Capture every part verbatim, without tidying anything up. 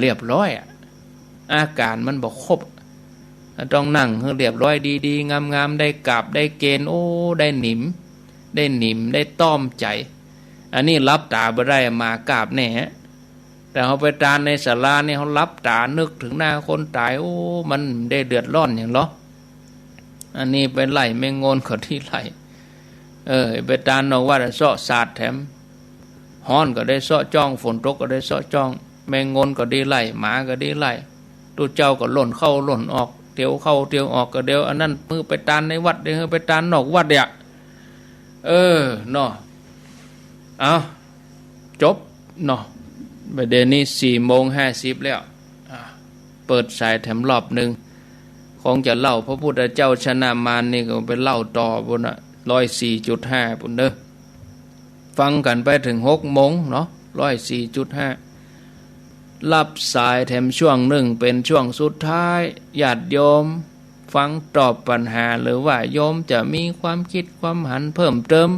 เรียบร้อยอะ อาก๋านมันบ่ครบ ต้องนั่งหื้อเรียบร้อยดีๆ งามๆ ได้กราบได้เกณฑ์ โอ้ ได้หนิม ได้หนิม ได้ต้อมใจ๋ อันนี้หลับต๋าบ่ได้ หมากราบแน่ แต่เฮาไปตานในศาลานี่ เฮาหลับต๋านึกเถิงหน้าคนต๋าย โอ้ มันได้เดือดร้อนหยังหรอ อันนี้ไปไล่แมงงนก็ดีไล่ เออ ไปตานนอกวัดอะเซาะสาดแถม ฮ้อนก็ได้เซาะจ้อง ฝนตกก็ได้เซาะจ้อง แมงงนก็ดีไล่ หมาก็ดีไล่ ตุ๊เจ้าก็ล่นเข้าล่นออก เตียวเข้าเตียวออก ก็เดี๋ยวอันนั้น หื้อไปตานในวัด เดี๋ยวหื้อไปตานนอกวัดเนี่ย เออ เนาะ เอา จบเนาะ บ่าเดี่ยวนี้สี่โมงห้าสิบแล้ว อ่า เปิดสายแถมรอบนึ่ง คงจะเล่าพระพุทธเจ้าชนะมารนี่ก็ไปเล่าต่อปู้นน่ะ ร้อยสี่จุดห้า ปู้นเด้อ ฟังกั๋นไปเถิงหกโมงเนาะ ร้อยสี่จุดห้า รับสายแถมช่วงนึ่ง เป๋นช่วงสุดท้าย ญาติโยมฟังตอบปัญหา หรือว่าโยมจะมีความกึ๊ดความหันเพิ่มเติม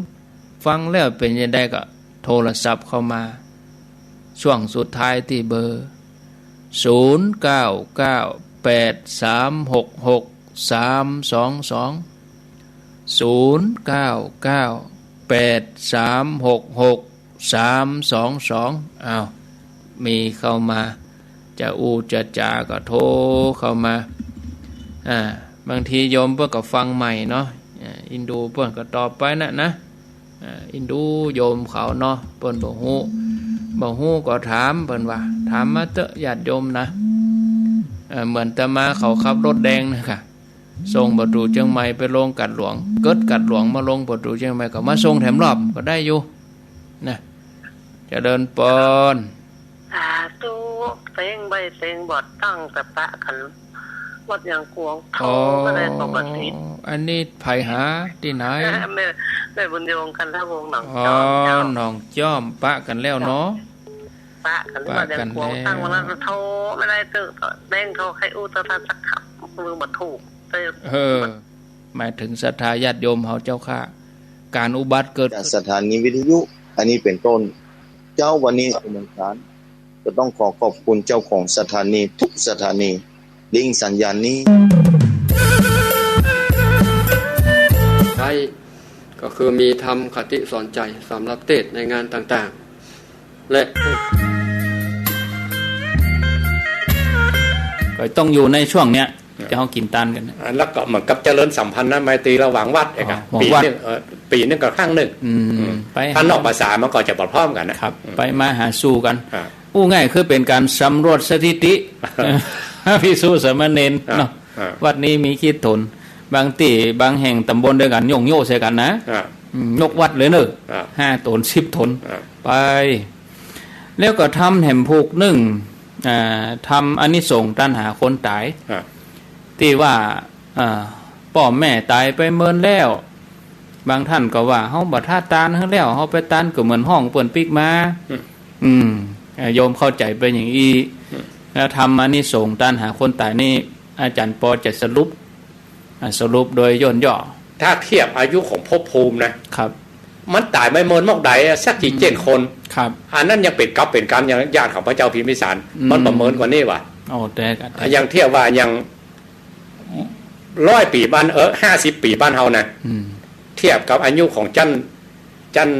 ฟังแล้วเป๋นจะไดก็โทรศัพท์เข้ามา ช่วงสุดท้ายตี้เบอร์ ศูนย์เก้าเก้าแปดสามหกหกสามสองสอง ศูนย์เก้าเก้าแปดสามหกหกสามสองสอง อ้าว มีเข้ามา จะอู้จะจ๋าก็โทรเข้ามา อ่า บางทีโยมเปิ้นก็ฟังใหม่เนาะ อ่า อินดูเปิ้นก็ตอบไปนะ นะ อ่า อินดูโยมเขาเนาะ เปิ้นบ่ฮู้ บ่ฮู้ก็ถาม เปิ้นว่า ถามมาเต๊อะญาติโยมนะ เอ่อ เหมือนอาตมาเขาขับรถแดงนะก่ะ ส่งปะตู๋เจียงใหม่ไปลงกาดหลวง เกิดกาดหลวงมาลงปะตู๋เจียงใหม่ก็มาส่งแถมรอบก็ได้อยู่ นะ เจริญปอน สาธุ เต็งใบ้เต็งบอดตั้งแต่ปะกั๋น วัดยางกวง โอ้ โทรก็ได้ปกติ อันนี้ใผหาตี้ไหน แม่ แม่บุญยง กันทวงศ์ หนอง อ๋อ จ้อม เจ้า หนองจ้อม ปะกั๋นแล้วเนาะ ปะกั๋น ปะกั๋น วัดยางกวง แล้ว ตั้งวันนั้นโทรไม่ได้เต๊อะ แดงโทรใค่อู้โทรศัพท์สักคำ มือบ่ถูก เต๊อะ เออ หมายเถิงศรัทธาญาติโยมเฮาเจ้าข้า ก๋านอุบัติเกิด จากสถานีวิทยุ อันนี้เป๋นต้น เจ้า วันนี้เป๋นวันอังคาร ก็ต้องขอขอบคุณเจ้าของสถานีทุกสถานี ลิงก์สัญญาณนี้ ใช้ ก็คือมีธรรมคติสอนใจ๋สำหรับเตสน์ในงานต่างๆ และ ก็ต้องอยู่ในช่วงเนี้ย จะเฮากิ๋นตานกั๋นนะ อ่า แล้วก็เหมือนกับเจริญสัมพันธไมตรีระหว่างวัดเองอะ อ๋อ ปี๋นึ่ง วัด เอ่อ ปี๋นึ่งก็ครั้งนึ่ง อืม อืม ไป ถ้านอกพรรษามันก็จะบ่พร้อมกั๋นนะ ครับ อืม ไปมาหาสู่กั๋น อ่า อู้ง่ายคือเป๋นก๋านสำรวจสถิติ ภิกษุสามเณร อ่า เนาะ อ่า วัดนี้มีกี่ต๋น บางตี้บางแห่งต๋ำบลเดียวกั๋นโย่งโย่ใส่กั๋นนะ อ่า อืม ยกวัดเลยเนอะ อ่า ห้าต๋น สิบต๋น อ่า ไป แล้วก็ธรรมแถมผูกนึ่ง อ่า ธรรมอานิสงส์ตานหาคนต๋าย อ่า ตี้ว่า อ่า ป้อแม่ต๋ายไปเมินแล้ว บางต้านก็ว่า เฮาบ่ท้าตานหื้อแล้ว เฮาไปตานก็เหมือนห้องเปิ้นปิ๊กมา อืม อืม อ่า โยมเข้าใจ๋ไปอย่างอี้ อืม แล้วธรรมอานิสงส์ตานหาคนต๋ายนี่ อาจ๋ารย์ปอจะสรุป อ่า สรุปโดยย่นย่อ ถ้าเทียบอายุของภพภูมินะ ครับ มันต๋ายไปเมินมอกใดอะ สักกี่ อืม เจ้นคน ครับ อันนั้นยังเป๋นกัปเป๋นกัณฑ์ยังญาติของพระเจ้าพิมพิสาร อืม มันประเมินกว่านี้ว่ะ โอ้ แต่ แต่ อย่างเทียบว่าอย่าง ร้อยปี๋บ้าน เออ ห้าสิบปี๋บ้านเฮานะ อืม เทียบกับอายุของจั๊น จั๊น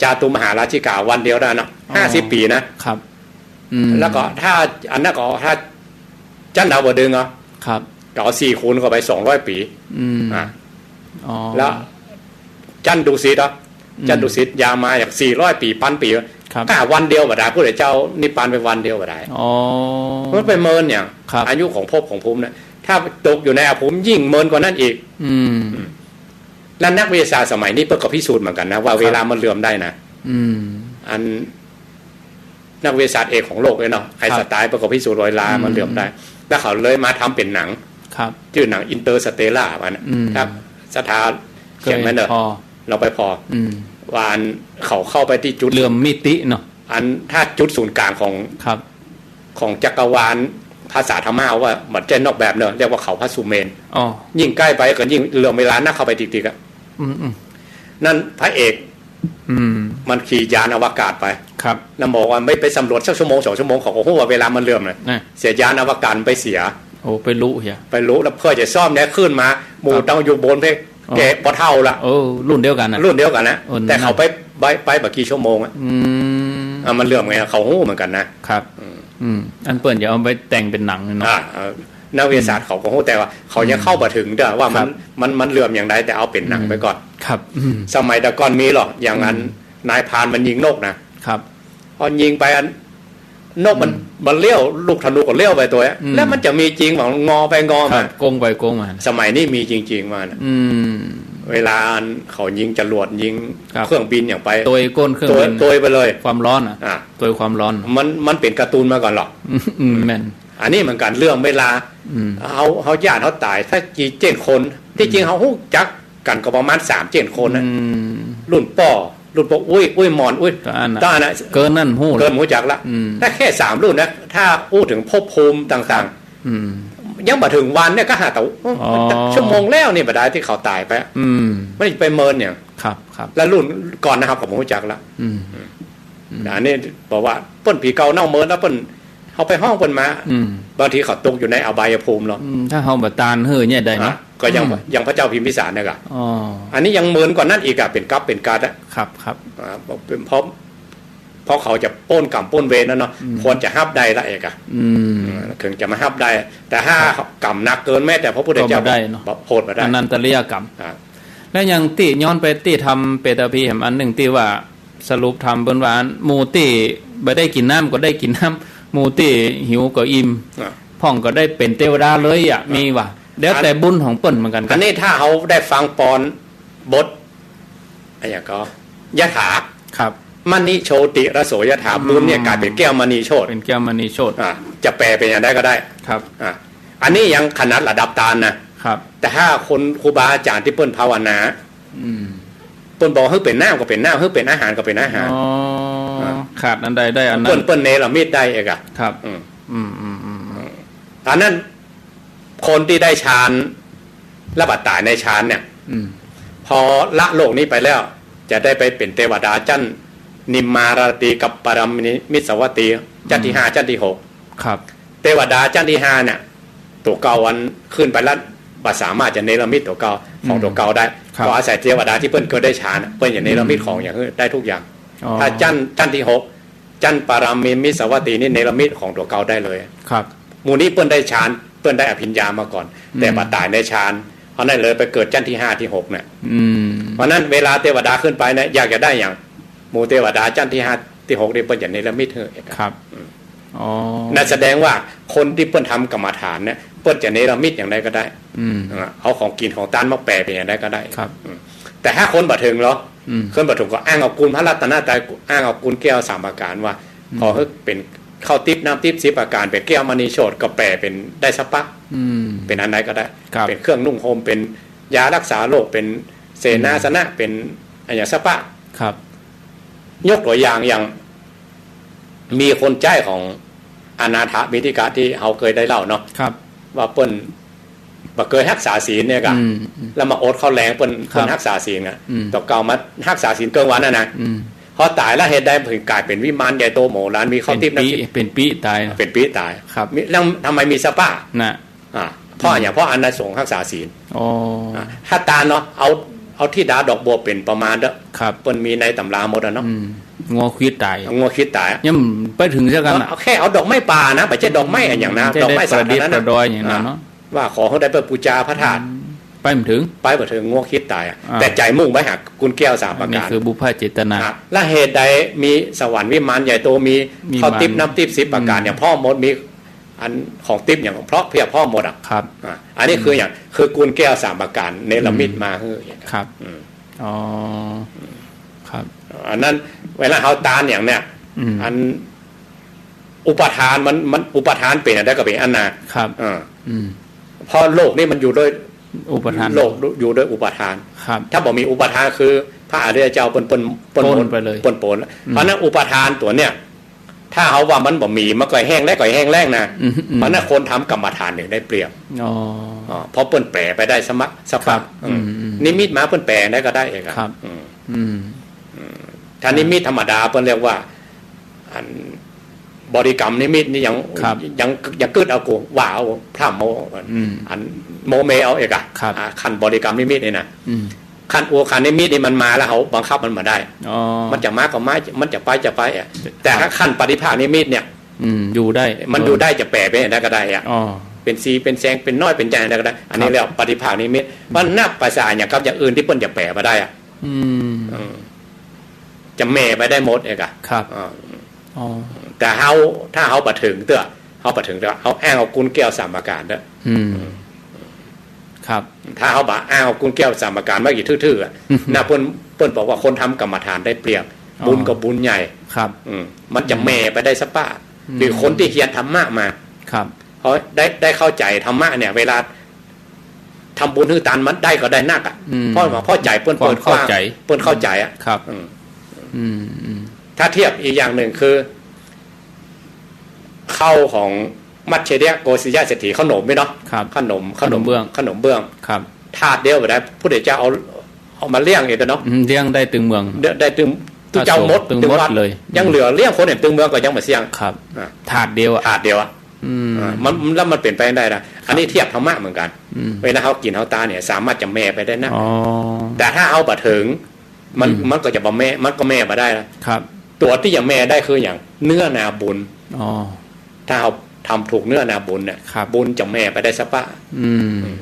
จาตุมหาราชิกาวันเดียวได้นะ อ๋อ ห้าสิบปี๋นะ ครับ อืม แล้วก็ถ้า อันนั้นก็ถ้าจั๊นดาวดึงส์เหรอ ครับ ก็เอาสี่คูณเข้าไป สองร้อยปี๋ อืม อ่ะ อ๋อ แล้วจั๊นดุสิตอ่ะ อืม จั๊นดุสิตยาวมาอย่างสี่ร้อยปี๋ ปันปี๋ ครับ ถ้าวันเดียวบ่ได้ พุทธเจ้านิพพานไปวันเดียวบ่ได้ อ๋อ มันไปเมินอย่าง ครับ อายุของภพของภูมิเนี่ย ถ้าตกอยู่ในอภูมิยิ่งเมินกว่านั้นอีก อืม อืม แล้วนักวิทยาศาสตร์สมัยนี้เปิ้นก็พิสูจน์เหมือนกั๋นนะ ว่า ครับ เวลามันเหลื่อมได้นะ อืม อัน นักวิทยาศาสตร์เอกของโลกเลยเนาะ ครับ ไอน์สไตน์เปิ้นก็พิสูจน์ว่าเวลามันเหลื่อมได้ อืม แล้วเขาเลยมาทำเป๋นหนัง ครับ จื้อหนัง Interstellar ว่านะ อืม ครับ ศรัทธาเขียนมาเนอะ เคยผ่อ ลองไปผ่อ อืม ว่าอันเขาเข้าไปตี้จุด เหลื่อมมิติเนาะ อันถ้าจุดศูนย์กลางของ ครับ ของจักรวาล ภาษาธรรมะว่ามันจะนอกแบบเนอะ เรียกว่าเขาพระสุเมรุ อ๋อ ยิ่งใก้ไปก็ยิ่งเหลื่อมเวลานักเข้าไปติกๆ อ่ะ อืม อืม นั่นพระเอก อืม มันขี่ยานอวกาศไป ครับ แล้วบอกว่าไม่ไปสำรวจสักชั่วโมงสองชั่วโมง เขาก็ฮู้ว่าเวลามันเหลื่อมนะ นะ เสียยานอวกาศมันไปเสีย โอ้ ไปลุเหีย ไปลุ แล้วเพื่อจะซ่อมเนี่ยขึ้นมา หมู่ ครับ ต้องอยู่บนเพก อ๋อ แกบ่เฒ่าละ เออ รุ่นเดียวกั๋นน่ะ รุ่นเดียวกั๋นนะ เออ แต่เขาไป ไป ไปบ่กี่ชั่วโมงอะ อืม อ่ะ มันเหลื่อมไง เขาฮู้เหมือนกั๋นนะ ครับ อืม อืม อันเปิ้นจะเอาไปแต่งเป๋นหนังเนาะ อ่า เออ นักวิทยาศาสตร์เขาก็ฮู้ แต่ว่าเขายัง อืม เข้าบ่ถึงเด้อว่ามัน ครับ มัน มันเหลื่อมอย่างใด แต่เอาเป๋นหนัง อืม ไปก่อน ครับ อืม สมัยแต่ก่อนมีหรอก อย่างอัน อืม นายพรานมันยิงนกนะ ครับ พอยิงไปอัน นกมัน อืม มันเลี้ยว ลูกธนูก็เลี้ยวไปตั๋ว อืม แล้วมันจะมีจริงหว่างอไปงอมา ครับ โก้งไปโก้งมา สมัยนี้มีจริงๆ ว่านะ อืม เวลาอันเขายิงจรวดยิง ครับ เครื่องบินอย่างไป โตยก้นเครื่องบิน โตย โตยไปเลย ความร้อนอ่ะ อ่ะ โตยความร้อน มัน มันเป๋นการ์ตูนมาก่อนหรอก อืม อืม แม่น อันนี้เหมือนกั๋น เหลื่อมเวลา อืม เฮา เฮาย้านเฮาต๋าย ถ้ากี่เจ้นคน ตี้จริง อืม เฮาฮู้จักกั๋นก็ประมาณสามเจ้นคนนะ อืม รุ่นป้อ รุ่นป้ออุ๊ย อุ๊ยหม่อน อุ๊ย ก็อันน่ะ ก็อันน่ะ เกินนั้นฮู้ละ เกินฮู้จักละ อืม ถ้าแค่สามรุ่นนะ ถ้าอู้เถิงภพภูมิต่างๆ อืม ยังบ่เถิงวันเนี่ยก็หาแต่ อ๋อ ชั่วโมงแล้วนี่บ่ได้ตี้เขาต๋ายไป อืม มันจะไปเมินอย่าง ครับ ครับ แล้วรุ่นก่อนนะครับ ก็บ่ฮู้จักละ อืม อืม อันนี้บอกว่าเปิ้นผีเก่าเน่าเมินแล้วเปิ้น เฮาไปฮ้องเปิ้นมา อืม บางทีเขาตกอยู่ในอบายภูมิเนาะ อืม ถ้าเฮาบ่ตานหื้อเนี่ยได้เนาะ อ่ะ ก็ยัง อืม ยังพระเจ้าพิมพิสารเนี่ยกะ อ๋อ อันนี้ยังเมินกว่านั้นอีกอะ เป๋นกัปเป๋นกัดอะ ครับ ครับ อ่า เพราะ เพราะเขาจะป๊นกรรมป๊นเวรแล้วเนาะ อืม ควรจะฮับได้ละเอกอะ อืม เออ เถิงจะมาฮับได้ แต่ถ้า ครับ กรรมหนักเกิน แม้แต่พระพุทธเจ้า ก็บ่ได้เนาะ บ่ โผดบ่ได้ อนันตริยกรรม อ่า แล้วอย่างตี้ย้อนไปตี้ธรรมเปตพีแหมอันนึ่งตี้ว่า สรุปธรรมเปิ้นว่า หมู่ตี้บ่ได้กิ๋นน้ำก็ได้กิ๋นน้ำ หมู่ตี้หิวก็อิ่ม อ่ะ พ่องก็ได้เป๋นเตวดาเลยอะ อ่ะ มีว่ะ แล้วแต่บุญของเปิ้นเหมือนกั๋น อันนี้ถ้าเฮาได้ฟังปอนบท อะหยังก็ ยถา ครับ มณิโชติรโสยถา อืม บุญเนี่ยก๋ายเป๋นแก้วมณีโชติ เป๋นแก้วมณีโชติ อ่ะ จะแปลเป๋นอย่างใดก็ได้ ครับ อ่ะ อันนี้ยังขนาดระดับตานนะ ครับ แต่ถ้าคนครูบาอาจ๋ารย์ตี้เปิ้นภาวนา อืม เปิ้นบอกหื้อเป๋นน้ำก็เป๋นน้ำ หื้อเป๋นอาหารก็เป๋นอาหาร อ๋อ อ่ะ ขาดอันใดได้อันนั้น เปิ้น เปิ้นเนรมิตได้เอกอะ ครับ อืม อืม อืม อืม อืม อันนั้นคนตี้ได้ฌาน แล้วบ่ต๋ายในฌานเนี่ย อืม พอละโลกนี้ไปแล้ว จะได้ไปเป๋นเตวดาจั้นนิมมารตีกับปรมิสวัตตี จั้นตี้ อืม ห้า จั้นตี้หก ครับ เตวดาจั้นตี้ห้าเนี่ย ตั๋วเก่าอันขึ้นไปแล้ว บ่สามารถจะเนรมิตตั๋วเก่า ของ อืม ตั๋วเก่าได้ ครับ ก็อาศัยเตวดาตี้เปิ้นเกิดได้ฌานน่ะ เปิ้นจะเนรมิต อืม ของอย่างหื้อได้ทุกอย่าง อ๋อ ถ้าจั้น จั้นตี้หก จั้นปรมิสวัตตีนี่เนรมิตของตั๋วเก่าได้เลย ครับ หมู่นี้เปิ้นได้ฌาน เปิ้นได้อภิญญามาก่อน อืม แต่บ่ต๋ายในฌาน เพราะนั้นเลยไปเกิดจั้นตี้ห้าตี้หกน่ะ อืม เพราะนั้นเวลาเตวดาขึ้นไปเนี่ย อยากจะได้อย่าง หมู่เตวดาจั้นตี้ห้าตี้หกนี่เปิ้นจะเนรมิตหื้อ ครับ อืม อ๋อ นั่นแสดงว่าคนตี้เปิ้นทำกรรมฐานเนี่ย เปิ้นจะเนรมิตอย่างใดก็ได้ อืม อ่า เอาของกิ๋นของตานมาแปลเป๋นอย่างใดก็ได้ ครับ อืม แต่ถ้าคนบ่เถิงเหรอ อืม คนบ่เถิงก็อ้างเอากุณพระรัตนตรัย อ้างเอากุณแก้วสามประก๋านว่า อืม ขอหื้อเป๋นข้าวติ๊บน้ำติ๊บสิบประก๋าน เป๋นแก้วมณีโชติ ก็แปลเป๋นได้สะปะ อืม เป๋นอันใดก็ได้ ครับ เป๋นเครื่องนุ่งห่ม เป๋นยารักษาโรค เป๋นเสนาสนะ อืม เป๋นอะหยังสะปะ ครับ ยกตั๋วอย่าง อย่าง มีคนใจ๊ของอนาถปิณฑิกะตี้เฮาเกยได้เล่าเนาะ ครับ ว่าเปิ้นบ่เกยฮักษาศีลเนี่ยกะ อืม อืม แล้วมาอดข้าวแลงเปิ้น ครับ เปิ้นฮักษาศีลอะ อืม ตั๋วเก่ามาฮักษาศีลเกิงวันน่ะนะ อืม พอต๋ายแล้วเหตุใดเปิ้นก๋ายเป๋นวิมานใหญ่โตมโหฬาร มีข้าวติ๊บน้ำติ๊บ เป๋นปี้ เป๋นปี้ต๋าย เป๋นปี้ต๋าย ครับ มี แล้วทำไมมีสะปะ น่ะ อ่า เพราะอะหยัง เพราะอานิสงส์ฮักษาศีล อ๋อ อ่า ถ้าตานเนาะ เอา เอาธิดาดอกบัวเป๋นประมาณเด้อ ครับ เปิ้นมีในต๋ำราหมดอะเนาะ อืม งัวควิดต๋าย งัวควิดต๋าย ยังไปเถิงเสียกั๋นน่ะ เอาแค่เอาดอกไม้ป่านะ บ่ใจ้ดอกไม้อะหยังนะ อืม ดอกไม้สาธารณะ บ่ใจ้ได้ประดิษฐ์ประดอยอะหยังนะเนาะ อ่า ว่าขอหื้อได้เปิ้นปู๋จาพระธาตุ อืม ไปบ่เถิง ไปบ่เถิง งัวควิดต๋ายอะ อ่า แต่ใจ๋มุ่งไปหากุณแก้วสามประก๋าน อันนี้คือบุพเจตนา อ่า แล้วเหตุใดมีสวรรค์วิมานใหญ่โต มี มี ข้าวติ๊บน้ำติ๊บสิบประก๋าน อืม เนี่ย พร้อมหมด มี อันของติ๊บอย่างพร้อมเพียบพร้อมหมดอะ ครับ อ่ะ อันนี้คืออย่าง คือกุณแก้วสามประก๋านเนรมิตมาหื้อ ครับ อืม อ๋อ ครับ อันนั้นเวลาเฮาตานอย่างเนี้ย อืม อันอุปาทานมัน มันอุปาทานเป๋นอันใดก็เป๋นอันนา ครับ อ่า อืม เพราะโลกนี้มันอยู่ด้วยอุปาทาน โลกอยู่ด้วยอุปาทาน ครับ ถ้าบ่มีอุปาทานคือพระอริยเจ้าเปิ้น เปิ้น เปิ้น ป๊นไปเลย เปิ้นป๊น อืม เพราะฉะนั้นอุปาทานตั๋วเนี้ย ถ้าเฮาว่ามันบ่มี มันก็แห้งแล้ง ก็แห้งแล้งนะ อืม อืม เพราะฉะนั้นคนทำกรรมฐานเถิงได้เปรียบ อ๋อ อ๋อ เพราะเปิ้นแปลไปได้สะปะ สะปะ ครับ อืม อืม อืม นิมิตมาเปิ้นแปลได้ก็ได้เอกอะ ครับ อืม อืม อืม ถ้านิมิตธรรมดาเปิ้นเรียกว่า อันบริกรรมนิมิตนี่ยัง ครับ ยัง ยังกึ๊ดเอา กูว่าเอา พร่ำเอา อืม อันโมเมเอาเอกอะ ครับ อ่า ขั้นบริกรรมนิมิตนี่นะ อืม ขั้นอุปาทานนิมิตนี่มันมาแล้ว เฮาบังคับมันบ่ได้ อ๋อ มันจะมาก็มา มันจะไปจะไปอะ แต่ ครับ ถ้าขั้นปฏิภาคนิมิตเนี่ย อืม อยู่ได้ มันอยู่ได้ จะแปรไปได้ก็ได้อะ อ๋อ เป๋นสีเป๋นแสง เป๋นน้อยเป๋นใหญ่ได้ก็ได้ อันนี้ ครับ เรียกปฏิภาคนิมิต มันนับประสาอย่างกับอย่างอื่นตี้เปิ้นจะแปรบ่ได้อะ อืม อืม จะแหม่ไปได้หมดเอกอะ ครับ อ่า อ๋อ แต่เฮา ถ้าเฮาบ่เถิงเตื้อ เฮาบ่เถิงเตื้อ เฮาอ้างเอากุนแก้วสามประการเตื้อ อืม ครับ ถ้าเฮาบ่อ้างเอากุนแก้วสามประการมาอี้ทื่อๆอะ นะ เปิ้น เปิ้นบอกว่าคนทำกรรมฐานได้เปรียบ อ๋อ บุญก็บุญใหญ่ ครับ อืม มันจะแหม่ไปได้สะป๊ะ อืม คือคนตี้เฮียนธรรมะมา ครับ เขาได้ ได้เข้าใจ๋ธรรมะเนี่ย เวลาทำบุญหื้อตานมันได้ก็ได้นักอะ อืม เพราะว่า เพราะใจ๋เปิ้น ความ เปิดกว้าง เข้าใจ๋ เปิ้นเข้าใจ๋อะ ครับ อืม อืม อืม ถ้าเทียบอีกอย่างนึ่งคือ ข้าวของมัจเฉริยะโกสิยะเศรษฐี ข้าวหนมนี่เนาะ ครับ ข้าวหนม ข้าวหนม ข้าวหนมเบื้อง ข้าวหนมเบื้อง ครับ ถาดเดียวบ่ได้ พุทธเจ้าเอา เอามาเลี้ยงเองเนาะ อืม เลี้ยงได้ตึงเมือง ได้ ได้ตึง ตึงเจ้าหมด ตึงหมด ตึงวัด เลย ยังเหลือเลี้ยงคนอื่นตึงเมืองก็ยังบ่เสี้ยง ครับ อ่ะ ถาดเดียวอะ ถาดเดียวอะ อืม อ่ะ มัน แล้วมันเป๋นไปได้นะ อันนี้เทียบธรรมะเหมือนกั๋น อืม เวลาเฮากิ๋นเฮาตานเนี่ย สามารถจะแหม่ไปได้นะ อ๋อ แต่ถ้าเฮาบ่เถิง มัน อืม มันก็จะบ่แหม่ มันก็แหม่บ่ได้นะ ครับ ตั๋วตี้จะแหม่ได้คืออย่าง เนื้อนาบุญ อ๋อ ถ้าเฮาทำถูกเนื้อนาบุญเนี่ย ครับ บุญจะแหม่ไปได้สะป๊ะ อืม อืม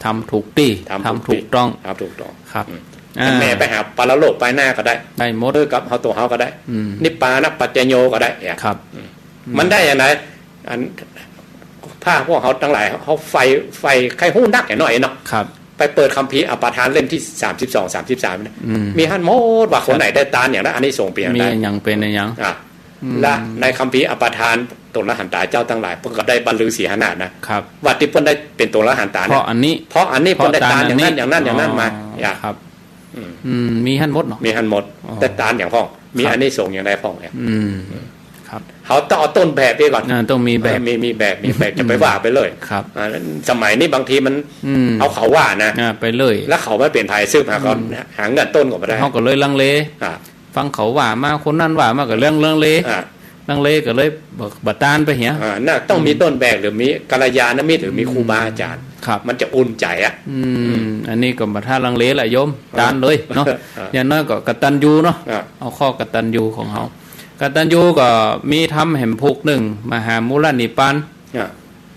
ทำถูกตี้ ทำถูกตี้ ทำถูกต้อง ทำถูกต้อง ครับ อืม อ่า แหม่ไปหาปรโลกไปหน้าก็ได้ ได้หมด เออ กับเฮาตั๋วเฮาก็ได้ อืม นิพพานะปัจจโยก็ได้เนี่ย ครับ อืม อืม มันได้อย่างไร อัน พวกเฮาตังหลาย เฮาใฝ่ ใฝ่ใค่ฮู้นักอย่างน้อยเนาะ ครับ ไปเปิดคัมภีร์อปทานเล่มตี้สามสิบสอง สามสิบสามนะ อืม มีหั้นหมดว่าคนไหนได้ตานอย่างนั้น อานิสงส์เป๋นอย่าง มี ไร อย่างเป๋นอย่าง อ่ะ อืม และในคัมภีร์อปทาน โตนอรหันตาเจ้าตังหลาย เปิ้นก็ได้บรรลุสีหนาถนะ ครับ ว่าตี้เปิ้นได้เป๋นโตนอรหันตาเนี่ย เพราะอันนี้ เพราะอันนี้ เพราะ เปิ้นได้ตานอย่างนั้น ตานอันนี้ อย่างนั้น อย่างนั้นมา อ๋อ เนี่ย ครับ อืม อืม มีหั้นหมดเนาะ มีหั้นหมด อ๋อ ได้ตานอย่างพ่อง มี ครับ อานิสงส์อย่างใดพ่องเนี่ย อืม ครับ เฮาต้องเอาต้นแบบไปก่อน อ่า ต้องมีแบบ เออ มี มีแบบ มีแบบ จะไปว่าไปเลย ครับ อ่า สมัยนี้บางทีมัน อืม เอาเขาว่านะ อ่า ไปเลย แล้วเขาไม่เป๋นไผ สืบหาเขา อืม หาเงินต้นก็บ่ได้ เฮาก็เลยลังเล อ่า ฟังเขาว่ามา คนนั้นว่ามา ก็เรื่องลังเล อ่า ลังเลก็เลยบ่ บ่ตานไปเหีย อ่า น่ะ ต้องมี อืม ต้นแบบ หรือมีกัลยาณมิตร หรือมี อืม ครูบาอาจ๋ารย์ ครับ มันจะอุ่นใจ๋อะ อืม อืม อันนี้ก็บ่ถ้าลังเลละโยม อ่า ตานเลยเนาะ อ่า อย่างน้อยก็กตัญญูเนาะ อ่า เอาข้อกตัญญูของเฮา กตัญญูก็มีธรรมแหมผูกนึ่ง มหามูลนิพพาน อ่า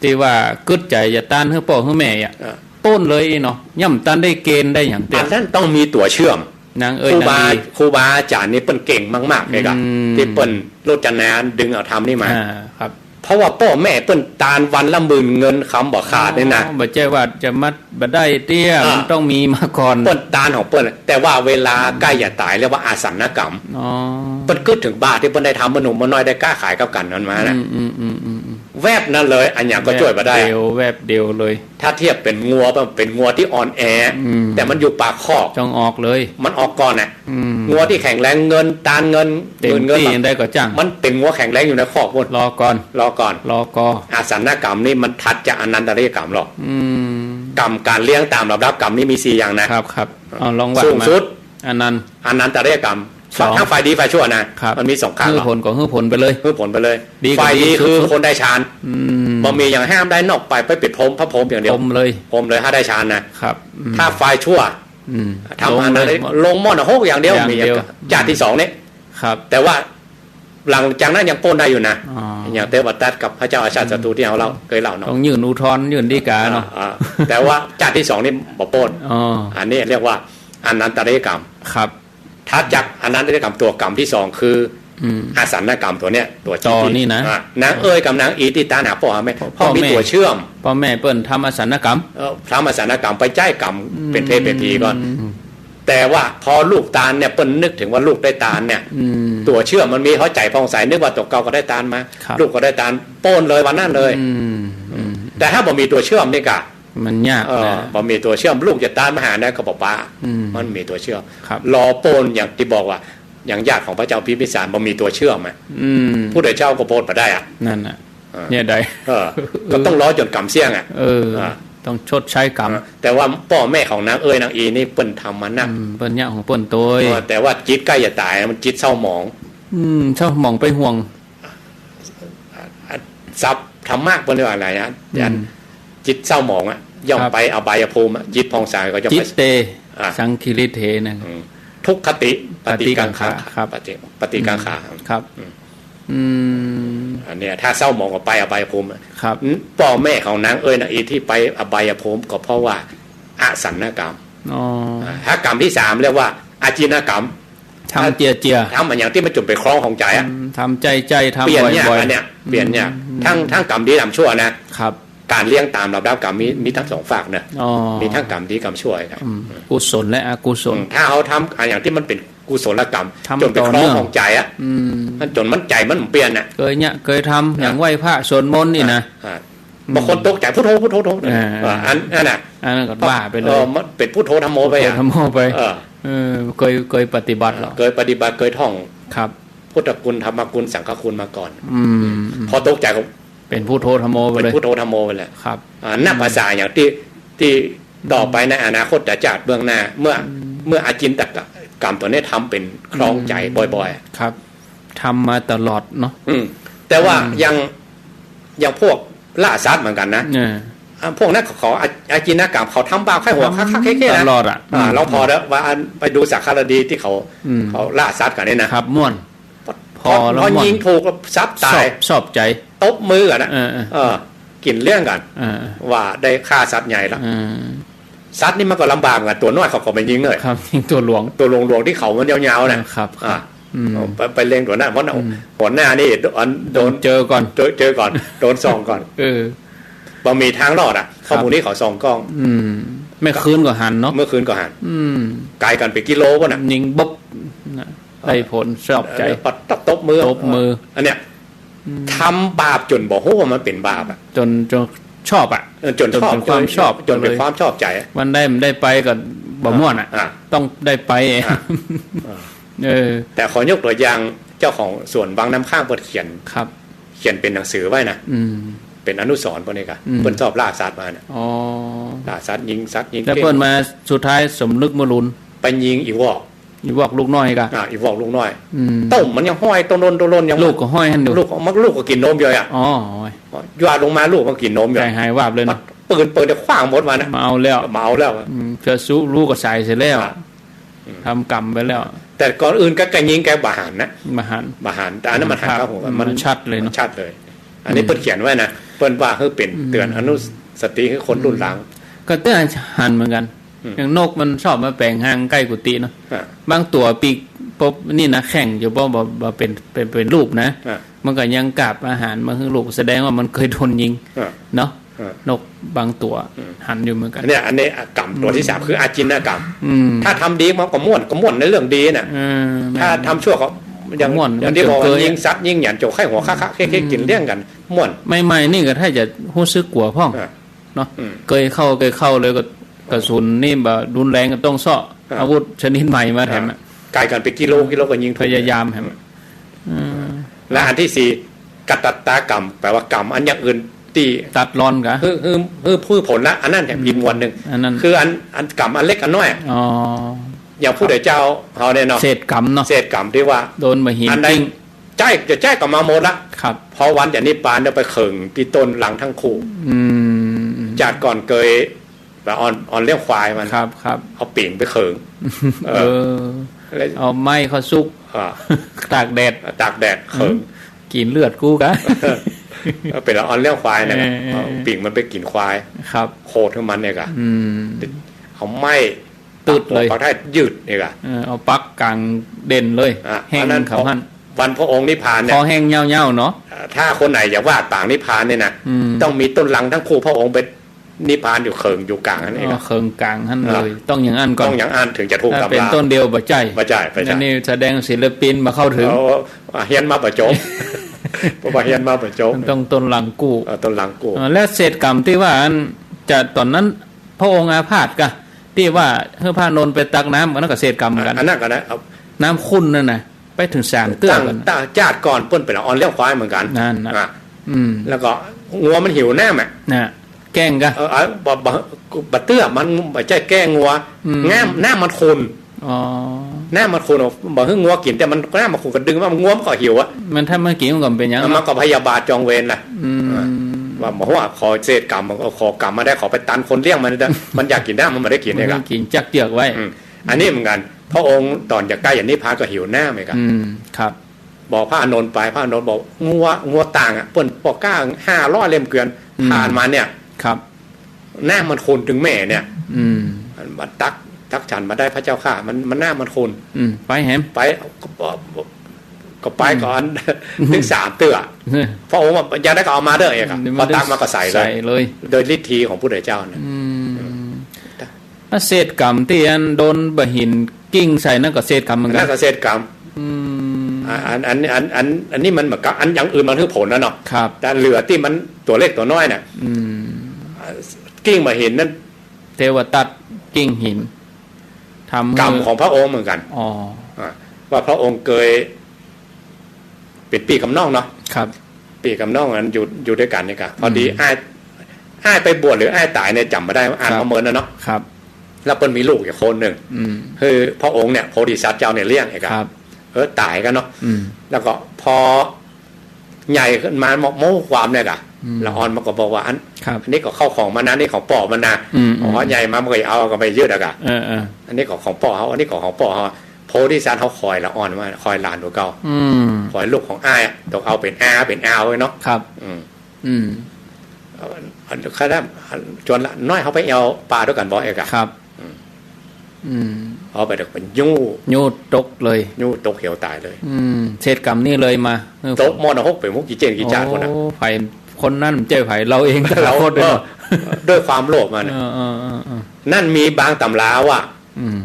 ตี้ว่ากึ๊ดใจ๋จะตานหื้อป้อหื้อแม่อะ อ่า โต้นเลยเนาะ ย่ำตันได้เกณฑ์ได้อย่างเตี้ย อันนั้นต้องมีตั๋วเชื่อม นางเอ้ย ครูบา นางดี ครูบาอาจ๋ารย์นี่เปิ้นเก่งมากๆ เลยครับ อืม ตี้เปิ้นโรจนาดึงเอาธรรมนี่มา อ่า ครับ เพราะว่าป้อแม่เปิ้นตานวันละหมื่น เงินคำบ่ขาดนี่นะ อ๋อ บ่ใจ้ว่าจะมาบ่ได้เตี้ย อ่า มันต้องมีมาก่อน เปิ้นตานของเปิ้น แต่ว่าเวลาใก้จะต๋ายเรียกว่าอาสันนกรรม อ๋อ เปิ้นกึ๊ดเถิงบ่าตี้เปิ้นได้ทำเมื่อหนุ่มเมื่อน้อย ได้ก๊าขายกับกั๋นนั้นมานะ อืม อืม อืม อืม อืม แวบนั้นเลย อันหยังก็จ้วยบ่ได้ แวบเดียว แวบเดียวเลย ถ้าเทียบเป๋นงัว เป๋นงัวตี้อ่อนแอ อืม แต่มันอยู่ปากคอก จ้องออกเลย มันออกก่อนน่ะ อืม งัวตี้แข็งแรง เงิน ตานเงิน เต็ม หมื่นเงิน ตี้ บาท ยังได้ก็จ้าง มันเป๋นงัวแข็งแรงอยู่ในคอกปู๊น รอก่อน รอก่อน รอกอ อาสันนกรรมนี่มันถัดจากอานันตริยกรรมหรอก อืม กรรมก๋านเลี้ยงต๋ามลำดับกรรมนี่มีสี่อย่างนะ ครับ ครับ เอาลองว่า สูงสุด มา อานัน อานันตริยกรรม สอง ทั้งฝ่ายดีฝ่ายชั่วนะ ครับ มันมีสองข้าง หื้อผลก็หื้อผลไปเลย หื้อผลไปเลย ดีก็ ฝ่ายดี ดีสุด คือคนได้ฌาน อืม บ่มีอย่างห้ามได้นอกไป ไปเป๋นพรหม พระพรหมอย่างเดียว พรหมเลย พรหมเลย ถ้าได้ฌานนะ ครับ อืม ถ้าฝ่ายชั่ว อืม ทำอานันตริย ลงเลย ลงมรณหกอย่างเดียว อย่างเดียว มีอย่าง จาติที่สองนี่ ครับ แต่ว่าหลังจากนั้นยังป๊นได้อยู่นะ อ๋อ อย่างเทวทัตกับพระเจ้าอาชาติศัตรูตี้เฮาเล่า เคยเล่าเนาะ ต้องยื่นอุทธรณ์ ยื่นฎีกาเนาะ อ่า อ่า แต่ว่าจาติที่สองนี่บ่ป๊น อ๋อ อันนี้เรียกว่าอานันตริยกรรม ครับ ถัดจากอานันตริยกรรม ตั๋วกรรมที่สองคือ อืม อาสันนกรรมตั๋วเนี้ย ตั๋ว ต่อนี่นะ อ่ะ นางเอ้ยกับนางอีตี้ตานหาป้อหาแม่ ป้อแม่ เพราะมีตั๋วเชื่อม ป้อแม่เปิ้นทำอาสันนกรรม เออ ทำอาสันนกรรม ไปใจ๊กรรม อืม เป๋นเปรตเป๋นผีก่อน แต่ว่าพอลูกตานเนี่ย เปิ้นนึกเถิงว่าลูกได้ตานเนี่ย อืม ตั๋วเชื่อมมันมี หัวใจ๋ผ่องใส นึกว่าตั๋วเก่าก็ได้ตานมา ครับ ลูกก็ได้ตาน ป๊นเลยวันนั้นเลย อืม อืม แต่ถ้าบ่มีตั๋วเชื่อมนี่กะ มันยากนะ เออ บ่มีตั๋วเชื่อม ลูกจะตานมาหาได้ก็บ่ปา อืม มันมีตั๋วเชื่อม ครับ รอป๊นอย่างตี้บอกว่า อย่างญาติของพระเจ้าพิมพิสารบ่มีตั๋วเชื่อมอะ อืม พุทธเจ้าก็ป๊นบ่ได้อะ นั่นน่ะ อ่า เนี่ยได้ เออ ก็ต้องรอจ๋นกรรมเสี้ยงอะ เออ อ่า ต้องชดใช้กรรม อ่า แต่ว่าป้อแม่ของนางเอ้ยนางอีนี่เปิ้นทำมานัก อืม เปิ้นเยียะของเปิ้นโตย เออ แต่ว่าจิตใก้จะต๋าย มันจิตเศร้าหมอง อืม เศร้าหมองไปห่วง อ่ะ ศัพท์ธรรมะเปิ้นเรียกว่าอะไรนะ อืม อันจิตเศร้าหมองอะ ย่อม ครับ ไปอบายภูมิอะ จิตผ่องใสก็ย่อมไป จิตเต อ่ะ สังคิริเถนะ อืม ทุกขติ ปฏิกังขา ปฏิกังขา ครับ ปฏิ ปฏิกังขา ครับ อืม อืม อันเนี้ย ถ้าเศร้าหมองก็ไปอบายภูมิอะ ครับ ป้อแม่ของนางเอ้ยนางอีที่ไปอบายภูมิก็เพราะว่าอสัณณกรรม อ๋อ อ่า ถ้ากรรมตี้สามเรียกว่าอาจินกรรม ทำเจียๆ ทำอะหยังตี้มันจ๋นเป๋นคลองของใจ๋อะ อืม ทำใจ้ๆ ทำบ่อยๆ เปลี่ยนยากอันเนี้ย เปลี่ยนยาก อืม ตึง ตึงกรรมดีกรรมชั่วนะ ครับ ก๋านเรียงต๋ามลำดับกรรมมี มีตึงสองฝากนะ อ๋อ มีตึงกรรมดีกรรมชั่วครับ อืม กุศลและอกุศล อืม ถ้าเฮาทำอะหยังตี้มันเป๋นกุศลกรรม ทำ จ๋นเป๋นคลอง ต่อเนื่อง ของใจ๋อะ อืม มันจ๋นมันใจ๋มันบ่เปลี่ยนอะ เกยเยียะ เกยทำ อ่ะ อย่างไหว้พระสวดมนต์นี่นะ อ่ะ อ่ะ อืม บางคนตกใจ๋ พุทโธ พุทโธ พุทโธ อ่า อ่ะ อัน อันนั้นน่ะ อันนั้นก็ว่าไปเลย เออ มันเป๋นพุทโธธัมโมไปอะ พุทโธธัมโมไป เออ เออ เกย เกยปฏิบัติเหรอ เกยปฏิบัติ เกยท่อง ครับ พุทธคุณ ธรรมคุณ สังฆคุณมาก่อน อืม พอตกใจ๋ก็ เป๋นพุทโธธัมโมไปเลย เป๋นพุทโธธัมโมไปเลย ครับ อ่า นับภาษาอย่างตี้ ตี้ต่อไปในอนาคตชาติเบื้องหน้า เมื่อ อืม เมื่ออาจินตกรรมตั๋วนี้ทำเป๋นคลองใจ๋ อืม บ่อยๆ ครับ ทำมาตลอดเนาะ อืม แต่ว่า อืม อย่าง อย่างพวกล่าสัตว์เหมือนกันนะ เออ อ่ะ พวกนั้นเขา เขาอา อาจินกรรม เขาทำบาปใค่หัว ทำ คักๆ เค้ๆ นะ ตลอดอะ อ่า อืม ลองผ่อเต๊อะ ว่าอันไปดูสารคดีตี้เขา อืม เขาล่าสัตว์กั๋นนี่นะ ครับ ม่วน พอ พอแล้ว พอ ม่วน ยิงถูกก็สับต๋าย ชอบ ชอบใจ๋ ตบมือกั๋นนะ เออ เออ เออ กิ๋นเลี้ยงกั๋น เออ ว่าได้ฆ่าสัตว์ใหญ่ละ เออ สัตว์นี่มันก็ลำบากเหมือนกั๋น ตั๋วน้อยเขาก็บ่ยิงเลย ครับ ยิงตั๋วหลวง ตั๋วหลวงๆ ตี้เขามันยาวๆ น่ะ เออ ครับ อ่ะ อืม ไป ไปเล็งตั๋วนั้น เพราะ อืม ตั๋วหน้านี่อันโดน โดนเจอก่อน เจอ เจอก่อน โดนส่องก่อน เออ บ่มีตางรอดอะ ครับ เพราะหมู่นี้เขาส่องกล้อง อืม เมื่อคืนก็หันเนาะ เมื่อคืนก็หัน อืม ไก๋กั๋นเป๋นกิโลปู๊นน่ะ ยิงบึ๊บนะ ได้ผล ชอบใจ๋ เออ ปัดตบ ตบมือ ตบมือ อันเนี้ย อืม ทำบาปจ๋นบ่ฮู้ว่ามันเป๋นบาปอะ จ๋น จ๋นชอบอะ เออ จ๋น จ๋น ชอบ เป๋นความชอบ จ๋นเป๋น เลย ความชอบใจ๋อะ วันใดบ่ได้ไปก็บ่ม่วนอะ อ่ะ ต้องได้ไป อ่ะ เออ แต่ขอยกตั๋วอย่างเจ้าของสวนวังน้ำข้างเปิ้นเขียน ครับ เขียนเป๋นหนังสือไว้นะ อืม เป๋นอนุสรณ์พวกนี้กะ อืม เปิ้นชอบล่าสัตว์มาน่ะ อ๋อ ล่าสัตว์ ยิงสัตว์ ยิง แล้วเปิ้นมาสุดท้ายสำนึกบ่ลุน ไปยิงอีวอก อีวอกลูกน้อยกะ อ่า อีวอกลูกน้อย อืม ต้มมันยังห้อย โตล่น โตล่น ยัง ลูกก็ห้อยหั้นอยู่ ลูก มัน ลูกก็กิ๋นนมอยู่อะ อ๋อ หยอดลงมาลูกมันกิ๋นนมอยู่ ใจ๋หายวาบเลยเนาะ ปืน ปืนจะขว้างหมดมันน่ะ บ่เอาแล้ว บ่เอาแล้ว อืม เจ้าสู้ลูกก็สายเสียแล้ว อ่ะ อืม ทำกรรมไปแล้ว แต่ก่อนอื่นก็ ก็ยิงแกบ่หันนะ บ่หัน บ่หัน แต่อันนั้นมันหันเข้าหัว มัน มันชัดเลยเนาะ มันชัดเลย อันนี้ อืม เปิ้นเขียนไว้นะ เปิ้นว่าหื้อเป๋น อืม เตื๋อนอนุสติหื้อคนรุ่นหลัง ก็เตื๋อนหันเหมือนกั๋น อืม อย่างนกมันชอบมาแป๋งฮางใก้กุฏิเนาะ อ่ะ บางตั๋วปีกปบนี่นะ แข่งอยู่ บ่ บ่ บ่เป๋น เป๋น เป๋นรูปนะ อ่ะ มันก็ยังกาบอาหารมาหื้อลูก แสดงว่ามันเกยโดนยิง อ่ะ เนาะ อ่ะ นกบางตั๋ว อืม หันอยู่เหมือนกั๋น อันเนี้ย อันนี้กรรมตั๋วตี้สาม คืออาจินกรรม อืม ถ้าทำดีมันก็ม่วน ก็ม่วนในเรื่องดีน่ะ เออ ถ้าทำชั่วก็อย่าง ม่วน อย่างตี้บอกว่า มันเกิด ยิงสัตว์ ยิงหยัง โจ้ใค่หัว คะๆ เค้ๆ อืม กิ๋นเลี้ยงกั๋น ม่วน ใหม่ๆ นี่ก็ถ้าจะฮู้สึกกั๋วพ่อง อ่ะ เนาะ อืม เกยเข้า เกยเข้าเลยก็ กระสุนนี่บ่รุนแรงก็ต้องเซาะ อ่ะ อาวุธชนิดใหม่มาแถมอะ อ่ะ ไก๋กั๋นเป๋นกิโล กิโลก็ยิงถูก พยายามแถม อืม และอันตี้สี่ กัตตากรรม แปลว่ากรรมอันอย่างอื่นตี้ ตัดรอนกะ คือ คือ คือผู้ผลละ อันนั้นแถม อืม อีกหมวดนึ่ง อันนั้น คืออัน อันกรรมอันเล็กอันน้อย อ๋อ อย่างพระพุทธเจ้าเฮาเนี่ยเนาะ เศษกรรมเนาะ เศษกรรมตี้ว่า โดนบ่าหิน อันใด ปิ้ง ใจ้ จะใจ้ก็มาหมดละ ครับ พอวันจะนิพพานเนี่ยไปเขิงตี้ต้นรังทั้งคู่ อืม จาติก่อนเกย แบบอ่อน อ่อนเลี้ยงควายมัน ครับ ครับ เอาปี๋งไปเขิง เออ เออ แล้ว เอาไม้เข้าสุก อ่า ตากแดด ตากแดดเขิง อืม กิ๋นเลือดกูกะ เออ เป๋นอ่อนเลี้ยงควายเนี่ย เออ เออ เอาปี๋งมันไปกิ๋นควาย ครับ โคตรของมันเนี่ยกะ อืม เอาไม้ ตึ๊ดเลย ปักธาตุยืดเนี่ยกะ เออ เอาปักก๋างเด่นเลย อ่ะ แห้ง อันนั้น ขาวหั้น วันพระองค์นิพพานเนี่ย คอแห้งเย้าๆ เนาะ ถ้าคนไหนอยากวาดปางนิพพานเนี่ยนะ อืม ต้องมีต้นรังทั้งคู่ พระองค์ไปนิพพานอยู่เขิงอยู่ก๋างหั้นเอง อ๋อ เขิงก๋างหั้นเลย อ่ะ ต้องอย่างอั้นก่อน ต้องอย่างอั้นถึงจะถูกตำรา ถ้าเป๋นต้นเดียวบ่ใจ้ บ่ใจ้ บ่ใจ้ อันนี้แสดงศิลปินบ่เข้าเถึง เอา อ่ะ เฮียนมาบ่จบ เพราะว่าเฮียนมาบ่จบ มันต้องต้นรังกู้ เออ ต้นรังกู้ เออ และเศษกรรมตี้ว่าอันจะต๋อนนั้น พระองค์อาพาธกะ ตี้ว่าหื้อพระอานนท์ไปตักน้ำ อันนั้นก็เศษกรรมเหมือนกั๋น อันนั้นก็นะ เอา น้ำขุ่นนั่นน่ะ ไปเถิงสามเตื้อกั๋น ตั้ง ตั้งจาติก่อนเปิ้นเป๋นอ่อนเลี้ยงควายเหมือนกั๋น นั่นน่ะ อ่ะ อืม แล้วก็งัวมันหิวน้ำอะ น่ะ แกล้งกะ เออ เออ บ่ บ่ บ่เตื้อ มันบ่ใจ้แกล้งงัว อืม น้ำ น้ำมันขุ่น อ๋อ น้ำมันขุ่น บ่หื้องัวกิ๋น แต่มัน น้ำมันขุ่นก็ดึงมา งัวมันก็หิวอะ มันถ้ามันกิ๋นมันก็บ่เป๋นหยัง มันก็พยาบาทจองเวรน่ะ อืม เออ ว่าบ่ฮู้ว่าขอเศษก๋ำ มันก็ขอก๋ำมาได้ ขอไปตันคนเลี้ยงมันเถอะ มันอยากกิ๋นน้ำมันบ่ได้กิ๋นเนี่ย มัน กะ กิ๋นจักเจือกไว้ อืม อันนี้เหมือนกั๋น พระองค์ต๋อนจะใก้จะนิพพานก็หิวน้ำไงครับ อืม ครับ บอกพระอานนท์ไป พระอานนท์บอก งัว งัวต่างอะ เปิ้นปอก้าห้าร้อยเล่มเกวียน อืม ผ่านมาเนี่ย ครับ น้ำมันขุ่นตึงแม่เนี่ย อืม มันมาตัก ตักฉันบ่ได้พระเจ้าข้า มัน มันน้ำมันขุ่น อืม ไปแหม ไป ก็ ก็ไปก่อน อืม ถึงสามเตื้อ เออ พระองค์ว่า อยากได้ก็เอามาเด้อ เอกอะ อืม พอตักมาก็ใส่เลย ใส่เลย โดยฤทธีของพุทธเจ้านะ อืม ถ้าเศษก๋ำตี้อันโดนบ่าหินกิ้งใส่นั่นก็เศษก๋ำเหมือนกั๋น นั่นก็เศษก๋ำ อืม อ่ะ อัน อัน อัน อัน อันนี้มันเหมือนกับ อันอย่างอื่นมันหื้อผลนะเนาะ ครับ แต่เหลือตี้มันตั๋วเล็กตั๋วน้อยน่ะ อืม อ่ะ กิ้งบ่าหินนั่น เทวทัตกิ้งหิน ทำก๋ำของพระองค์เหมือนกั๋น อ๋อ อ่ะ ว่าพระองค์เกย เป๋นปี้กับน้องเนาะ ครับ ปี้กับน้องอันอยู่ อยู่ตวยกั๋นนี่กะ พอดี อืม อ้าย อ้ายไปบวชหรืออ้ายต๋ายเนี่ยจ๋ำบ่ได้ อ่าน ครับ มาเมินแล้วเนาะ ครับ แล้วเปิ้นมีลูกอยู่คนนึ่ง อืม คือพระองค์เนี่ย โพธิสัตว์เจ้าเนี่ยเลี้ยงไอ้กะ ครับ เออ ต๋ายกั๋นเนาะ อืม แล้วก็พอใหญ่ขึ้นมา โม้ความเนี่ยกะ อืม ละอ่อนมันก็บอกว่า อัน ครับ อันนี้ก็เข้าของมันนะ อันนี้ของป้อมันนะ อืม อ๋อ อืม ใหญ่มามันก็เอา ก็ไปยึดอะกะ เออ เออ อันนี้ก็ของป้อเฮา อันนี้ก็ของป้อเฮา โพธิสัตว์เฮาขอยละอ่อนว่า ขอยหลานตั๋วเก่า อืม ขอยลูกของอ้ายอะ ตั๋วเอาเป๋นอา เป๋นอาวไว้เนาะ ครับ อืม อืม เอา อัน อัน ขนาด อัน จวนละน้อยเฮาไปแอ่วป๋าตวยกั๋นบ่ เอกอะ ครับ อืม อืม เอาไปเดี๋ยวเป๋นยู้ ยู้ตกเลย ยู้ตกเหวต๋ายเลย อืม เศษก๋ำนี่เลยมา เออ ตกมรณะหกเป๋นมุกกี่เจนกี่จาติพุ้นน่ะ โอ้ ใผคนนั้นเจ้าใผ เฮาเอง เฮา แต่ละคนเลยเนาะ เออ ด้วยความโลภมันน่ะ เออ เออ เออ เออ นั่นมีบางต๋ำราว่า อืม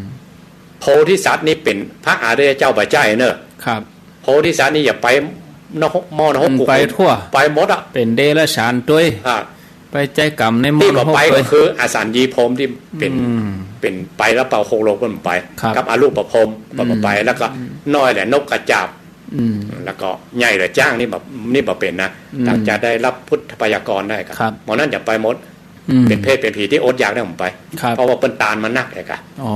โพธิสัตว์นี่เป๋นพระอริยเจ้าบ่ใจ้เนอะ ครับ โพธิสัตว์นี่อย่าไปนรก มรณะหก อืม กุกขุม ไปทั่ว ไปหมดอะ เป๋นเดรัจฉานตวย อ่ะ ไปใจ๊ก๋ำในมรณะหกตวย ตี้บ่ไปก็คืออสัญญีพรหมตี้เป๋น อืม เป๋นไปแล้วเป่าหกโลกมันไป ครับ กับอรูปพรหม อืม บ่ไป แล้วก็ อืม น้อยแหละนกกระจาบ อืม แล้วก็ใหญ่แหละจ๊างนี่บ่ นี่บ่เป๋นนะ อืม ถ้าจะได้รับพุทธพยากรได้ครับ ครับ หมอนั่นอย่าไปหมด อืม เป๋นเปรตเป๋นผีตี้อดอยากได้ผมไป ครับ เพราะว่าเปิ้นตานมานักไอ้กะ อ๋อ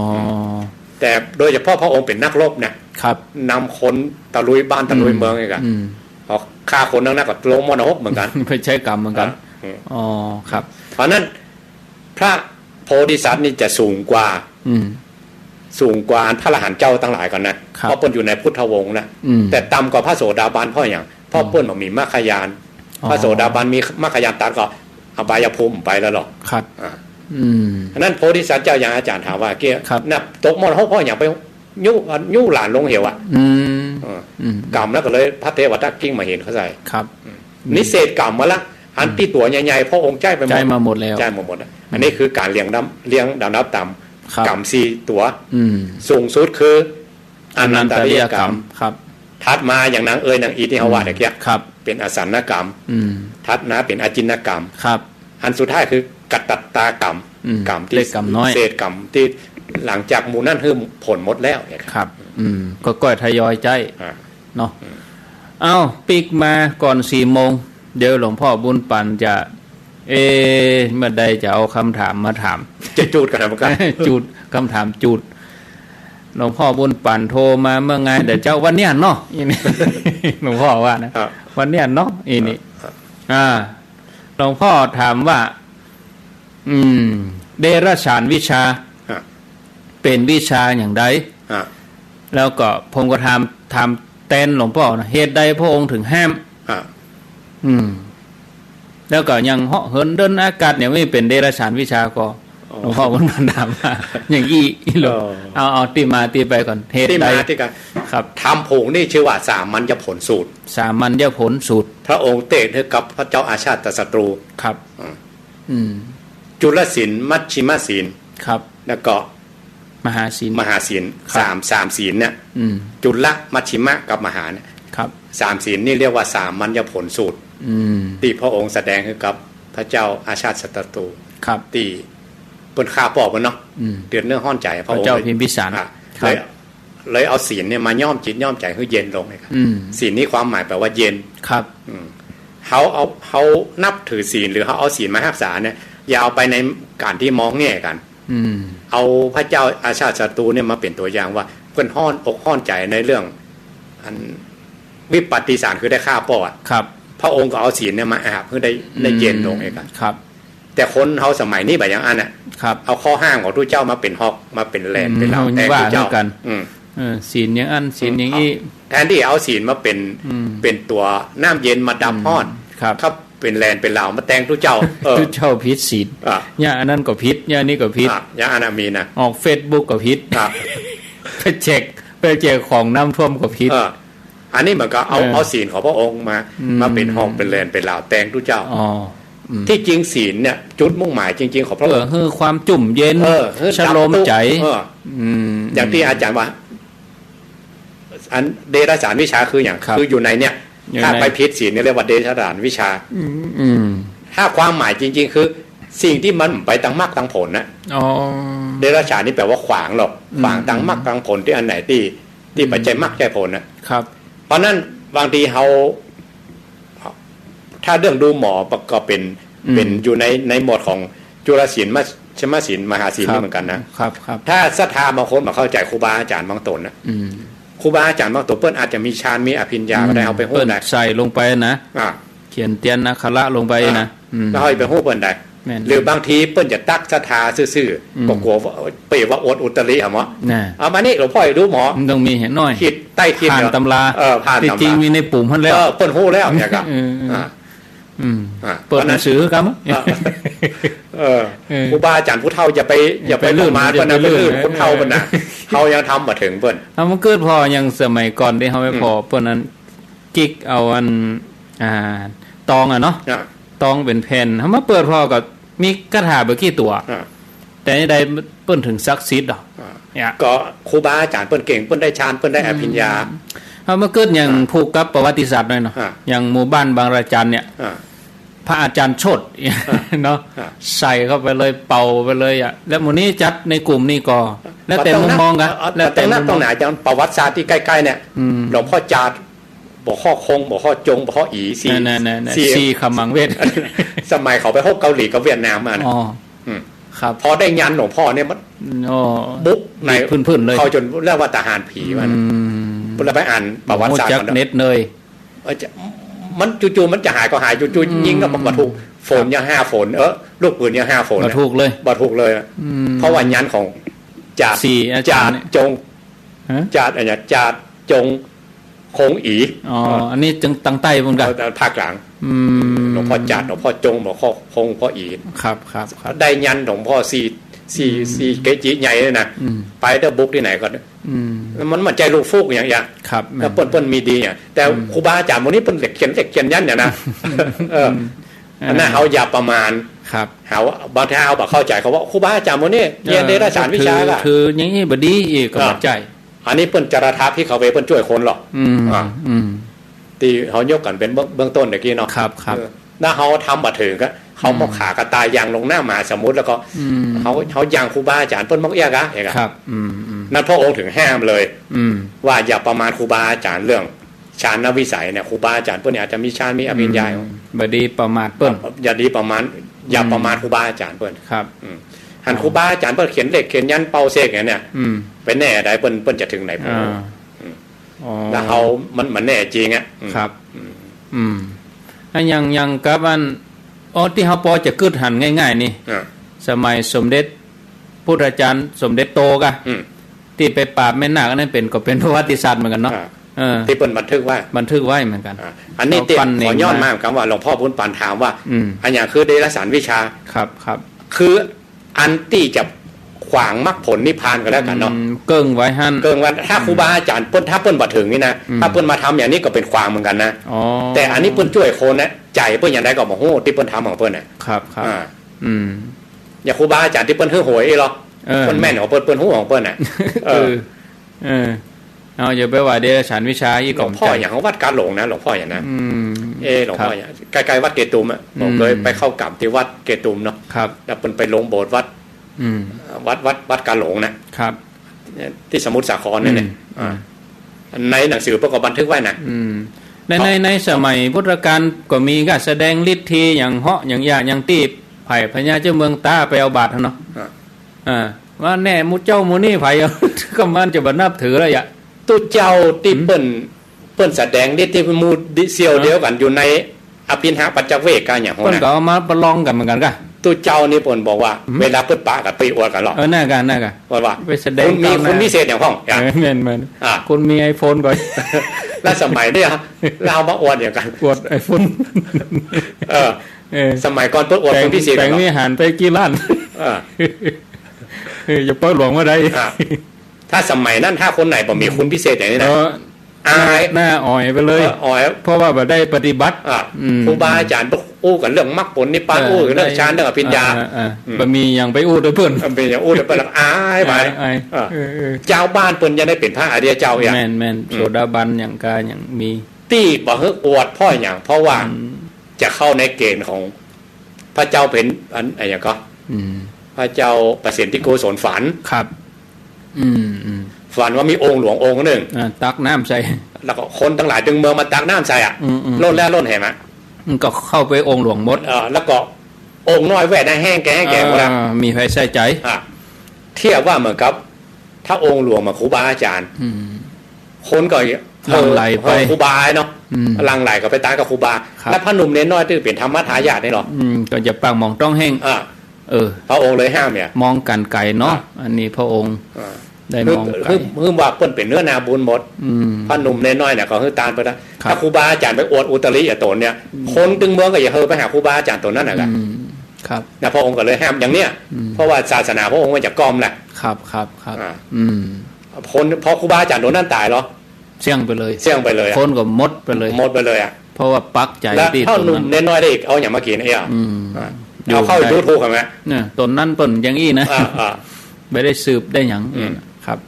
แต่โดยเฉพาะพระองค์เป๋นนักรบเนี่ย ครับ นำคนตะลุยบ้านตะลุยเมืองไอ้กะ อืม พอฆ่าคนนักๆ ก็ลงมรณะหกเหมือนกั๋น ไปใจ๊ก๋ำเหมือนกั๋น อ่ะ อืม อ๋อ ครับ เพราะนั้นพระโพธิสัตว์นี่จะสูงกว่า อืม สูงกว่าอันพระอรหันต์เจ้าตังหลายก่อนนะ ครับ เพราะเปิ้นอยู่ในพุทธวงศ์นะ อืม แต่ต่ำกว่าพระโสดาบันเพราะหยัง เพราะ อืม เปิ้นบ่มีมรรคญาณ อ๋อ พระโสดาบันมีมรรคญาณตัดก็อบายภูมิไปแล้วหรอก ครับ อ่า อืม อันนั้นโพธิสัตว์เจ้าอย่างอาจ๋ารย์ถามว่าเกี้ย ครับ นับตกมรณะหกเพราะหยังไปยู้ ยู้หลานลงเหวอะ อืม เออ อืม ก๋ำแล้วก็เลยพระเทวทัตกิ้งบ่าหินเข้าใส่ ครับ อืม นี่เศษก๋ำมาละ อันตี้ตั๋วใหญ่ๆ พระองค์ใจ๊ไปหมด ใจ๊มาหมดแล้ว ใจ๊มาหมดอะ อืม อันนี้คือก๋านเรียงลำ เรียงลำดับต๋าม ครับ ก๋ำสี่ตั๋ว อืม สูงสุดคือ อนันตริยก๋ำ อนันตริยก๋ำ ครับ ถัดมาอย่างนางเอยนางอีตี้เฮาว่าตะเกี้ย ครับ เป๋นอสัญญก๋ำ อืม ถัดมาเป๋นอาจิณก๋ำ ครับ อันสุดท้ายคือกัตตตก๋ำ อืม ก๋ำตี้ เล็กก๋ำน้อย เศษก๋ำตี้หลังจากหมู่นั้นหื้อผลหมดแล้วเนี่ยครับ ครับ อืม ก็ก้อยทยอยใจ๊ อ่า เนาะ อืม เอ้า ปิ๊กมาก่อนสี่โมง เดี๋ยวหลวงพ่อบุญปั๋นจะ เอ๊ะ เมื่อใดจะเอาคำถามมาถาม จะจูดกั๋นนะ มันก็ จูด คำถามจูด หลวงพ่อบุญปั๋นโทรมาเมื่อไง เดี๋ยวเจ้าวันเนี้ยเนาะ อีนี่ หลวงพ่อว่านะ ครับ วันเนี้ยเนาะ อีนี่ ครับ อ่า หลวงพ่อถามว่า อืม เดรัจฉานวิชชา ฮะ เป๋นวิชชาอย่างใด ฮะ แล้วก็ผมก็ถาม ถามแตนหลวงพ่อนะ เหตุใดพระองค์ถึงห้าม ฮะ อืม แล้วก็อย่างเหาะเหินเดินอากาศเนี่ย ไม่เป๋นเดรัจฉานวิชชาก่อ อ๋อ หลวงพ่อมันถามว่า อย่างอี้ อี้หลวง อ๋อ เอา เอาตี้มาตี้ไปก่อน เหตุใด ตี้มาตี้ไป ครับ ธรรมผูกนี่ชื่อว่าสามัญญผลสูตร สามัญญผลสูตร พระองค์เตศน์หื้อกับพระเจ้าอาชาติศัตรู ครับ อืม อืม จุลศีล มัชฌิมศีล ครับ แล้วก็ มหาศีล มหาศีล ครับ สาม สามศีลเนี่ย อืม จุล มัชฌิม กับมหาเนี่ย ครับ สามศีลนี่เรียกว่าสามัญญผลสูตร อืม ตี้พระองค์แสดงหื้อกับพระเจ้าอาชาติศัตรู ครับ ตี้เปิ้นฆ่าป้อเปิ้นเนาะ อืม เดือดเนื้อฮ้อนใจ๋ พระองค์ พระเจ้าพิมพิสาร อ่ะ ครับ เลย เลยเอาศีลเนี่ยมาย้อมจิตย้อมใจ๋หื้อเย็นลงเลยครับ อืม ศีลนี่ความหมายแปลว่าเย็น ครับ อืม เฮาเอา เฮานับถือศีล หรือเฮาเอาศีลมาฮักษาเนี่ย อย่าเอาไปในก๋านตี้มองแง่กั๋น อืม เอาพระเจ้าอาชาติศัตรูเนี่ยมาเป๋นตั๋วอย่างว่า เปิ้นฮ้อนอกฮ้อนใจ๋ในเรื่อง อันวิปาติสาร คือได้ฆ่าป้ออะ ครับ พระองค์ก็เอาศีลเนี่ยมาอาบหื้อได้ ได้เย็นลงเองอะ ครับ แต่คนเฮาสมัยนี้บ่อย่างอั้นอะ ครับ เอาข้อห้ามของตุ๊เจ้ามาเป๋นฮอก มาเป๋นแหล่น อืม เป๋นเหล่า เอา แตงตุ๊เจ้า ว่าหื้อกั๋น อืม เออ ศีลอย่างอั้น ศีลอย่างอี้ แทนตี้เอาศีลมาเป๋น อืม เป๋นตั๋วน้ำเย็นมาดับฮ้อน ครับ ครับ เป๋นแหล่นเป๋นเหล่ามาแตงตุ๊เจ้า เออ ตุ๊เจ้าผิดศีล อ่ะ เนี่ยอันนั้นก็ผิด เนี่ยอันนี้ก็ผิด อ่ะ อย่างอั้นน่ะมีนะ ออกเฟซบุ๊กก็ผิด อ่ะ ไปแจก ไปแจกของน้ำท่วมก็ผิด เออ อันนี้มันก็เอา เออ เอาศีลของพระองค์มา อืม มาเป๋นฮอกเป๋นแหล่นเป๋นเหล่าแตงตุ๊เจ้า อ๋อ อืม ตี้จริงศีลเนี่ย จุดมุ่งหมายจริงๆ ของพระองค์ เปื้อหื้อความจุ่มเย็น เออ หื้อ ชโลมใจ๋ ดับตุ๊กข์ เออ อืม อย่างตี้อาจ๋ารย์ว่า อันเดรัจฉานวิชาคืออย่าง ครับ คืออยู่ในเนี่ย อยู่ใน ถ้าไปผิดศีลเนี่ยเรียกว่าเดรัจฉานวิชา อืม อืม ถ้าความหมายจริงๆ คือสิ่งตี้มันไปตางมรรคตางผลนะ อ๋อ เดรัจฉานนี่แปลว่าขวางหรอก อืม ขวางตางมรรคตางผลตี้อันไหนตี้ ตี้บ่ใจ้มรรคใจ้ผลนะ ครับ เพราะนั้นบางทีเฮา ถ้าเรื่องดูหมอก็เป๋น อืม เป๋นอยู่ใน ในหมวดของจุลศีล มชฌมศีล มหาศีล ครับ นี่เหมือนกั๋นนะ ครับ ครับ ถ้าศรัทธาบางคนบ่เข้าใจ๋ครูบาอาจ๋ารย์บางต๋นนะ อืม ครูบาอาจ๋ารย์บางต๋นเปิ้นอาจจะมีฌาน มีอภิญญา อืม ก็ได้ เอาไปฮู้ เปิ้น ได้ ใส่ลงไปนะ อ่ะ เขียนเตียนอักขระลงไปนะ อ่ะ อืม แล้วเฮาไปฮู้เปิ้นได้ แม่น หรือบางทีเปิ้นจะตักศรัทธาซื่อๆ อืม ก็กั๋วว่า เป๋นว่าอวดอุตริอะหมอ น่ะ เอามานี่หลวงพ่อดูหมอ มันต้องมีแหน้อย ขีดใต้ขีด ผ่าน เดียว ตำรา เออ ผ่าน ตี้จริง ตำรา มีในปุ่มหั้นแล้ว เออ เปิ้นฮู้แล้วเนี่ยครับ เออ เออ อ่ะ อืม อ่ะ เปิดหนังสือครับ อ่ะ เออ เออ ครูบาอาจ๋ารย์ผู้เฒ่าอย่าไป อย่าไป อย่าไปลื่น ประมาท อย่าไป เปิ้นนะ ลื่น ไปลื่น เออ คนเฒ่าเปิ้นนะ เฮายังทำบ่เถิงเปิ้น เฮามาเกิดผ่ออย่างสมัยก่อนตี้เฮาไป อืม ผ่อเปิ้นนั้น จิกเอาอัน อ่า ตองอะเนาะ อ่ะ ตองเป๋นแผ่น เฮามาเปิดผ่อก็มีคาถาบ่กี่ตั๋ว อ่ะ แต่นี่ได้เปิ้นเถิงศักดิ์สิทธิ์ดอก อ่ะ เนี่ย ก็ครูบาอาจ๋ารย์เปิ้นเก่ง เปิ้นได้ฌาน เปิ้นได้อภิญญา อืม เฮามาเกิดอย่าง อ่ะ ผูกกับประวัติศาสตร์หน่อยเนาะ อ่ะ อย่างหมู่บ้านบางระจันเนี่ย อ่ะ พระอาจารย์โชติ อ่ะ เนาะ อ่ะ ใส่เข้าไปเลย เป่าไปเลยอะ แล้วหมู่นี้จัดในกลุ่มนี้ก็ แล้วแต่มุมมองกั๋น เออ แล้วแต่ ต้องนับ มุมมอง ต้องหนา อย่างประวัติศาสตร์ตี้ใก้ๆ เนี่ย อืม หลวงพ่อจาด บ่าข้อคง บ่าข้อจง บ่าข้ออี สี่ นั่นๆๆ สี่ สี่ขมังเวท สมัยเขาไปฮบเกาหลีกับเวียดนามมานะ อ๋อ อืม ครับ พอได้ยันหลวงพ่อเนี่ยมัน อ๋อ บุกใน พื้นๆ เลย เขาจ๋นเรียกว่าทหารผีมัน อืม แล้วไปอ่านประวัติศาสตร์ โอ้ จัก มัน เน็ตเลย เออ จะ มันจู่ๆ มันจะหายก็หาย จู่ๆ อืม ยิงแล้วมันบ่ถูก ฝนยังห้าฝน เออ ลูกปืนยังห้าฝน บ่ถูกเลย บ่ถูกเลย อืม เพราะว่ายันของจาด สี่อาจารย์ จาดจง ฮะ จาดอะไรนะ จาดจง คงอี อ๋อ เออ อันนี้จัง ตางใต้เหมือนกั๋น เออ ภาคกลาง อืม หลวงพ่อจาด หลวงพ่อจง หลวงพ่อคง พ่ออี ครับ ครับ ครับ ได้ยันหลวงพ่อสี่ สี่ อืม สี่เกจิใหญ่เลยนะ อืม ไปเด้อบุกตี้ไหนก็ อืม มัน มันใจ้ลูกฟูกอย่าง อย่าง ครับ แล้วเปิ้น เปิ้นมีดีอย่าง แต่ อืม ครูบาอาจ๋ารย์พวกนี้เปิ้นเหล็กเขียน เหล็กเขียนยันเนี่ยนะ เออ อืม อันนั้น อ่า เฮาอย่าประมาท ครับ เฮา บางทีเฮาบ่เข้าใจ๋ เขาว่าครูบาอาจ๋ารย์พวกนี้เรียน เออ เดรัจฉานวิชา ถือ ละ ถืออย่างอี้บ่ดีอีกก็ อ่ะ บ่ใจ้ อันนี้เปิ้นจาราธาพิกขเว เปิ้นจ้วยคนหรอก อืม อ่ะ อืม ตี้เฮายกกั๋นเป๋นเบื้อง เบื้องต้นเมื่อกี้เนาะ ครับ ครับ เออ ถ้าเฮาทำบ่เถิงอะ เฮา อืม มองหากระต่ายยางลงน้ำมหาสมุทรแล้วก็ อืม เฮา เฮายางครูบาอาจ๋ารย์เปิ้นมองเอี้ยกะ เอี้ยกะ ครับ อืม อืม นั้นพระองค์เถิงห้ามเลย อืม ว่าอย่าประมาทครูบาอาจ๋ารย์เรื่องฌานวิสัยเนี่ย ครูบาอาจ๋ารย์เปิ้นเนี่ยอาจจะมีฌาน มีอภิญญา อืม บ่ดีประมาทเปิ้น อย่าดีประมาท อย่าประมาท อืม ครูบาอาจ๋ารย์เปิ้น ครับ อืม หันครูบาอาจ๋ารย์เปิ้นเขียนเลขเขียนยันเป่าเสกอย่างเนี่ย อืม ไปแน่ใดเปิ้น เปิ้นจะเถิงไหน อ่า อืม อ๋อ แล้วเฮา มัน มันแน่จริงอะ อืม ครับ อืม อืม อันอย่าง อย่างกับอัน อ๋อ ตี้เฮาปอจะกึ๊ดหันง่ายๆ นี่ อ่า สมัยสมเด็จพุทธาจ๋ารย์สมเด็จโตกะ อืม ตี้ไปปราบแม่นาคอันนั้นเป๋น ก็เป๋นประวัติศาสตร์เหมือนกั๋นเนาะ อ่า เออ ตี้เปิ้นบันทึกไว้ บันทึกไว้เหมือนกั๋น อ่า อันนี้ตี้ เปิ้นเน่ง ขอย้อนมา มา คำว่าหลวงพ่อบุญปันถามว่า อืม อันอย่างคือเดรัจฉานวิชา ครับ ครับ คือ อันตี้จะขวางมรรคผลนิพพานก็แล้วกั๋นเนาะ อืม เกิ่งไว้หั้น เกิ่งไว้ ถ้า อืม ครูบาอาจ๋ารย์เปิ้น ถ้าเปิ้นบ่เถิงนี่นะ อืม ถ้าเปิ้นมาทำอย่างนี้ก็เป๋นขวางเหมือนกั๋นนะ อ๋อ แต่อันนี้เปิ้นจ้วยคนนะ ใจ๋เปิ้นอย่างใดก็บ่ฮู้ ตี้เปิ้นทำของเปิ้นน่ะ ครับ ครับ อ่า อืม อย่างครูบาอาจ๋ารย์ตี้เปิ้นหื้อหวยอี้หรอ เออ เปิ้นแม่นของเปิ้น เปิ้นฮู้ของเปิ้นน่ะ เออ เออ เออ เอา อย่าไปว่าเดรัจฉานวิชาอี้ หลวงพ่อ ก่อน อย่างของวัดกาหลงนะ หลวงพ่ออย่างนะ อืม เออ หลวงพ่อ ครับ อย่าง ใก้ๆ วัดเกตุมอะ ผม อืม เคยไปเข้ากรรมตี้วัดเกตุมเนาะ ครับ แล้วเปิ้นไปลงโบสถ์วัด อืม วัด วัด วัดกาหลงนะ ครับ ตี้สมุทรสาครนั่นแหละ อืม อ่า อืม ในหนังสือเปิ้นก็บันทึกไว้นะ อืม ใน ใน ในสมัยพุทธกาลก็มีการแสดงฤทธิ์อย่างเหาะอย่างหย่าอย่างตี้ไผพญาเจ้าเมืองต๋าไปเอาบาตรหั้นเนาะ อ่า ว่าแน่หมู่เจ้าหมู่นี่ไผ ก็มันจะบ่นับถือแล้วอะ ตุ๊เจ้าตี้เปิ้น เปิ้นแสดงฤทธิ์ตี้หมู่เสี่ยวเดียวกั๋นอยู่ในอภิณหปัจจเวกกั๋นอย่างหั้น เปิ้นก็เอามาประลองกั๋นเหมือนกั๋นก่ะ ตุ๊เจ้านี่เปิ้นบอกว่า เวลาเปิ้นปะกั๋นไปอวดกั๋นหรอ เออ นั่นก่ะ นั่นก่ะ ว่า ว่า ไปแสดง คุณมี ก้าวหน้า คุณวิเศษอย่างพ่อง เออ แม่น แม่น อ่ะ คุณมีไอโฟนก่อน แล้วสมัยเนี่ย เรามาอวดอย่างกั๋น อวดไอโฟน เออ เออ สมัยก่อนเปิ้นอวดคุณวิเศษกั๋นหรอ แป๋งวิหารไปกี่ล้าน เออ เออ จะเปิ้นหลวงเมื่อใด อ่ะ ถ้าสมัยนั้นถ้าคนไหนบ่มีคุณวิเศษอย่างนี้นะ เออ อาย หน้าอ่อยไปเลย เออ อ่อย เพราะว่าบ่ได้ปฏิบัติ อ่ะ อืม ครูบาอาจ๋ารย์อู้กั๋นเรื่องมรรคผลนิพพาน เออ อู้กั๋นเรื่องฌาน เรื่องอภิญญา เออ เออ อืม บ่มีอย่างไปอู้ตวยเปิ้น บ่มีอย่างอู้ตวยเปิ้น อายไป อาย อาย เออ เออ เออ จาวบ้านเปิ้นยังได้เป๋นพระอริยเจ้าอย่าง แม่น แม่น อืม โสดาบันอย่างก้ายังมี ตี้บ่หื้ออวดเพราะหยัง เพราะว่า อืม จะเข้าในเกณฑ์ของพระเจ้าเป๋นอัน อันหยังก็ อืม พระเจ้าประสิทธิโกศลฝัน ครับ อืม อืม ฝันว่ามีองค์หลวงองค์หนึ่ง อ่า ตักน้ำใส่ แล้วก็คนตังหลายตึงเมืองมาตักน้ำใส่อ่ะ อืม อืม ล้นแล้วล้นแหมอ่ะ มันก็เข้าไปองค์หลวงหมด เออ แล้วก็องค์น้อยแว่นแห้งแก่แห้งแก่หมดแล้ว เออ มีใผใส่ใจ๋ อ่ะ เทียบว่าเหมือนกับ ถ้าองค์หลวงมาครูบาอาจ๋ารย์ อืม คนก็หลั่งไหลไป เออ ครูบาเนาะ อืม หลั่งไหลก็ไปตายกับครูบา ครับ แล้วพระหนุ่มเณรน้อยตี้เป๋นธรรมทายาทนี่หรอ อืม ก็จะปากหมองต้องแห้ง อ่ะ เออ พระองค์เลยห้ามเนี่ย มองก๋านไก๋เนาะ อ่ะ อันนี้พระองค์ อ่ะ ได้มองไก๋ หื้อ หื้อ หื้อว่าเปิ้นเป๋นเนื้อนาบุญหมด อืม พระหนุ่มเณรน้อยเนี่ยก็หื้อตานไปแล้ว ครับ ถ้าครูบาอาจ๋ารย์ไปอวดอุตริอะตนเนี่ย อืม คนตึงเมืองก็อย่าเฮอไปหาครูบาอาจ๋ารย์ตนนั้นน่ะ อืม ครับ นะ พระองค์ก็เลยห้ามอย่างเนี้ย อืม เพราะว่าศาสนาพระองค์มันจะก้อมแหละ ครับ ครับ ครับ อ่า อืม คน พอครูบาอาจ๋ารย์ตนนั้นต๋ายเหรอ เสี้ยงไปเลย เสี้ยงไปเลยอะ คนก็หมดไปเลย หมดไปเลยอะ เพราะว่าปักใจ๋ แล้วตี้ พระหนุ่มเณรน้อยได้อีก เอาอย่างมากิ๋นเนี่ย อืม อ่า อยู่ เอาเข้า ได้ ยูทูบ เห็นไหม เนี่ย ตนนั้นเปิ้นอย่างอี้นะ อ่า อ่า บ่ได้สืบได้หยัง อืม ครับ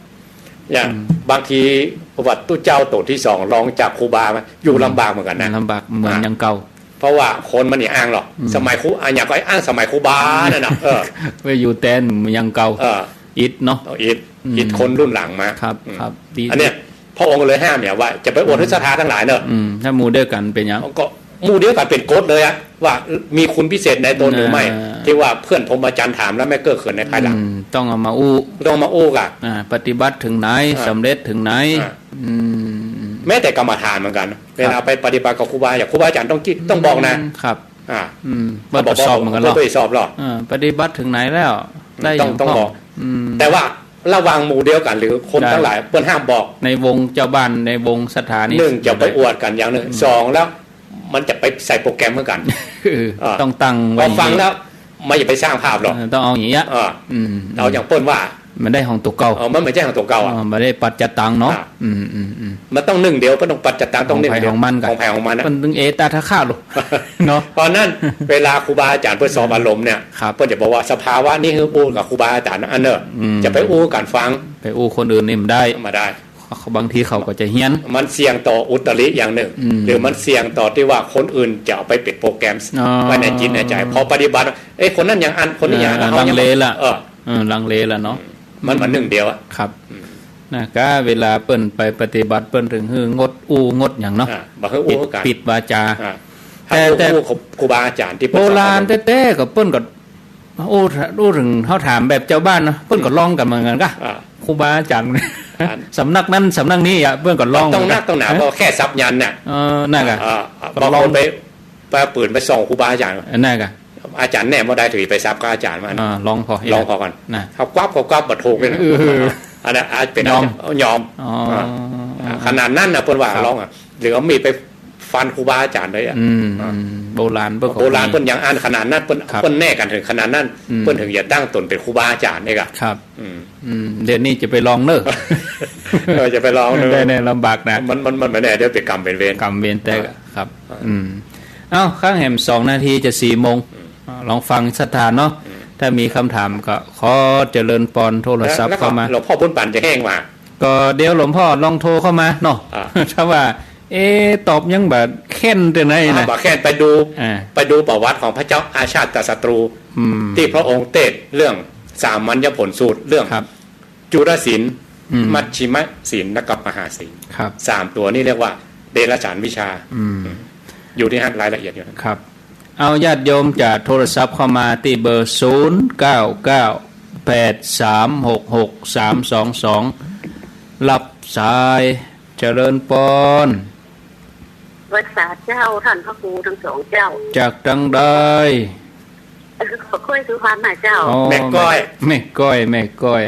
อย่าง อืม บางทีประวัติตุ๊เจ้าต๋นตี้สองรองจากครูบามา อยู่ อืม ลำบากเหมือนกั๋นนะ ลำบากเหมือน อ่า อย่างเก่า เพราะว่าคนมันบ่อ้างหรอก อืม สมัยครู อ่ะ อย่างก็อ้างสมัยครูบานั่นน่ะ เออ ไปอยู่แตนอย่างเก่า เออ อิดเนาะ เอาอิด อืม อิดคนรุ่นหลังมา ครับ อืม ครับ ดี อันเนี้ย พระองค์เลยห้ามเนี่ยว่าจะไปอวดหื้อศรัทธาตังหลายเนอะ อืม ถ้าหมู่เดียวกั๋นเป๋นหยัง ก็หมู่เดียวกั๋นเป๋นกฎเลยอะ ว่ามีคุณพิเศษในตนหรือไม่ อ่า ตี้ว่าเปื้อนพรหมจรรย์ถามแล้วไม่เก้อเขินในภายหลัง อืม ต้องเอามาอู้ ต้องมาอู้ก่ะ อ่า ปฏิบัติเถิงไหน อ่า สำเร็จเถิงไหน อ่า อืม แม้แต่กรรมฐานเหมือนกั๋น เวลา ครับ ไปปฏิบัติกับครูบา อย่างครูบาอาจ๋ารย์ต้องกี้ ต้องบอกนะ อืม ครับ อ่า อืม บ่ตรวจสอบเหมือนกั๋นหรอ บ่ตรวจสอบหรอก อ่า ปฏิบัติเถิงไหนแล้ว ได้ ต้อง อย่าง ต้องบอก พ่อง อืม แต่ว่าระหว่างหมู่เดียวกั๋นหรือคนตังหลาย ได้ เปิ้นห้ามบอก ในวงเจ้าบ้าน ในวงศรัทธานี่ นึ่งจะไปอวดกั๋นอย่างนึ่ง อืม สองแล้ว มันจะไปใส่โปรแกรมเหมือนกั๋น คือ อ่า ต้องตั้งไว้ พอฟังแล้ว มันอย่าไปสร้างภาพหรอก เออ ต้องเอาอย่างเงี้ย อ่า อืม เอาอย่างเปิ้นว่า มันได้ของตั๋วเก่า เออ มันบ่ใจ้ของตั๋วเก่าอะ เออ บ่ได้ปัจจตังเนาะ อ่า อืม อืม อืม มันต้องนึ่งเดียว เปิ้นต้องปัจจตัง ต้องนึ่งเดียว ของใผของมัน ของใผของมันนะ เปิ้นตึงเอตถะคะลูก เนาะ เพราะนั้น เวลาครูบาอาจ๋ารย์เปิ้นสอนอารมณ์เนี่ย ครับ เปิ้นจะบอกว่าสภาวะนี้หื้ออู้กับครูบาอาจ๋ารย์อันเน่อ อืม จะไปอู้กั๋นฟัง ไปอู้คนอื่นนี่บ่ได้ บ่ได้ บางทีเขาก็จะเฮี้ยน มันเสี่ยงต่ออุตริอย่างนึ่ง อืม หรือมันเสี่ยงต่อตี้ว่าคนอื่นจะเอาไปเป๋นโปรแกรม อ๋อ ไว้ในจิตในใจ๋ พอปฏิบัติ เอ๊ะ คนนั้นอย่างอั้น คนนี้อย่างอั้น เออ เอาอย่าง ลังเลละ เออ เออ ลังเลละเนาะ มัน มันนึ่งเดียวอะ ครับ อืม นะ ก็เวลาเปิ้นไปปฏิบัติเปิ้นเถิงหื้องดอู้งดหยังเนาะ อ่า บ่หื้ออู้กั๋น ปิด ปิดวาจา อ่า แต่ แต่ ครู ครูบาอาจ๋ารย์ตี้เปิ้นสอน โบราณแต๊ๆ ก็เปิ้นก็ อู้ อู้เถิงเฮาถามแบบจาวบ้านเนาะ เปิ้นก็ลองกั๋นเหมือนกั๋นก่ะ อ่า ครูบาอาจ๋ารย์ อัน สำนักนั้นสำนักนี้อะ เปิ้นก็ลอง ต้องนักต้องหนา เหมือนกั๋น เพราะแค่สัพยัญชนะ เออ นั่นก่ะ อ่า อ่า ก็ลอง บางคนไป ไปปืนไปส่องครูบาอาจ๋ารย์ เออ นั่นก่ะ อาจ๋ารย์แหนมบ่ได้ ถือไปสัพกับอาจ๋ารย์มัน อ่า ลองผ่อ ลองผ่อก่อน นะ เขากวับ เขากวับบ่ถูกเลยนะ เออ อันนั้นอาจเป๋น ยอม ยอม อ๋อ อ่า ขนาดนั้นน่ะ เปิ้นว่า ครับ ลองอะ หรือเอามีดไปฟันครูบาอาจ๋ารย์เลยอะ อืม อ่า อืม โบราณเปิ้นก็ โบราณเปิ้นยังอั้นขนาดนั้น เปิ้น ครับ เปิ้นแน่กั๋นเถิงขนาดนั้น อืม เปิ้นเถิงจะตั้งต๋นเป๋นครูบาอาจ๋ารย์นี่ก่ะ ครับ อืม อืม เดี๋ยวนี้จะไปลองเน่อ เออ จะไปลองเน่อ ได้แน่ ลำบากนะ มัน มัน มันบ่แน่ เดี๋ยวเป๋นกรรมเป๋นเวร กรรมเวรแต๊ อ่า ครับ อ่า อืม เอ้า ข้างแหมสองนาทีจะสี่โมง อืม อ่า ลองฟังศรัทธาเนาะ อืม ถ้ามีกำถามก็ขอเจริญปอนโทรศัพท์เข้ามา แล้ว แล้วก็หลวงพ่อบุญปั๋นจะแห้งมา ก็เดี๋ยวหลวงพ่อลองโทรเข้ามาเนาะ อ่า ถ้าว่า เอ๊ะ ตอบยังบ่แค่นเตื้อไหนนะ อ่า บ่แค่น ไปดู อ่า ไปดูประวัติของพระเจ้าอาชาตศัตรู อืม ตี้พระองค์เตสน์เรื่องสามัญญผลสูตร เรื่อง ครับ จุลศีล อืม มัชฌิมศีล และก็มหาศีล ครับ สามตั๋วนี้เรียกว่า เดรัจฉานวิชา อืม อยู่ตี้หั้น รายละเอียดอยู่หั้น ครับ เอาญาติโยมจะโทรศัพท์เข้ามาตี้เบอร์ ศูนย์ เก้า เก้า แปด สาม หก หก สาม สอง สอง รับสาย เจริญปอน ไหว้สาเจ้า ต้านพระครูตึงสองเจ้า จากตังใด เออ ขอค่อยสุพรรณนะเจ้า อ๋อ แม่ก้อย แม่ก้อย แม่ก้อย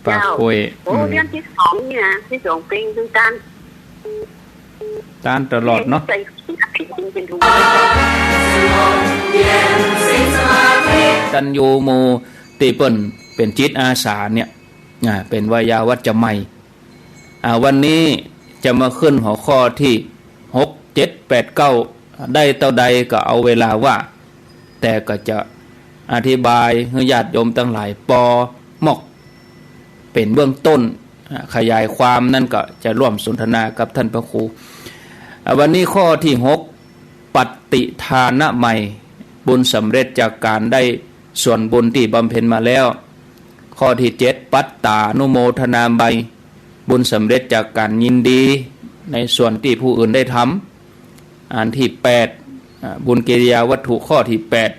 เจ้า ปากกล้วย โอ้ อืม เดือนตี้สองนี่นะ ตี้สองเป๋งตึงตัน ตันตลอดเนาะ ใส่ ตันอยู่หมู่ตี้เปิ้นเป๋นจิตอาสาเนี่ย อ่า เป๋นไวยาวัจจะใหม่ อ่า วันนี้จะมาขึ้นหัวข้อตี้ หก เจ็ด แปด เก้า ได้เต้าใดก็เอาเวลาว่า แต่ก็จะอธิบายหื้อญาติโยมตังหลายปอมอก เป๋นเบื้องต้น อ่า ขยายความนั้นก็จะร่วมสนทนากับต้านพระครู อ่า วันนี้ข้อตี้ หก ปัตติทานะใหม่ บุญสำเร็จจากก๋านได้ส่วนบุญตี้บำเพ็ญมาแล้ว ข้อตี้ เจ็ด ปัตตานุโมทนาใหม่ บุญสำเร็จจากก๋านยินดีในส่วนตี้ผู้อื่นได้ทำ อันตี้ แปด อ่า บุญกิริยาวัตถุ ข้อตี้ แปด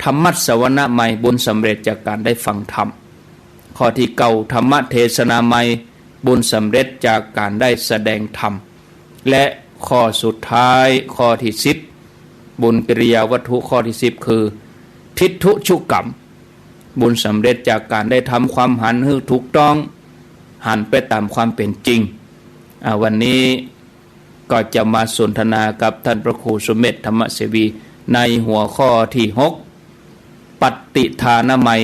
ธรรมัสสวนะใหม่ บุญสำเร็จจากก๋านได้ฟังธรรม ข้อตี้ เก้า ธรรมเทศนาใหม่ บุญสำเร็จจากก๋านได้แสดงธรรม และข้อสุดท้าย ข้อตี้ สิบ บุญกิริยาวัตถุ ข้อตี้ สิบ คือ ทิฏฐุชุกรรม บุญสำเร็จจากก๋านได้ทำความหันหื้อถูกต้อง หันไปต๋ามความเป๋นจริง อ่า วันนี้ก็จะมาสนทนากับต้านพระครูสุเมธ ธรรมเสวี ในหัวข้อตี้ หก ปัตติทานะใหม่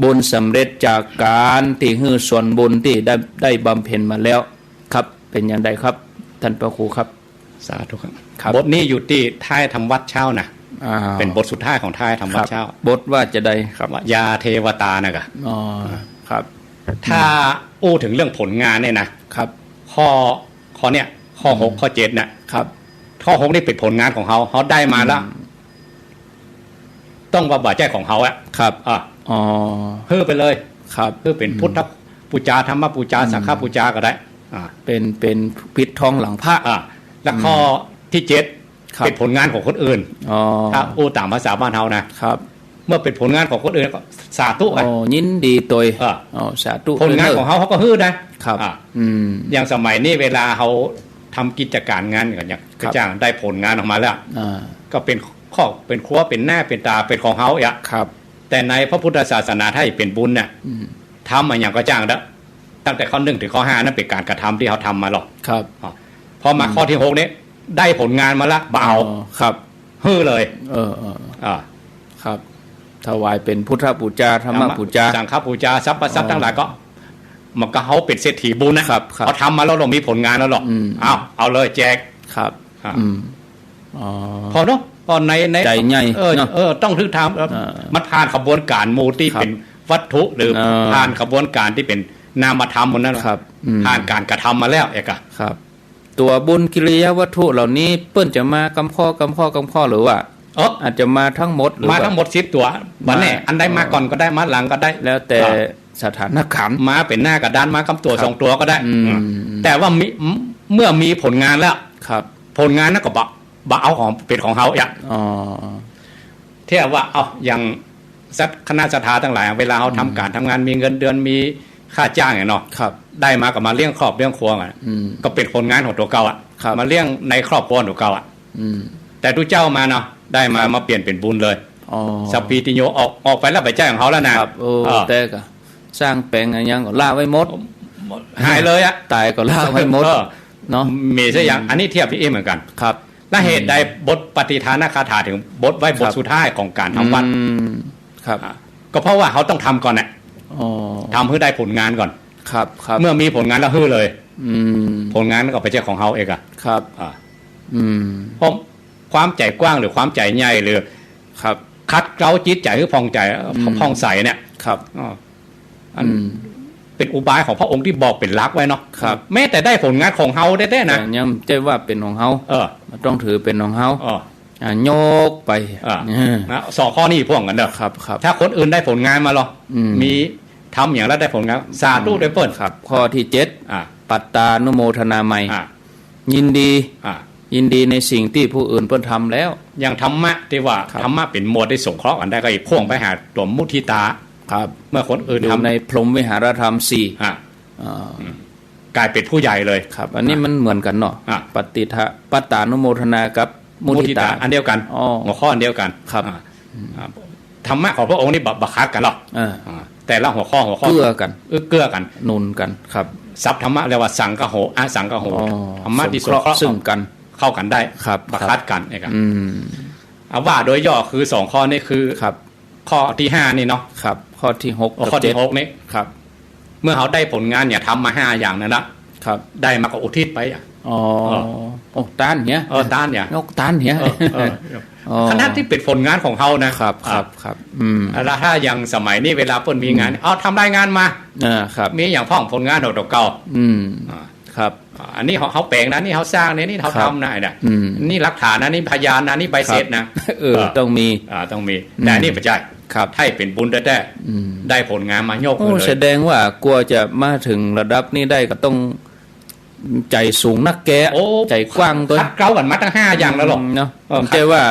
บุญสำเร็จจากก๋านตี้หื้อส่วนบุญตี้ได้ ได้บำเพ็ญมาแล้ว ครับ เป๋นอย่างใดครับ ต้านพระครูครับ สาธุครับ ครับ บทนี้อยู่ตี้ท้ายธรรมวัตรเช้านะ อ่า เป๋นบทสุดท้ายของท้ายธรรมวัตรเช้า ครับ บทว่าจะใดครับ ว่ายาเทวตานะกะ อ๋อ ครับ ถ้าอู้เถิงเรื่องผลงานเนี่ยนะ ครับ ข้อ ข้อเนี่ย ข้อ หก อืม ข้อ เจ็ด เนี่ย ครับ ข้อ หก นี่เป๋นผลงานของเฮา เฮาได้มาแล้ว อืม ต้องว่าบ่ใจ้ของเฮาอะ ครับ อ่ะ อ๋อ หื้อไปเลย ครับ หื้อเป๋น อืม พุทธปูจา ธรรมปูจา อืม สังฆปูจาก็ได้ อ่ะ เป๋น เป๋นปิดทองหลังพระ อ่ะ แล้วข้อ อืม ตี้ เจ็ด ครับ เป๋นผลงานของคนอื่น อ๋อ ถ้าอู้ต๋ามภาษาบ้านเฮานะ ครับ เมื่อเป๋นผลงานของคนอื่นก็สาธุอะ อ๋อ ยินดีตวย อ่ะ อ๋อ สาธุ ผลงาน ตวยเน่อ ของเฮา เฮาก็หื้อนะ ครับ อ่ะ อืม อย่างสมัยนี้เวลาเฮาทำกิจก๋านงานก็อย่าง ครับ ก็จ้างได้ผลงานออกมาแล้ว อ่า ก็เป๋นครอบ เป๋นครัว เป๋นหน้า เป๋นต๋า เป๋นของเฮาอะ ครับ แต่ในพระพุทธศาสนาถ้าจะเป๋นบุญเนี่ย อืม ทำอะหยังก็จ้างเต๊อะ ตั้งแต่ข้อหนึ่งเถิงข้อห้านั้นเป๋นก๋านกระทำตี้เฮาทำมาหรอก ครับ อ๋อ พอมา อืม ข้อตี้ หก นี้ ได้ผลงานมาละ บ่เอา อ๋อ ครับ หื้อเลย เออ เออ อ่า ครับ ถวายเป๋นพุทธปูจา ธรรมปูจา สังฆปูจา สรรพสัตว์ อ๋อ ตังหลายก็ มันก็เฮาเป๋นเศรษฐีบุญนะ ครับ ครับ เฮาทำมาแล้ว เฮามีผลงานแล้วหรอก อืม เอา เอาเลยแจก ครับ อ่า อืม อ๋อ พอเนาะ พอใน ใน ใจ๋ใหญ่ เออ เนาะ เออ ต้องถือธรรม เออ อ่า มันผ่านขบวนก๋านหมู่ตี้ ครับ เป๋นวัตถุ หรือ อ่า ผ่านขบวนก๋านตี้เป๋นนามธรรมหมดนั้น ครับ อืม ผ่านก๋านกระทำมาแล้วเอกอะ ครับ ตั๋วบุญกิริยาวัตถุเหล่านี้เปิ้นจะมากำข้อกำข้อกำข้อหรือว่า เออ อาจจะมาทั้งหมดหรือว่า มาทั้งหมดสิบตั๋ว บ่แน่ มา อันใดมาก่อนก็ได้ มาหลังก็ได้ แล้วแต่ อ่า สถานก๋ารณ์ มาเป๋นหน้ากระดาน มากำตั๋ว ครับ สองตั๋วก็ได้ อืม อืม แต่ว่ามี เมื่อมีผลงานแล้ว ครับ ผลงานนั้นก็บ่ บ่เอาของเป๋นของเฮาอะ อ๋อ เทียบว่า เอา อย่างศรัท- คณะศรัทธาตังหลาย เวลาเฮาทำ อืม ก๋านทำงาน มีเงินเดือน มีค่าจ้างอะเนาะ ครับ ได้มาก็มาเลี้ยงครอบเลี้ยงครัวอะ อืม ก็เป๋นผลงานของตั๋วเก่าอะ ครับ มาเลี้ยงในครอบครัวตั๋วเก่าอะ อืม แต่ตุ๊เจ้ามาเนาะ ได้มา ครับ มาเปลี่ยนเป๋นบุญเลย อ๋อ สัพพีติโย ออก ออกไปแล้ว บ่ใจ้ของเฮาแล้วนะ ครับ โอ้ เออ แต่ก็สร้างแป๋งอะหยังก็ละไว้หมด หายเลยอะ ต๋ายก็ละไว้หมด เออ เนาะ มีซะอย่าง อืม อันนี้เทียบตี้อี้เหมือนกั๋น ครับ แล้วเหตุใด อืม บทปัตติทานคาถาเถิงบทไว้ ครับ บทสุดท้ายของก๋านทำวัตร อืม ครับ อ่ะ ก็เพราะว่าเฮาต้องทำก่อนน่ะ อ๋อ ทำหื้อได้ผลงานก่อน ครับ ครับ เมื่อมีผลงานแล้วหื้อเลย อืม ผลงานก็บ่ใจ้ของเฮาเอกอะ ครับ อ่ะ อืม เพราะความใจ๋กว้างหรือความใจ๋ใหญ่หรือ ครับ ขัดเกลาจิตใจ๋หื้อผ่องใจ๋ อืม ผ่องใสเนี่ย ครับ อ๋อ อัน อืม เป๋นอุบายของพระองค์ตี้บอกเป๋นหลักไว้เนาะ ครับ แม้แต่ได้ผลงานของเฮาแต๊ๆ นะ แต่ยังบ่ใจ้ว่าเป๋นของเฮา เออ ต้องถือเป๋นของเฮา เออ อ่ะ ยกไป อ่ะ เออ นะ สองข้อนี้พ่วงกั๋นเด้อ ครับ ครับ ถ้าคนอื่นได้ผลงานมาหรอ อืม มีทำอย่างแล้วได้ผลงาน สาธุ อืม ตวยเปิ้น ครับ ข้อตี้ เจ็ด อ่ะ ปัตตานุโมทนาใหม่ อ่ะ ยินดี อ่า ยินดีในสิ่งตี้ผู้อื่นเปิ้นทำแล้ว อย่างธรรมะตี้ว่า ครับ ธรรมะเป๋นหมวดตี้สงเคราะห์กั๋นได้ ก็อีกพ่วงไปหาตั๋วมุทิตา ครับ เมื่อคนอื่น อยู่ ทำ ในพรหมวิหารธรรมสี่ อ่า อ่า อืม ก๋ายเป๋นผู้ใหญ่เลย ครับ อันนี้ อ่ะ มันเหมือนกั๋นเนาะ อ่ะ ปัตติทะ ปัตตานุโมทนากับมุทิตา มุทิตาอันเดียวกั๋น อ๋อ หัวข้ออันเดียวกั๋น ครับ อ่ะ อ่ะ ธรรมะของพระองค์นี่บ่ บ่ขัดกั๋นหรอก เออ อ่ะ แต่ละหัวข้อ หัวข้อ เกื้อกั๋น เออ เกื้อกั๋น หนุนกั๋น ครับ ศัพท์ธรรมะเรียกว่าสังคโห อสังคโห อ๋อ ธรรมะตี้สงเคราะห์ สงเคราะห์ซึ่งกั๋น เข้ากั๋นได้ ครับ บ่ขัดกั๋น ครับ เนี่ยครับ อืม เอาว่าโดยย่อคือสองข้อนี้คือ ครับ ข้อตี้ห้านี่เนาะ ครับ ข้อตี้หก โอ้ กับ ข้อตี้ เจ็ด หกนี่ ครับ เมื่อเฮาได้ผลงานเนี่ยทำมาห้าอย่างนั้นละ ครับ ได้มาก็อุทิศไปอ่ะ อ๋อ เออ โอ้ ตานเหีย เออ ตานเนี่ย ยกตานเหีย เออ เออ อ๋อ ขนาดตี้เป๋นผลงานของเฮานะ ครับ อ่ะ ครับ ครับ อืม แล้วถ้าอย่างสมัยนี้เวลาเปิ้นมีงาน อืม เอาทำรายงานมา อ่า ครับ มีอย่างพ่องผลงานของตั๋วเก่า อืม อ่า ครับ อ่า อันนี้เฮา เฮาแปลงนะ นี่เฮาสร้างเนี่ย นี่เฮา ครับ ทำนะ ไอ้เนี่ย อืม นี่หลักฐานนะ นี่พยานนะ นี่ใบเสร็จนะ ครับ เออ เออ ต้องมี อ่า ต้องมี อืม แต่อันนี้บ่ใจ้ ครับ ถ้าเป๋นบุญแต๊ๆ อืม ได้ผลงานมายก โอ้ เลย แสดงว่ากว่าจะมาเถิงระดับนี้ได้ก็ต้องใจ๋สูงนักแก โอ้ ใจ๋กว้างตั๊ว ขัดเกลากั๋นมาตั้งห้าอย่างแล้วหรอก อืม เนาะ เออ บ่ใจ้ว่า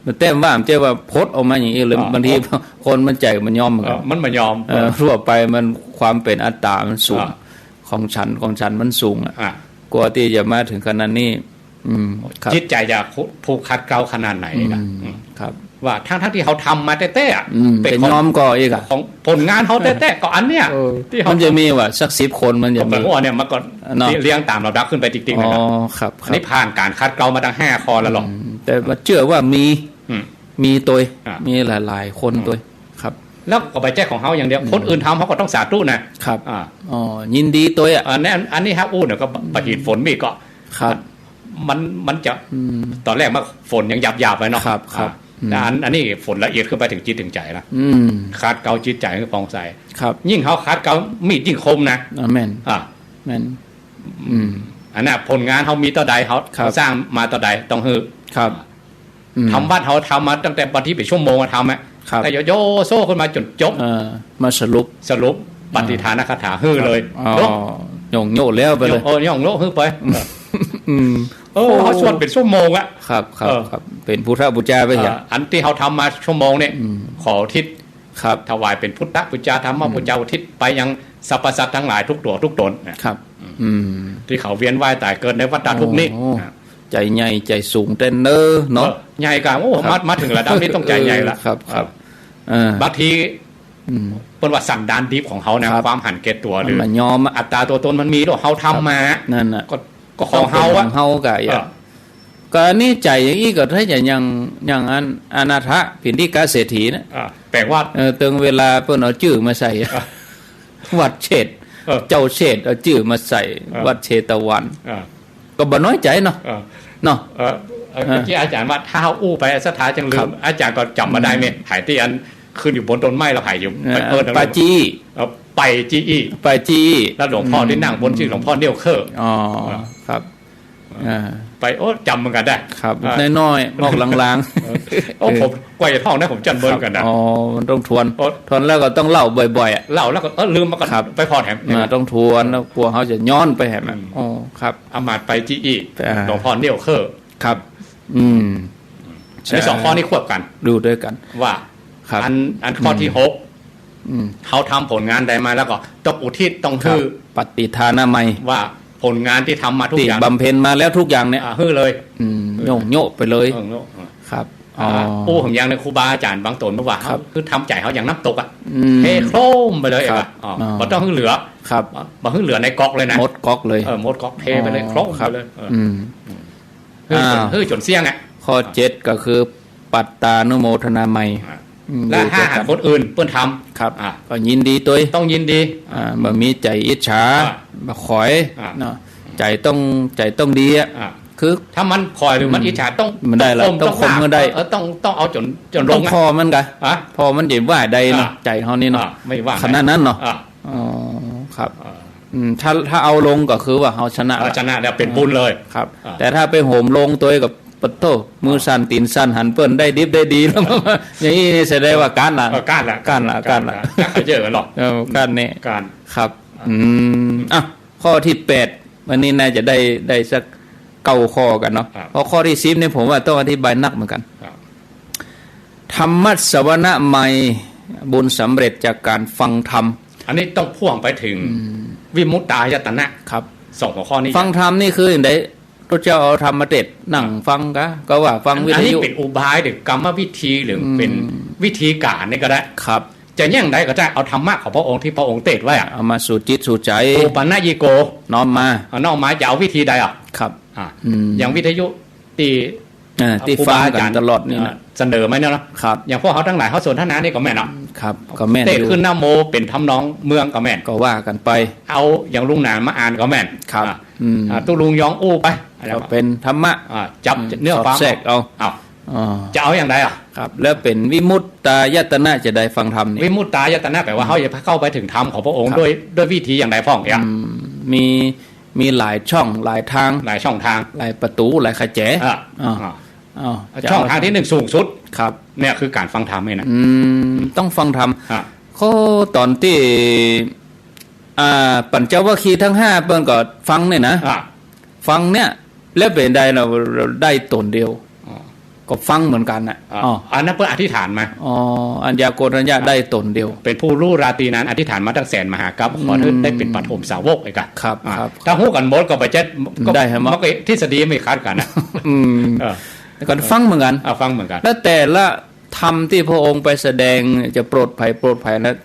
บ่แต้มว่า บ่ใจ้ว่าพดออกมาอย่างอี้เลย อ่า บางที โอ้ คนมันใจ๋บ่ยอมเหมือนกั๋น เออ มันบ่ยอม เออ ทั่วไปมันความเป๋นอัตตามันสูง อ่า ของฉัน ของฉันมันสูงอ่ะ อ่า กว่าตี้จะมาเถิงขนาดนี้ อืม ครับ จิตใจ๋จะถูกขัดเกลาขนาดไหนนะ อืม อืม ครับ ว่าทั้งๆ ตี้เฮาทำมาแต๊ๆ อ่ะ อืม เป๋น เป๋นของ ยอมก่ออีกอ่ะ ของผลงานเฮาแต๊ๆ ก็อันเนี้ย เออ ตี้เฮา มันจะมีว่าสักสิบคนมันจะมี ผมว่าเนี่ยมันก็ เนาะ เรียงต๋ามลำดับขึ้นไปติ๊กๆ อ๋อ เลยนะ ครับ อันนี้ ครับ ผ่านก๋านขัดเกลามาตั้งห้าข้อแล้วหรอก อืม แต่ว่าเจื้อว่ามี อืม มีตวย อ่ะ มีหลายๆ คน อืม ตวย ครับ แล้วก็บ่ใจ้ของเฮาอย่างเดียว อืม คนอื่นทำเฮาก็ต้องสาธุนะ ครับ อ่า อ๋อ ยินดีตวยอ่ะ อันนี้ อันนี้ฮะอู้เนี่ยก็ อืม บ่าหินฝนมีก็ ครับ มัน มันจะ อืม ต๋อนแรกมันฝนยังหยาบๆ ไว้เนาะ ครับ ครับ อ่า อืม แต่อัน อันนี้ฝนละเอียดขึ้นไปเถิงจิตเถิงใจ๋ละ อืม ขัดเกลาจิตใจ๋หื้อผ่องใส ครับ ยิ่งเฮาขัดเกลามีดยิ่งคมนะ อ่า แม่น อ่า แม่น อืม อันนั้นผลงานเฮามีเต้าใด เฮา ครับ เฮาสร้างมาเต้าใดต้องหื้อ ครับ อืม ทำวัดเฮาทำมาตั้งแต่วันตี้เป๋นชั่วโมงอะทำอะ ครับ แต่โยโย่โซ่ขึ้นมาจ๋นจบ เออ มาสรุป สรุป อ่า ปัตติทานคาถาหื้อเลย ครับ อ๋อ ยก ย่องโยะแล้วไปเลย เออ ย่องโยะหื้อไป อืม เออ โอ้ เฮาสวดเป๋นชั่วโมงอะ ครับ ครับ เออ ครับ เป๋นพุทธบูชาไปเหีย อ่า อันตี้เฮาทำมาชั่วโมงเนี่ย อืม ขออุทิศ ครับ ถวายเป๋นพุทธบูชา ธรรมบูชา อืม อุทิศไปยังสรรพสัตว์ตังหลายทุกตั๋วทุกต๋นเนี่ย ครับ อืม ตี้เขาเวียนว่ายต๋ายเกิดในวัฏฏะทุกข์นี้ โอ้ อ่ะ ใจ๋ใหญ่ใจ๋สูงแต๊เน้อเนาะ เออ ใหญ่ก่า โอ้ ครับ มา มาเถิงระดับนี้ต้องใจ๋ใหญ่ละ เออ ครับ ครับ เออ บางที อืม เปิ้นว่าสันดานดิบของเฮานะ ครับ ความหันแก่ตั๋ว มัน หรือ บ่ยอมอะ อัตตาตั๋วตนมันมีแล้ว เฮาทำมา ครับ นั่นน่ะ ก็ ก็ของเฮาอะ ของเฮาก่า เออ ก็อันนี้ใจ๋อย่างอี้ก็ถ้าจะยัง อย่างอัน อนาถปิณฑิกเศรษฐีนะ อ่า แป๋งวัด เออ เถิงเวลาเปิ้นเอาจื้อมาใส่ อ่ะ วัดเชษฐ เออ เจ้าเชษฐเอาจื้อมาใส่ เออ วัดเชตวัน อ่า ก็บ่น้อยใจ๋เนาะ เออ เนาะ เออ เออ เออ เมื่อกี้อาจ๋ารย์ว่าถ้าเฮาอู้ไปศรัทธาจังลืม ครับ อาจ๋ารย์ก็จ๋ำบ่ได้เมย อืม หายตี้อันขึ้นอยู่บนต้นไม้แล้วหายอยู่ เออ ไปเอิ้น ปาจีอี้ เออ ไปจีอี้ ไปจีอี้ แล้วหลวงพ่อตี้นั่งบน อืม จื้อหลวงพ่อเนี้ยวเค่อ อ๋อ เออ ครับ อ่า ไป โอ้ จ๋ำเหมือนกั๋นได้ ครับ อ่า น้อยๆ มอกลางๆ เออ โอ้ ผมกว่าจะท่องได้ ผมจั่นเมินกั๋นนะ อ๋อ มันต้องทวน โอ้ ทวนแล้วก็ต้องเล่าบ่อยๆ อะ เล่าแล้วก็ เออ ลืมมาก่อน ครับ ไปผ่อนแหม อ่า ต้องทวน แล้วกลัวเฮาจะย้อนไปแหม อืม อ๋อ ครับ อำมาตย์ไปจีอี้ อ่า หลวงพ่อเนี้ยวเค่อ ครับ อืม อันนี้ ใช่ สองข้อนี้ควบกั๋น ดูด้วยกั๋น ว่า ครับ อัน อันข้อตี้ อืม หก อืม เฮาทำผลงานใดมาแล้วก็ต้องอุทิศ ต้อง ครับ หื้อ ปัตติทานะไมย ว่าผลงานตี้ทำมาทุกอย่าง ตี้บำเพ็ญมาแล้วทุกอย่างเนี่ย อ่า หื้อเลย อืม หื้อ ย่องโยะไปเลย ย่องโยะ ครับ อ่า อ๋อ อู้ ผมอย่างในครูบาอาจ๋ารย์บางต๋นมาว่า ครับ คือทำใจ๋เฮาอย่างน้ำตกอะ อืม เทโครมไปเลย ครับ อะ อ๋อ อ๋อ บ่ต้องหื้อเหลือ ครับ บ่หื้อเหลือในก๊อกเลยนะ หมดก๊อกเลย เออ หมดก๊อก เทไปเลย อ๋อ โครมไปเลย ครับ เออ อืม หื้อจ๋น อ่า หื้อจ๋นเสี้ยงอะ ข้อเจ็ดก็คือ ปัตตานุโมทนาไมย อ่า อืม และถ้าหากคนอื่นเปิ้นทำ ครับ อ่า ก็ยินดีตวย ต้องยินดี อ่า บ่มีใจ๋อิจฉา อ่า บ่ขอย อ่า เนาะ ใจ๋ต้อง ใจ๋ต้องดีอะ อ่า คือ ถ้ามันขอยหรือมัน อืม อิจฉา ต้อง บ่ได้ละ ต้องข่ม ต้องข่ม ต้องว่า บ่ได้ เออ ต้อง ต้องเอาจ๋น จ๋นลง ต้องผ่อมันก่า ฮะ ผ่อมันจะว่าใดเนาะ อ่า ใจ๋เฮานี่เนาะ อ่า ไม่ว่า ขนาดนั้นเนาะ อ่า อ๋อ ครับ อ่า อืม ถ้า ถ้าเอาลงก็คือว่าเฮาชนะ เออ ละ ชนะแล้วเป๋นบุญเลย ครับ อ่า แต่ถ้าไปโหมลงตวยก็ ปะโธ่ มือสั่นตี๋นสั่น หันเปิ้นได้ดิบได้ดีแล้ว อย่างนี้นี่แสดงว่าก๊านละ เออ ก๊านละ ก๊านละ ก๊านละ ก๊านละ ก๊านละ ก๊านเยอะหรอก เออ ก๊านนี่ ก๊าน ครับ อืม อ่ะ ข้อตี้แปด วันนี้น่าจะได้ ได้สัก เก้าข้อกั๋นเนาะ ครับ เพราะข้อตี้สิบนี่ผมว่าต้องอธิบายนักเหมือนกั๋น ครับ ธรรมสวนามัย บุญสำเร็จจากการฟังธรรม อันนี้ต้องพ่วงไปเถิง อืม วิมุตตายตนะ ครับ สองหัวข้อนี้ ฟังธรรมนี่คืออย่างใด พระเจ้าเอาธรรมมาเตศน์ นั่งฟังกา ก็ว่าฟังวิทยุ อันนี้เป๋นอุบายหรือกรรมวิธีหรือเป๋น อืม วิธีก๋านนี่ก็ได้ ครับ จะอย่างใดก็ได้ เอาธรรมะของพระองค์ตี้พระองค์เตศน์ไว้อะ เอามาสู่จิตสู่ใจ๋ โอปัญญิโก น้อมมา เอาน้อมมา จะเอาวิธีใดอะ ครับ อ่ะ อืม อย่างวิทยุตี้ อ่า ตี้ฟังกั๋นตลอดนี่นะ อ่า เสนอมาเนี่ยเนาะ ครับ อย่างพวกเฮาตังหลายเฮาสนทนานี่ก็แม่นเนาะ ครับ ก็แม่นอยู่ เตศน์ขึ้นนะโมเป๋นทำนองเมืองก็แม่น ก็ว่ากั๋นไป เอาอย่างลุงหนานมาอ่านก็แม่น ครับ อ่ะ อืม อ่ะ ตุ๊ลุงยองอู้ไป ก็เป๋นธรรมะ อ่ะ จับ อืม เนื้อความ สอดแทรกเอา เอา อ๋อ จะเอาอย่างใดอะ ครับ แล้วเป๋นวิมุตตายตนะจะได้ฟังธรรมนี่ วิมุตตายตนะแปลว่า อืม เฮาจะเข้าไปเถิงธรรมของพระองค์ ครับ ด้วย ด้วยวิธีอย่างใดพ่องเนี่ย อืม มี มีหลายช่องหลายตาง หลายช่องตาง หลายประตู๋หลายขะแจ อ่ะ อ่ะ อ่ะ อ่ะ ช่องตางตี้หนึ่งสูงสุด ครับ เนี่ยคือก๋านฟังธรรมนี่นะ อืม ต้องฟังธรรม ฮะ ก็ต๋อนตี้ อ่า ปัญจวัคคีย์ตังห้าเปิ้นก็ฟังเนี่ยนะ อ่ะ ฟังเนี่ย แล้วเป๋นใดเนาะ ได้ต๋นเดียว อ๋อ ก็ฟังเหมือนกั๋นน่ะ อ่ะ อ๋อ อันนั้นเปิ้นอธิษฐานมา อ๋อ อัญญาโกณฑัญญะได้ต๋นเดียว เป๋นผู้ฮู้ราตรีนั้น อธิษฐานมาตั้งแสนมหากัป ขอหื้อ อืม ได้เป๋นปฐมสาวกเอกอะ ครับ อ่ะ ครับ ถ้าฮู้กั๋นหมดก็ไปเจ๊ ก็ ได้ครับ มันก็ทฤษฎีไม่ขัดกั๋นนะ อืม เออ ก็ฟังเหมือนกั๋น อ่ะ ฟังเหมือนกั๋น แล้วแต่ละธรรมตี้พระองค์ไปแสดงจะโปรดใผ โปรดใผแล้ว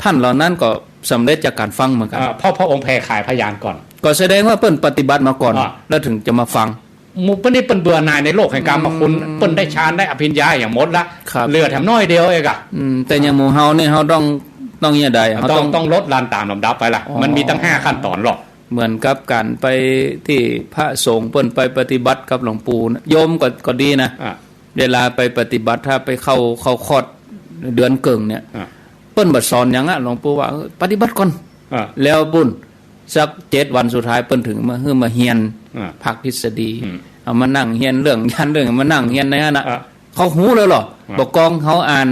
ต้านเหล่านั้นก็สำเร็จจากก๋านฟังเหมือนกั๋น อ่า เพราะพระองค์แผ่ขายพยานก่อน ก็แสดงว่าเปิ้นปฏิบัติมาก่อน อ่า แล้วเถิงจะมาฟัง หมู่เปิ้นนี่เปิ้นเบื่อหน่ายในโลกแห่งกามคุณ อืม เปิ้นได้ฌานได้อภิญญาอย่างหมดละ ครับ เหลือแถมน้อยเดียวเองอะ อืม แต่อย่างหมู่เฮานี่เฮาต้อง ต้องอย่างใด เฮา ต้อง ต้อง ต้องลดหลั่นต๋ามลำดับไปละ อ๋อ มันมีตั้งห้าขั้นต๋อนหรอก เหมือนกับก๋านไปตี้พระสงฆ์เปิ้นไปปฏิบัติกับหลวงปู่นะ โยมก็ ก็ดีนะ อ่า เวลาไปปฏิบัติ ถ้าไปเข้า เข้าคอร์สเดือนเกิ่งเนี่ย อ่ะ เปิ้นบ่สอนหยังอะ หลวงปู่ว่า เออ ปฏิบัติก่อน อ่ะ แล้วปุ้นสักเจ็ดวันสุดท้ายเปิ้นเถิงมา หื้อมาเฮียน อ่ะ ภาคทฤษฎี อืม เอามานั่งเฮียนเรื่องญาณเรื่อง มานั่งเฮียนในหั้นน่ะ อ่ะ เขาฮู้แล้วเหรอ อ่ะ บ่ากองเฮาอ่าน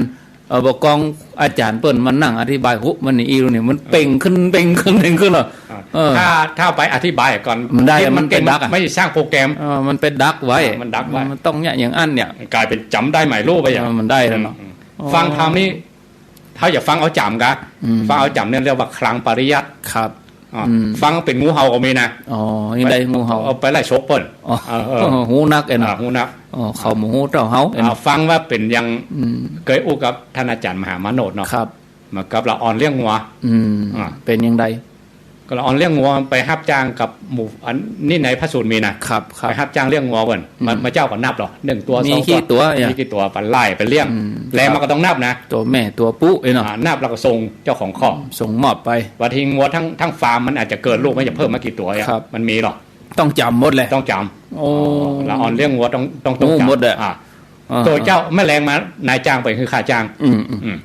เออ บ่ากองอาจ๋ารย์เปิ้นมานั่งอธิบาย หุ มันนี่อี้นี่ มันเป่งขึ้น เป่งขึ้น เป่งขึ้นเหรอ อ่ะ เออ ถ้า ถ้าไปอธิบายก่อน มันได้ มันเก่ง มันไปดักอะ ไม่สร้างโปรแกรม เออ มันไปดักไว้ อ่ะ มันดักไว้ มันต้องเนี่ยอย่างอั้นเนี่ย ก๋ายเป๋นจ๋ำได้ใหม่รู้ไปอย่าง เออ มันได้แล้วเนาะ อืม อ๋อ ฟังธรรมนี่ ถ้าจะฟังเอาจ๋ำกะ อืม ฟังเอาจ๋ำเนี่ยเรียกว่าคลังปริยัติ ครับ อ่ะ อืม ฟังเป๋นงูเห่าก็มีนะ อ๋อ ยังได้งูเห่า เอาไปไล่ฉกเปิ้น อ๋อ เออ เออ ฮู้นักเอ็น อ่ะ ฮู้นัก อ๋อ เขาบ่ฮู้เต้าเฮาเอ็น อ่ะ ฟังว่าเป๋นอย่าง อืม เกยอู้กับต้านอาจ๋ารย์มหามาโนดเนาะ ครับ เหมือนกับละอ่อนเลี้ยงงัว อืม อ่ะ เป๋นอย่างใด ก็ละอ่อนเลี้ยงงัวไปฮับจ้างกับหมู่ อันนี้ในพระสูตรมีนะ ครับ ครับ ไปฮับจ้างเลี้ยงงัวเปิ้น อืม มา มาเจ้าก็นับหรอก หนึ่งตั๋ว มี สองตั๋ว กี่ตั๋วอะ มีกี่ตั๋ว ไปไล่ไปเลี้ยง อืม แล้วมันก็ต้องนับนะ ตั๋วแม่ตั๋วปุ๊เอ้ยเนาะ อ่า นับแล้วก็ส่งเจ้าของคอก ส่งมอบไป บางทีงัวทั้ง ทั้งฟาร์มมันอาจจะเกิดลูก มันจะเพิ่มมากี่ตั๋วอะ ครับ มันมีหรอก ต้องจ๋ำหมดแหละ ต้องจ๋ำ โอ้ อ๋อ ละอ่อนเลี้ยงงัวต้อง ต้อง ต้องจ๋ำ ฮู้หมดแหละ อ่า อ่า ตั๋วเจ้าแม่แรงมานายจ้างไปคือค่าจ้าง อืม อืม อืม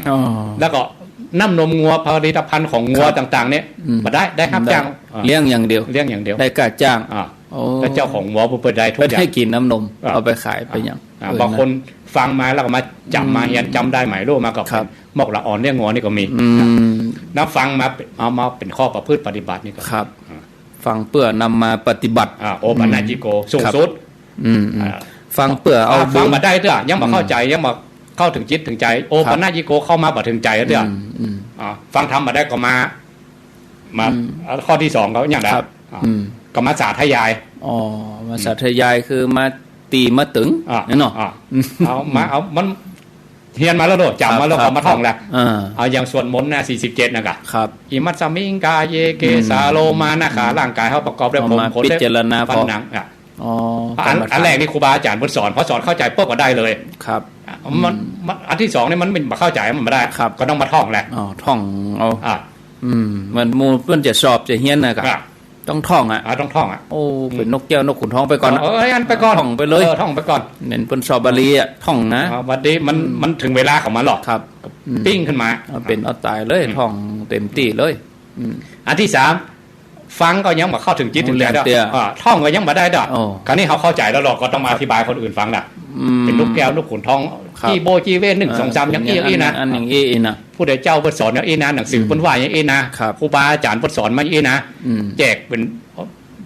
อ๋อ แล้วก็น้ำนมงัว ผลิตภัณฑ์ของงัว ครับ ต่างๆ เนี่ย อืม บ่ได้ ได้ฮับจ้าง ได้ อ่า เลี้ยงอย่างเดียว เลี้ยงอย่างเดียว ได้ค่าจ้าง อ่า โอ้ แล้วเจ้าของงัวผู้เปิ้นได้ทุกอย่าง เปิ้นได้กิ๋นน้ำนม อ่า เอาไปขายไปหยัง อ่า เออ บางคนฟังมาแล้วก็มาจ๋ำมา อืม เฮียนจ๋ำได้ใหม่รู้มาก็ ครับ หมอกละอ่อนเลี้ยงงัวนี่ก็มี อืม แล้วฟังมาเป๋น เอามาเป๋นข้อประพฤติปฏิบัตินี่ก็ ครับ อ่า ฟังเปื้อนำมาปฏิบัติ อ่า โอปัญญิโก อืม สูงสุด ครับ อืม อืม อ่า ฟังเปื้อเอา อ่า บุญ ฟังบ่ได้เตื้อ ยังบ่เข้าใจ๋ อืม ยังบ่เข้าเถิงจิตเถิงใจ๋ โอปัญญิโก ครับ เข้ามาบ่เถิงใจ๋เตื้อ อืม อืม อ่า ฟังธรรมบ่ได้ก็มา มา อืม อ่า ข้อตี้สองก็อย่างนั้น ครับ อ่า อืม ก็มาสาธยาย อ๋อ มา อืม สาธยายคือมาตี้มาตึง อ่า เนี่ยเนาะ อ่า เอามา เอา มัน เฮียนมาแล้วเนาะ จ๋ำมาแล้ว ครับ ก็มาท่องแล้ว อ่า เอาอย่างสวดมนต์นะ สี่สิบเจ็ด นะกะ ครับ อิมัสมิงกาเย เกสา อืม โลมา นะขา ร่างก๋ายเฮาประกอบด้วยผม เอามา ขน เล็บ พิจารณา ฟัน พอ หนัง อ่ะ อ๋อ อัน กรรมฐาน อันแรกนี่ครูบาอาจ๋ารย์เปิ้นสอน พอสอนเข้าใจ๋ปุ๊บก็ได้เลย ครับ อ่ะ มัน อืม มัน อันตี้สองนี่มัน มันบ่เข้าใจ๋ มันบ่ได้ ครับ ก็ต้องมาท่องแหละ อ๋อ ท่องเอา อ่ะ อืม เหมือนหมู่เปิ้นจะสอบจะเฮียนนะกะ อ่ะ ต้องท่องอะ อ่ะ ต้องท่องอะ โอ้ อืม เป๋นนกแก้วนกขุนทองไปก่อนนะ เออ อันไปก่อน ท่องไปเลย เออ ท่องไปก่อน เหมือนเปิ้นสอบบาลีอะ ท่องนะ อ่า วันนี้มัน อืม มันเถิงเวลาของมันหรอก ครับ อืม ปิ้งขึ้นมา เอาเป๋นเอาต๋ายเลย อืม ท่องเต๋มตี้เลย อืม อันตี้สาม ฟังก็ยังบ่เข้าเถิงจิตเถิงใจ๋ เอาเรื่องเตี้ย อ่า ท่องก็ยังบ่ได้ดอก โอ้ คราวนี้เฮาเข้าใจ๋แล้ว เฮาก็ต้องมาอธิบายคนอื่นฟังน่ะ อืม เป๋นนกแก้วนกขุนทอง ครับ อี้โบ้จี้เว้น หนึ่ง อ่า สอง สาม อย่างอี้อี้นะ อันอย่างอี้อี้นะ พุทธเจ้าเปิ้นสอนอย่างอี้นะ หนังสือ อืม เปิ้นว่าอย่างอี้นะ ครับ ครูบาอาจ๋ารย์เปิ้นสอนมาอย่างอี้นะ อืม แจกเป๋น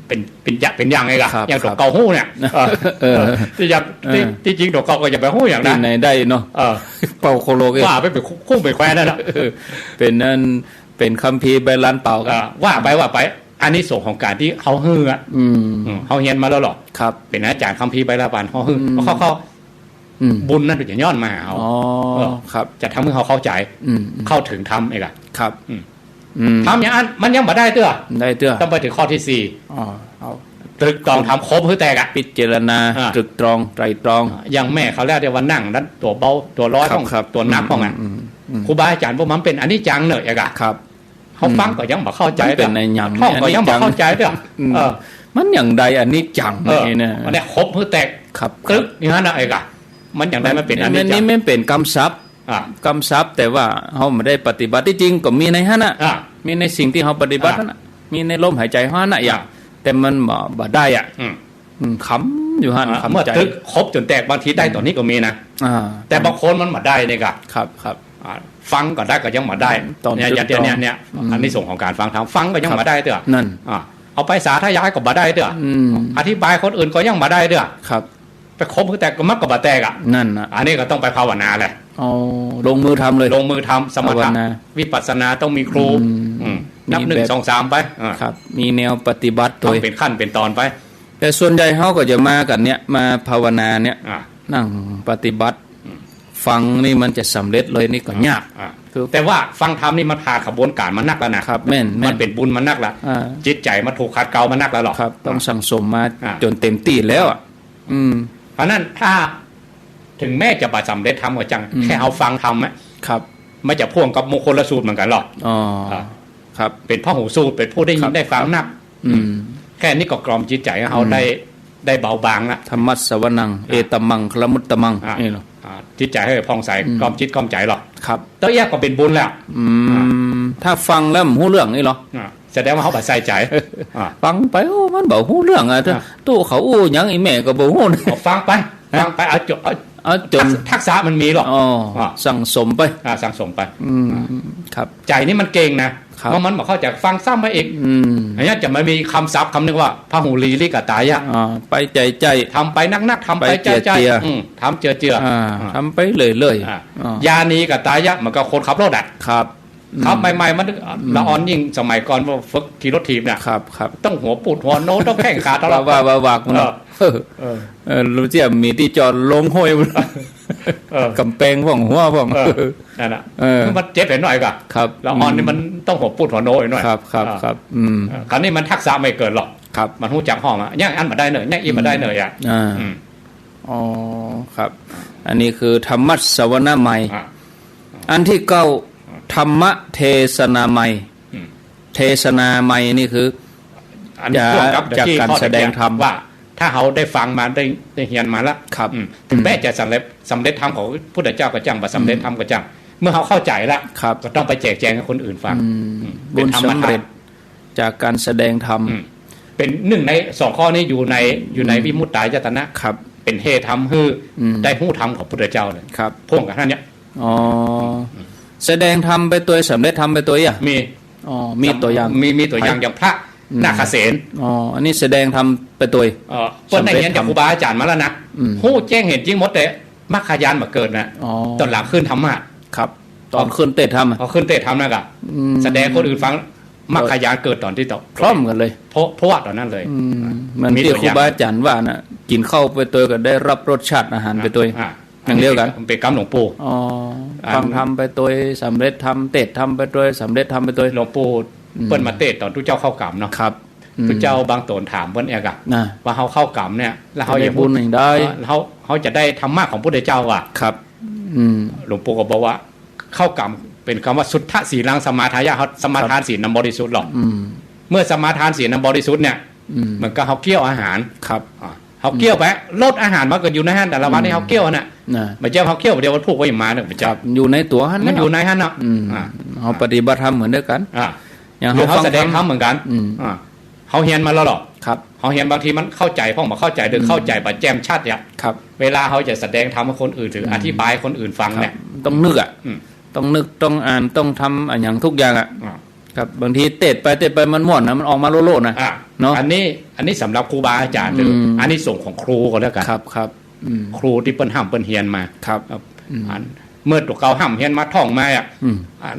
เป๋น เป๋นอย่าง เป๋นอย่างไงก่ะ ครับ อย่างตั๋ว ครับ เก่าฮู้เนี่ย เออ เออ เออ ตี้จริง เออ ตี้ ตี้จริงตั๋วเก่าก็อย่าไปฮู้อย่างนั้น ตี้ไหนได้เนาะ เออ เป่าโคโลก ว่าไป เป๋นคู่ คู่เป๋นแควนนั่นน่ะ เออ เป๋นอัน เป๋นคัมภีร์ใบลานเป่ากั๋น เออ ว่าไป ว่าไป อานิสงส์ของก๋านตี้เฮาฮู้อะ อืม อืม เฮาเฮียนมาแล้วเหรอ ครับ เป๋นอาจ๋ารย์คัมภีร์ใบลานเป่าเฮาฮู้ อืม เขา เขา อืม บุญนั่นจะย้อนมาหาเฮา อ๋อ เออ ครับ จะทำหื้อเฮาเข้าใจ๋ อืม อืม เข้าเถิงธรรมเองอะ ครับ อืม อืม ทำอย่างอั้นมันยังบ่ได้เตื้อ ได้เตื้อ ต้องไปเถิงข้อตี้สี่ อ๋อ เอา ตรึกตรองธรรมครบหื้อแตกอะ พิจารณา อ่า ตรึกตรอง ไตร่ตรอง อ่า อย่างแม่เขาเรียกว่านั่งนั้นตั๋วเบา ตั๋วลอย ครับ พ่อง ครับ ตั๋วหนักพ่องอะ อืม อืม อืม ครูบาอาจ๋ารย์พวกมันเป๋นอนิจจังเน่อเองอะ ครับ เฮาฟังก็ยังบ่เข้าใจ๋ มันเป๋น เตื้อ อะหยัง ท่องก็ยังบ่เข้าใจ๋เตื้อ อืม เออ มันอย่างใดอนิจจัง เออ นี่นะ มันได้ครบหื้อแตก ครับ ตรึกอย่างนั้นน่ะเองอะ มันอย่างใดมันเป๋นอนิจจัง นี่มันเป๋นกำศัพท์ อ่ะ กำศัพท์ แต่ว่าเฮาบ่ได้ปฏิบัติ ตี้จริงก็มีในหั้นน่ะ อ่ะ มีในสิ่งตี้เฮาปฏิบัติ อ่ะ หั้นน่ะ มีในลมหายใจ๋เฮาหั้นน่ะ อ่ะ อย่าง แต่มันบ่ บ่ได้อะ อืม อืม คำอยู่หั้น อ่ะ คำ เมื่อ ใจ๋ ตรึกครบจ๋นแตก บางทีได้ อืม ต๋อนนี้ก็มีนะ อ่า แต่บางคนมันบ่ได้เนี่ยก่ะ ครับ ครับ อ่ะ ฟังก็ได้ก็ยังบ่ได้ ต๋อน เนี่ย ตรึกตรอง เนี่ย เนี่ย อืม อานิสงส์ของก๋านฟังธรรม ฟังก็ยังบ่ได้เตื้อ นั่น อ่ะ เอาไปสาธยายก็บ่ได้เตื้อ อืม อธิบายคนอื่นก็ยังบ่ได้เตื้อ ครับ ไปครบหื้อแตกก็มันก็บ่แตกอะ นั่นน่ะ อันนี้ก็ต้องไปภาวนาแหละ อ๋อ ลงมือทำเลย ลงมือทำ สมถะ ภาวนา วิปัสสนาต้องมีครู อืม อืม นับ มี หนึ่ง แบบ สอง สาม ไป อ่า ครับ มีแนวปฏิบัติ โตย ต้องเป๋นขั้นเป๋นตอนไป แต่ส่วนใหญ่เฮาก็จะมากั๋นเนี่ย มาภาวนาเนี่ย อ่า นั่งปฏิบัติ อืม ฟังนี่มันจะสำเร็จเลยนี่ก็ยาก อ่า คือ แต่ว่าฟังธรรมนี่มันผ่านขบวนก๋านมานักแล้วนะ ครับ แม่น แม่น มันเป๋นบุญมานักละ อ่า จิตใจ๋มันถูกขัดเกลามานักแล้วหรอ ครับ ต้อง อ่า สั่งสมมา อ่า จ๋นเต็มตี้แล้วอะ อืม เพราะนั้นถ้าเถิงแม้จะบ่สำเร็จธรรมก็จัง อืม แค่เฮาฟังธรรมอะ ครับ มันจะพ่วงกับมงคลสูตรเหมือนกั๋นหรอ อ๋อ อ่า ครับ เป๋นพหูสูตร เป๋นผู้ได้ยิน ครับ ได้ฟังนัก อืม แค่นี้ก็กล่อมจิตใจ๋เฮา อืม ได้ ได้เบาบางละ ธัมมัสสวนัง อ่า เอตมมังคลมุตตมัง อ่า นี่หรอ อ่า จิตใจ๋หื้อผ่องใส อืม กล่อมจิตกล่อมใจ๋หรอ ครับ เต้าอี้ก็เป๋นบุญแล้ว อืม อ่า ถ้าฟังแล้วบ่ฮู้เรื่องนี่หรอ อ่า แสดงว่าเฮาบ่ใส่ใจ๋ อ่ะ ฟังไป โอ้ มันบ่ฮู้เรื่องอะ อ่ะ ตู้เขาอู้หยัง อีแม่ก็บ่ฮู้ เอาฟังไป ฮะ ฟังไป เอาจ๋น เอา เอาจ๋น ทักษะ ทักษะมันมีหรอก อ๋อ อ่ะ สั่งสมไป อ่ะ สั่งสมไป อืม อ่ะ ครับ ใจ๋นี่มันเก่งนะ ครับ เมื่อมันบ่เข้าใจ๋ ฟังซ้ำไปอีก อืม อันนี้จะมามีกำศัพท์กำนึ่งว่า พหูลีริกตายะ อ่า ไปใจ๋ใจ๋ ทำไปนักๆ ทำไป ไปเจือเจือ ใจ๋ๆ อืม ทำเจือเจือ อ่า อ่า ทำไปเรื่อยๆ อ่า อ่า ญาณีกตายะ เหมือนกับคนขับรถอะ ครับ ขับใหม่ๆ มัน อืม ละอ่อนยิ่งสมัยก่อนว่าฝึกขี่รถถีบเนี่ย ครับ ครับ ต้องหัวปูดหัวโน ต้องแข้งขาด ว่า ว่า ว่า ว่า เออ เออ เออ รู้จักมีตี้จอดลงห้วย เออ ก๋ำแปงพ่องหัวพ่อง เออ นั่นน่ะ เออ มันเจ็บไปหน่อยก่ะ ครับ ละอ่อนนี่มันต้องหัวปูดหัวโนหน่อย ครับ ครับ อ่า ครับ อืม เออ คราวนี้มันทักษะไม่เกิดหรอก ครับ มันฮู้จักห้องอะ อย่างอั้นบ่ได้เน่อ อย่างอี้บ่ได้เน่ออะ อ่า อืม อ๋อ ครับ อันนี้คือธัมมัสสวนะใหม่ อ่า อันตี้เก้า อ่า ธัมมเทศนาใหม่ อืม เทศนาใหม่นี่คือ อันนี้ จะ พ่วงกับ จากการ ข้อ แสดงธรรม ว่าถ้าเฮาได้ฟังมา ได้ ได้เฮียนมาละ ครับ อืม เถิงแม้จะสำเร็จ สำเร็จธรรมของพุทธเจ้าก็จัง บ่สำเร็จธรรมก็จัง เมื่อเฮาเข้าใจ๋ละ ครับ ก็ต้องไปแจกแจงหื้อคนอื่นฟัง อืม อืม บุญสำเร็จจากการแสดงธรรม อืม เป๋นนึ่งในสองข้อนี้อยู่ใน อยู่ใน อืม วิมุตตายตนะ ครับ เป๋นเหตุทำหื้อ อืม ได้ฮู้ธรรมของพุทธเจ้าเลย ครับ พ่วงกั๋นหั้นเนี่ย อ๋อ แสดงธรรมไปตวย สำเร็จธรรมไปตวยอะ มี อ๋อ มีตั๋วอย่าง มี มีตั๋วอย่าง อย่างพระ อืม นาคเสน อ๋อ อันนี้แสดงธรรมไปตวย เอ่อ เปิ้นได้เฮียนจากครูบาอาจ๋ารย์มาแล้วนะ อืม ฮู้แจ้งเห็นจริงหมด แต่มรรคญาณบ่เกิดนะ อ๋อ ต๋อนหลังขึ้นธรรมะ ครับ ต๋อนขึ้นเตศธรรมอะ พอขึ้นเตศธรรมนั่นก็ อืม แสดงคนอื่นฟัง มรรคญาณเกิดต๋อนตี้ต่อ พร้อมกั๋นเลย เพราะ เพราะว่าต๋อนนั้นเลย อืม อ่ะ เหมือนตี้ครูบาอาจ๋ารย์ว่าน่ะ กิ๋นข้าวไปตวยก็ได้รับรสชาติอาหารไปตวย อ่ะ อย่างเดียวกั๋น เป๋นกำหลวงปู่ อ๋อ อัน ฟังธรรมไปตวย สำเร็จธรรม เตศธรรมไปตวย สำเร็จธรรมไปตวย หลวงปู่ อืม เปิ้นมาเตศน์ต๋อนตุ๊เจ้าเข้ากรรมเนาะ ครับ อืม ตุ๊เจ้าบางต๋นถามเปิ้นเองอะ นะ ว่าเฮาเข้ากรรมเนี่ย แล้วเฮาจะ จะได้บุญอย่างใด เอ่อ เฮา เฮาจะได้ธรรมะของพุทธเจ้าอะ ครับ อืม หลวงปู่ก็บอกว่า เข้ากรรมเป๋นกำว่า สุทธะสีลังสมาทายะ เฮาสมาทานศีลอันบริสุทธิ์หรอก อืม เมื่อสมาทานศีลอันบริสุทธิ์เนี่ย อืม เหมือนกับเฮาเคี้ยวอาหาร ครับ อ่า เฮาเคี้ยวไป รสอาหารมันก็อยู่ในหั้น แต่ละวันนี้ อืม เฮาเคี้ยวน่ะ นะ บ่ใจ้เฮาเคี้ยวเดี๋ยววันพุธก็ยังมาเนี่ย บ่ใจ้ ครับ อยู่ในตั๋วหั้น มันอยู่ในหั้นเนาะ อืม อ่า เฮาปฏิบัติธรรมเหมือนเดียวกั๋น อ่า อย่าง หรือเฮา เฮาฟัง แสดงธรรมเหมือนกั๋น อืม อ่า เฮาเฮียนมาแล้วหรอ ครับ เฮาเฮียนบางทีมันเข้าใจ๋พ่อง บ่เข้าใจ๋ หรือ อืม เข้าใจ๋บ่แจ่มชัดเนี่ย ครับ เวลาเฮาจะแสดงธรรมหื้อคนอื่น หรือ อืม อธิบายคนอื่นฟังเนี่ย ครับ ต้องนึกอะ อืม ต้องนึก ต้องอ่าน ต้องทำอะหยังทุกอย่างอะ อ่า ครับ บางทีเตสน์ไปเตสน์ไปมันม่วนนะ มันออกมาโล่ๆ นะ อ่ะ เนาะ อันนี้ อันนี้สำหรับครูบาอาจ๋ารย์ อืม อานิสงส์ของครูก็แล้วกั๋น ครับ ครับ อืม ครูตี้เปิ้นฮ่ำเปิ้นเฮียนมา ครับ ครับ อืม อัน เมื่อตั๋วเก่าฮ่ำเฮียนมาท่องมาอ่ะ อืม อัน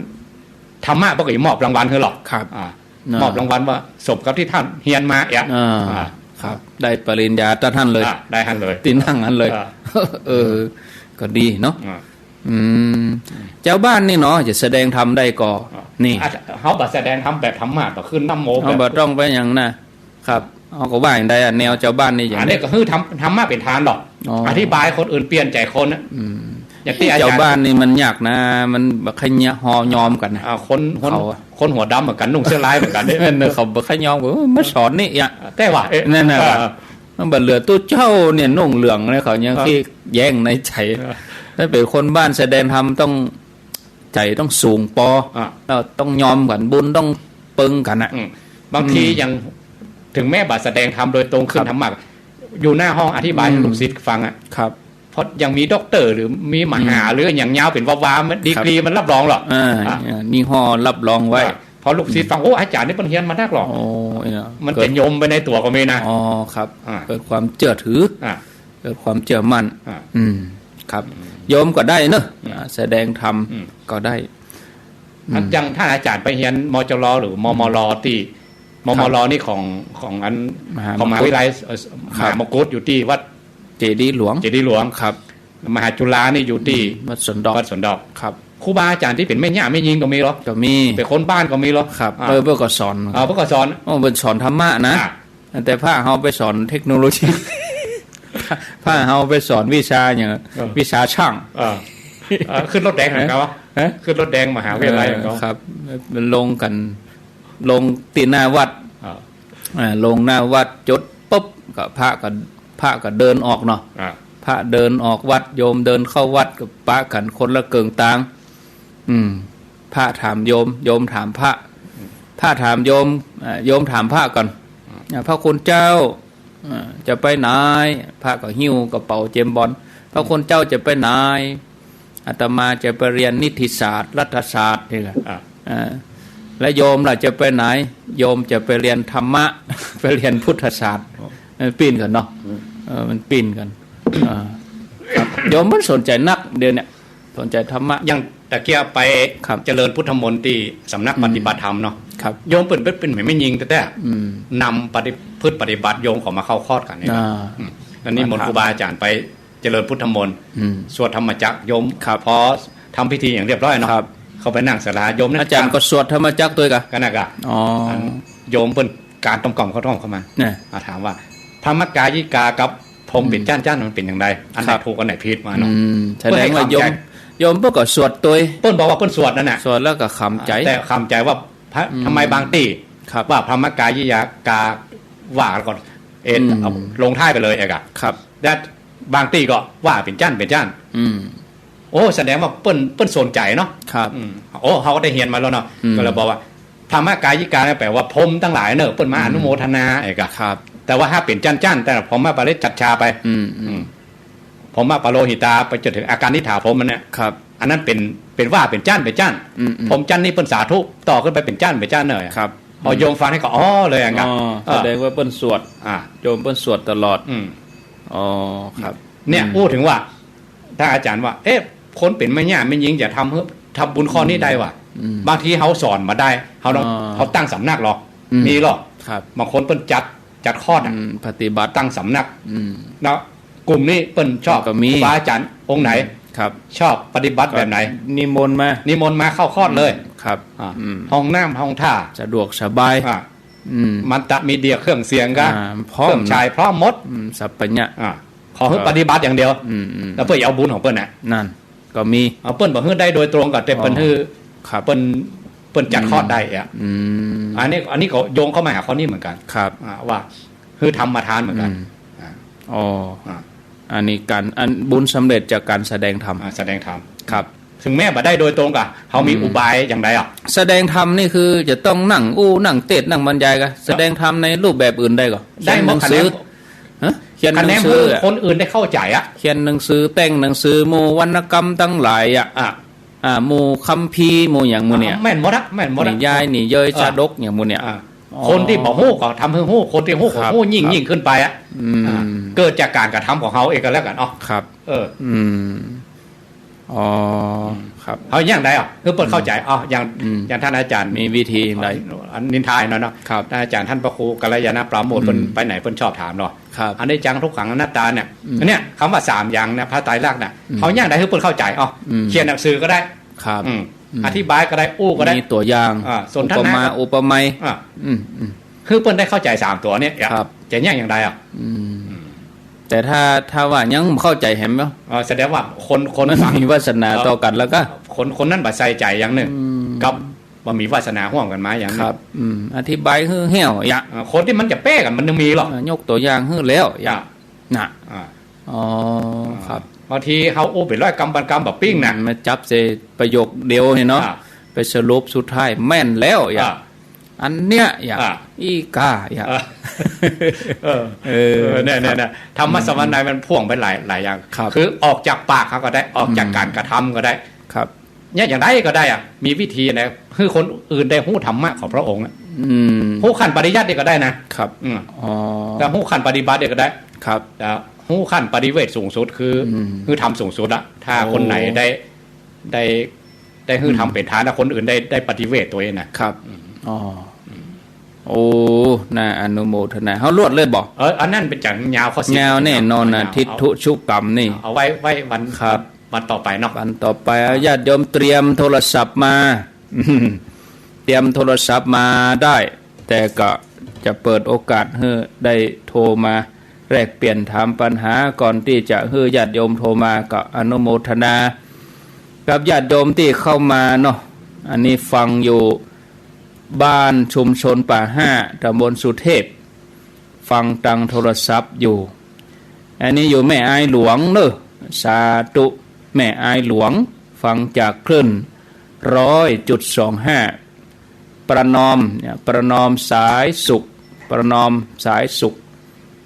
ธรรมะเปิ้นก็จะมอบรางวัลหื้อหรอก ครับ อ่า น่ะ มอบรางวัลว่าสมกับตี้ต้านเฮียนมาอ่ะ อ่า อ่า ครับ ได้ปริญญาต้านหั้นเลย อ่า ได้หั้นเลย ตี้นั่งหั้นเลย อ่า เออ ก็ดีเนาะ อ่า อืม จาวบ้านนี่เนาะ จะแสดงธรรมได้ก่อ อ่า นี่ อ่ะ เฮาบ่แสดงธรรมแบบธรรมะ บ่ขึ้นนะโม เฮา แบบ บ่ต้องไปหยังนะ ครับ เฮาก็ว่าอย่างใดอะ แนวจาวบ้านนี่อย่าง อันนี้ก็คือธรรม ธรรมะเป๋นทานหรอก อ๋อ อธิบายคนอื่นเปลี่ยนใจ๋คนนะ อืม อย่างตี้อาจ๋ารย์ จาวบ้านนี่มันยากนะ มันบ่ค่อยยอมกั๋นนะ อ่า คน คน เขาอะ คนหัวดำเหมือนกั๋น นุ่งเสื้อลายเหมือนกั๋นเนี่ย เออ เขาบ่ค่อยยอมกั๋น เออ มาสอนนี่อะ แต่ว่า เอ๊ะ นั่นน่ะ เออ มันบ่เหลือตุ๊เจ้าเนี่ยนุ่งเหลืองเนี่ย เขายัง เออ ขี้แย้งในใจ๋ เออ ถ้าเป๋นคนบ้านแสดงธรรมต้อง ใจ๋ต้องสูงปอ อ่ะ แล้วต้องยอมกั๋น บุญต้องเปิงกั๋นอะ อืม บางที อืม ยัง ถึงแม้บ่าแสดงธรรมโดยตรง ขึ้น ครับ ธรรมะ อยู่หน้าห้องอธิบาย อืม หื้อลูกศิษย์ฟังอะ ครับ เพราะยังมีด็อกเตอร์หรือมีมหา อืม หรืออย่างยาวเป๋นวาวา มัน ครับ ดีกรีมันรับรองหรอก อ่า อ่ะ อ่า ยี่ห้อรับรองไว้ อ่ะ พอลูกศิษย์ฟัง อืม โอ้ อาจ๋ารย์นี่เปิ้นเฮียนมานักหรอก โอ้ เนี่ย มัน เกิด จะโยมไปในตั๋วก็มีนะ อ๋อ ครับ อ่ะ เกิดความเจื้อถือ อ่ะ เกิดความเจื้อมั่น อ่ะ อืม ครับ อืม โยมก็ได้เนอะ อืม อ่า แสดงธรรม อืม ก็ได้ อัน อืม อย่างต้านอาจ๋ารย์ไปเฮียน มจร หรือ มมร ตี้ มมร ครับ นี่ของ ของอัน มหา ของมหาวิทยาลัย มกุฏ เอ่อ ครับ มหามกุฏ อยู่ตี้วัด เจดีย์หลวง เจดีย์หลวง ครับ มหาจุฬานี่อยู่ตี้ อืม วัดสวนดอก วัดสวนดอก ครับ ครูบาอาจ๋ารย์ตี้เป๋นแม่ย่าแม่ญิงก็มีเหรอ ก็มี เป๋นคนบ้านก็มีเหรอ ครับ อ่า เออ เปิ้นก็สอน อ่า เปิ้นก็สอน โอ้ เปิ้นสอนธรรมะนะ อ่า แต่พระเฮาไปสอนเทคโนโลยี พระเฮาไปสอนวิชาอย่าง เออ วิชาช่าง เออ เออ ขึ้นรถแดงเหมือนกั๋นวะ ฮะ ขึ้นรถแดงมหาวิทยาลัยเหมือนกั๋น เออ ครับ มันลงกั๋น ลงตี้หน้าวัด อ่า อ่า ลงหน้าวัด จดปุ๊บ ก็พระก็ พระก็เดินออกเนาะ อ่า พระเดินออกวัด โยมเดินเข้าวัด ก็ปะกั๋นคนละเกิ่งตาง อืม พระถามโยม โยมถามพระ อืม พระถามโยม อ่า โยมถามพระก่อน อืม อ่า พระคุณเจ้า อ่า จะไปไหน พระก็หิ้วกระเป๋าเจมส์บอนด์ พระคุณเจ้าจะไปไหน อาตมาจะไปเรียนนิติศาสตร์ รัฐศาสตร์ นี่แหละ อ่า อ่า แล้วโยมล่ะจะไปไหน โยมจะไปเรียนธรรมะ ไปเรียนพุทธศาสตร์ อ๋อ มันปิ้นกั๋นเนาะ อืม เออ มันปิ้นกั๋น อ่า ครับ โยมมันสนใจ๋นัก เดี๋ยวเนี้ย สนใจ๋ธรรมะ อย่างตะเกียะไป ครับ เจริญพุทธมนต์ตี้สำนัก อืม ปฏิบัติธรรมเนาะ ครับ โยมเปิ้นเป๋น เป๋นแม่ญิงแต๊ๆ อืม นำปฏิ พฤติปฏิบัติโยมเขามาเข้าคอร์สกั๋นเนี่ย อ่า อืม แล้วนิมนต์ครูบาอาจ๋ารย์ไปเจริญพุทธมนต์ อืม สวดธรรมจักร โยม ครับ พอทำพิธีอย่างเรียบร้อยเนาะ ครับ เข้าไปนั่งศาลา โยมนั่ง อาจ๋ารย์ก็สวดธรรมจักรตวยก่ะ กั๋นนะก่ะ อ๋อ อันโยมเปิ้น ก๋านต้มก๋อมข้าวต้มเข้ามา เนี่ย อ่ะ ถามว่า พรหมกายิกากับพรหมเป๋น อืม จ้านๆ มันเป๋นอย่างใด อันไหน ครับ ถูก อันไหนผิดมาเนาะ อืม แสดงว่าโยม เปิ้นก็ขำใจ๋ โยมเปิ้นก็สวดตวย เปิ้นบอกว่าเปิ้นสวดนั่นน่ะ สวดแล้วก็ขำใจ๋ แต่ขำใจ๋ว่าพระ อืม ทำไมบางตี้ ครับ ว่าพรหมกายิกาว่าก่อน เอ็น อืม เอาลงท้ายไปเลยเอกอะ ครับ แล้วบางตี้ก็ว่าเป๋นจ้าน เป๋นจ้าน อืม โอ้ แสดงว่าเปิ้น เปิ้นสนใจ๋เนาะ ครับ อืม โอ้ เฮาก็ได้เฮียนมาแล้วเนาะ อืม ก็เลยบอกว่า พรหมกายิกาเนี่ยแป๋ว่าพรหมตังหลายเนอะ เปิ้นมา อืม อนุโมทนาเอกอะ ครับ แต่ว่าถ้าเป๋นจ้านๆ แต่พรหมปริจฉัชชาไป อืม อืม อืม พรหมปโรหิตา ไปจ๋นถึงอาการนิฐาพรหมมันเนี่ย ครับ อันนั้นเป๋น เป๋นว่าเป๋นจ้าน เป๋นจ้าน อืม อืม พรหมจ้านนี่เปิ้นสาธุ ต่อขึ้นไปเป๋นจ้าน เป๋นจ้านเนอะ ครับ พอโยมฟังนี่ก็ อ๋อ เลยอะ อ๋อ เออ แสดงว่าเปิ้นสวด อ่ะ โยมเปิ้นสวดตลอด อืม อ๋อ ครับ เนี่ย อืม อู้เถิงว่า ถ้าอาจ๋ารย์ว่า เอ๊ะ คนเป๋นแม่ย่าแม่ญิงจะทำหื้อ ทำบุญข้อนี้ได้วะ อืม บางทีเฮาสอนบ่ได้ เฮาต้อง อ่า เฮาตั้งสำนักหรอก อืม มีหรอก ครับ บางคนเปิ้นจัด จัดคอร์สอะ อืม ปฏิบัติ ตั้งสำนัก อืม แล้วกลุ่มนี้เปิ้นชอบ ก็มี ครูบาอาจ๋ารย์องค์ไหน อืม ครับ ชอบปฏิบัติแบบไหน ก็นิมนต์มา นิมนต์มาเข้าคอร์สเลย อืม ครับ อ่า อืม ห้องน้ำห้องท่า สะดวกสบาย อ่า อืม มัลติมีเดีย เครื่องเสียงกะ อ่า พร้อม เครื่องฉายพร้อมหมด อืม สัพพะญะ อ่า ขอหื้อ ก็ ปฏิบัติอย่างเดียว อืม อืม แล้วเปิ้นเอาบุญของเปิ้นน่ะ นั่น ก็มี เอาเปิ้นบ่หื้อได้โดยตรงก็ แต่เปิ้น อ๋อ หื้อ ครับ เปิ้น เปิ้นจัดคอร์สได้อะ อืม อันนี้ อันนี้ก็โยงเข้ามาหาข้อนี้เหมือนกั๋น ครับ อ่า ว่าหื้อธรรมทานเหมือนกั๋น อืม อ่า อ๋อ อ่า อันนี้ก๋าน อันบุญสำเร็จจากก๋านแสดงธรรม อ่า แสดงธรรม ครับ ถึงแม้บ่ได้โดยตรงกะ เฮามี อืม อุบายอย่างใดอะ แสดงธรรมนี่คือจะต้องนั่งอู้ นั่งเตสน์ นั่งบรรยายกะ ครับ แสดงธรรมในรูปแบบอื่นได้ก่อ ได้หมด เขียนหนังสือ คะแนน ฮะ เขียนหนังสือ คะแนนเพื่อคนอื่นได้เข้าใจ๋อะ เขียนหนังสือ แต่งหนังสือ หมู่วรรณกรรมตังหลายอะ อ่ะ อ่า หมู่คัมภีร์ หมู่หยังหมู่เนี่ย อ่า แม่นหมดอะ แม่นหมดอะ นิยาย นิเยย เออ ชาดก อย่างหมู่เนี่ย อ่า อ๋อ คนตี้บ่ฮู้ก็ทำหื้อฮู้ คนตี้ฮู้ก็ ครับ ฮู้ยิ่ง ครับ ยิ่งขึ้นไปอะ อืม อ่า เกิดจากก๋านกระทำของเฮาเองก็แล้วกั๋น อ๋อ ครับ เออ อืม อ๋อ อืม ครับ เฮาอย่างใด อ่ะ หื้อเปิ้นเข้าใจ๋ อืม อ๋อ อย่าง อืม อย่างต้านอาจ๋ารย์ มีวิธีอย่างใด อันนินทาเนาะ เนาะ ครับ ต้านอาจ๋ารย์ต้านพระครูกัลยาณปราโมทย์ เปิ้น อืม ไปไหนเปิ้นชอบถามเนาะ ครับ อนิจจัง ทุกขัง อนัตตาเนี่ย อืม อันเนี้ย กำว่าสามอย่างเนี่ย ภายใต้หลักเนี่ย อืม เฮาอย่างใดหื้อเปิ้นเข้าใจ๋ อ๋อ อืม เขียนหนังสือก็ได้ ครับ อืม อืม อธิบายก็ได้ อู้ก็ได้ มีตั๋วอย่าง อ่า สนทนา อุปมา ก็ อุปไมย อ่า อืม อืม หื้อเปิ้นได้เข้าใจ๋สามตั๋วเนี่ย ครับ จะอย่าง อย่างใด อ่ะ อืม อืม แต่ถ้า ถ้าว่ายังบ่เข้าใจ๋แหมเนาะ เออ แสดงว่าคน คน มัน ฟัง มีวาสนา เออ ต่อกั๋นแล้วก็ คน คนนั้นบ่ใส่ใจ๋อย่างนึ่ง อืม กับบ่มีวาสนาฮ่วมกั๋นมาอย่างนึ่ง ครับ อืม อธิบายหื้อแห้วอย่าง อ่า คนตี้มันจะแป๊กั๋นมันยังมีหรอก อ่า ยกตั๋วอย่างหื้อแล้วอย่าง อ่ะ น่ะ อ่า อ๋อ ครับ บางทีเฮาอู้ไปร้อยกำพันกำบ่ปิ้งน่ะ อืม มาจับใส่ประโยคเดียวนี่เนาะ อ่า ไปสรุปสุดท้ายแม่นแล้วอย่าง อ่า อันเนี้ยอย่าง อ่า อี้ก้าอย่าง อ่า เออ เออ เออ เนี่ย เนี่ย เนี่ย ธรรมสวรรค์ในมันพ่วงไปหลาย หลายอย่าง ครับ คือออกจากปากเฮาก็ได้ ออกจาก อืม ก๋านกระทำก็ได้ ครับ เนี่ยอย่างใดก็ได้อะ มีวิธีไหนหื้อคนอื่นได้ฮู้ธรรมะของพระองค์อะ อืม ฮู้ขั้นปริยัตินี่ก็ได้นะ ครับ อืม อ๋อ แต่ฮู้ขั้นปฏิบัตินี่ก็ได้ ครับ แต่ฮู้ขั้นปฏิเวทสูงสุดคือ อืม คือธรรมสูงสุดละ ถ้า โอ้ คนไหนได้ ได้ ได้หื้อ อืม ธรรมเป๋นทาน แล้วคนอื่นได้ ได้ปฏิเวทตั๋วเองน่ะ ครับ อืม อ๋อ อืม โอ้ น่าอนุโมทนา เฮาลวดเลยบ่ เออ อันนั้นเป๋นจ๋ารย์ยาว ข้อสิบ ยาวแน่นอนนะ ยาว ทิฏฐุชุกรรมนี่ เอา เอาไว้ ไว้วัน ครับ วันต่อไปเนาะ วันต่อไป เอา ญาติโยมเตรียมโทรศัพท์มา เตรียมโทรศัพท์มาได้ แต่ก็จะเปิดโอกาสหื้อได้โทรมาแลกเปลี่ยนถามปัญหา ก่อนตี้จะหื้อญาติโยมโทรมา ก็อนุโมทนากับญาติโยมตี้เข้ามาเนาะ อันนี้ฟังอยู่บ้านชุมชนป่าห้า ตำบลสุเทพ ฟังตางโทรศัพท์อยู่ อันนี้อยู่แม่อายหลวงเนอะ สาธุ แม่อายหลวง ฟังจากคลื่นร้อยจุดสองห้า ประนอมเนี่ย ประนอมสายสุข ประนอมสายสุข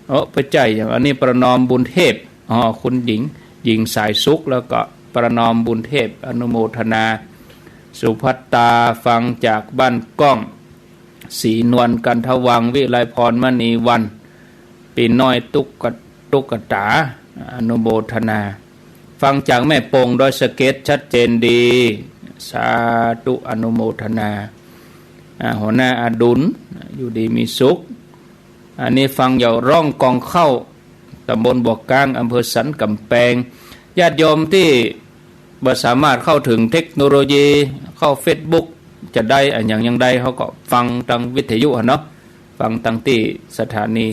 เออ บ่ใจ้อย่าง อันนี้ประนอมบุญเทพ อ๋อ คุณหญิง หญิงสายสุข แล้วก็ประนอมบุญเทพ อนุโมทนา สุภัตตา ฟังจากบ้านก้อง ศรีนวล กันทวัง วิไลพร มณีวรรณ ปีน้อย ตุ๊กกะ ตุ๊กตา อนุโมทนา ฟังจากแม่ปง ดอยสะเก็ด ชัดเจนดี สาธุ อนุโมทนา อ่า หัวหน้าอดุล อยู่ดีมีสุข อันนี้ฟังอยู่ร่องกองข้าว ตำบลบ่อกลาง อำเภอสันกำแพง ญาติโยมตี้บ่สามารถเข้าถึงเทคโนโลยี เข้าเฟซบุ๊ก จะได้อะหยังอย่างใด เฮาก็ฟังตางวิทยุหั้นเนาะ ฟังตางตี้สถานี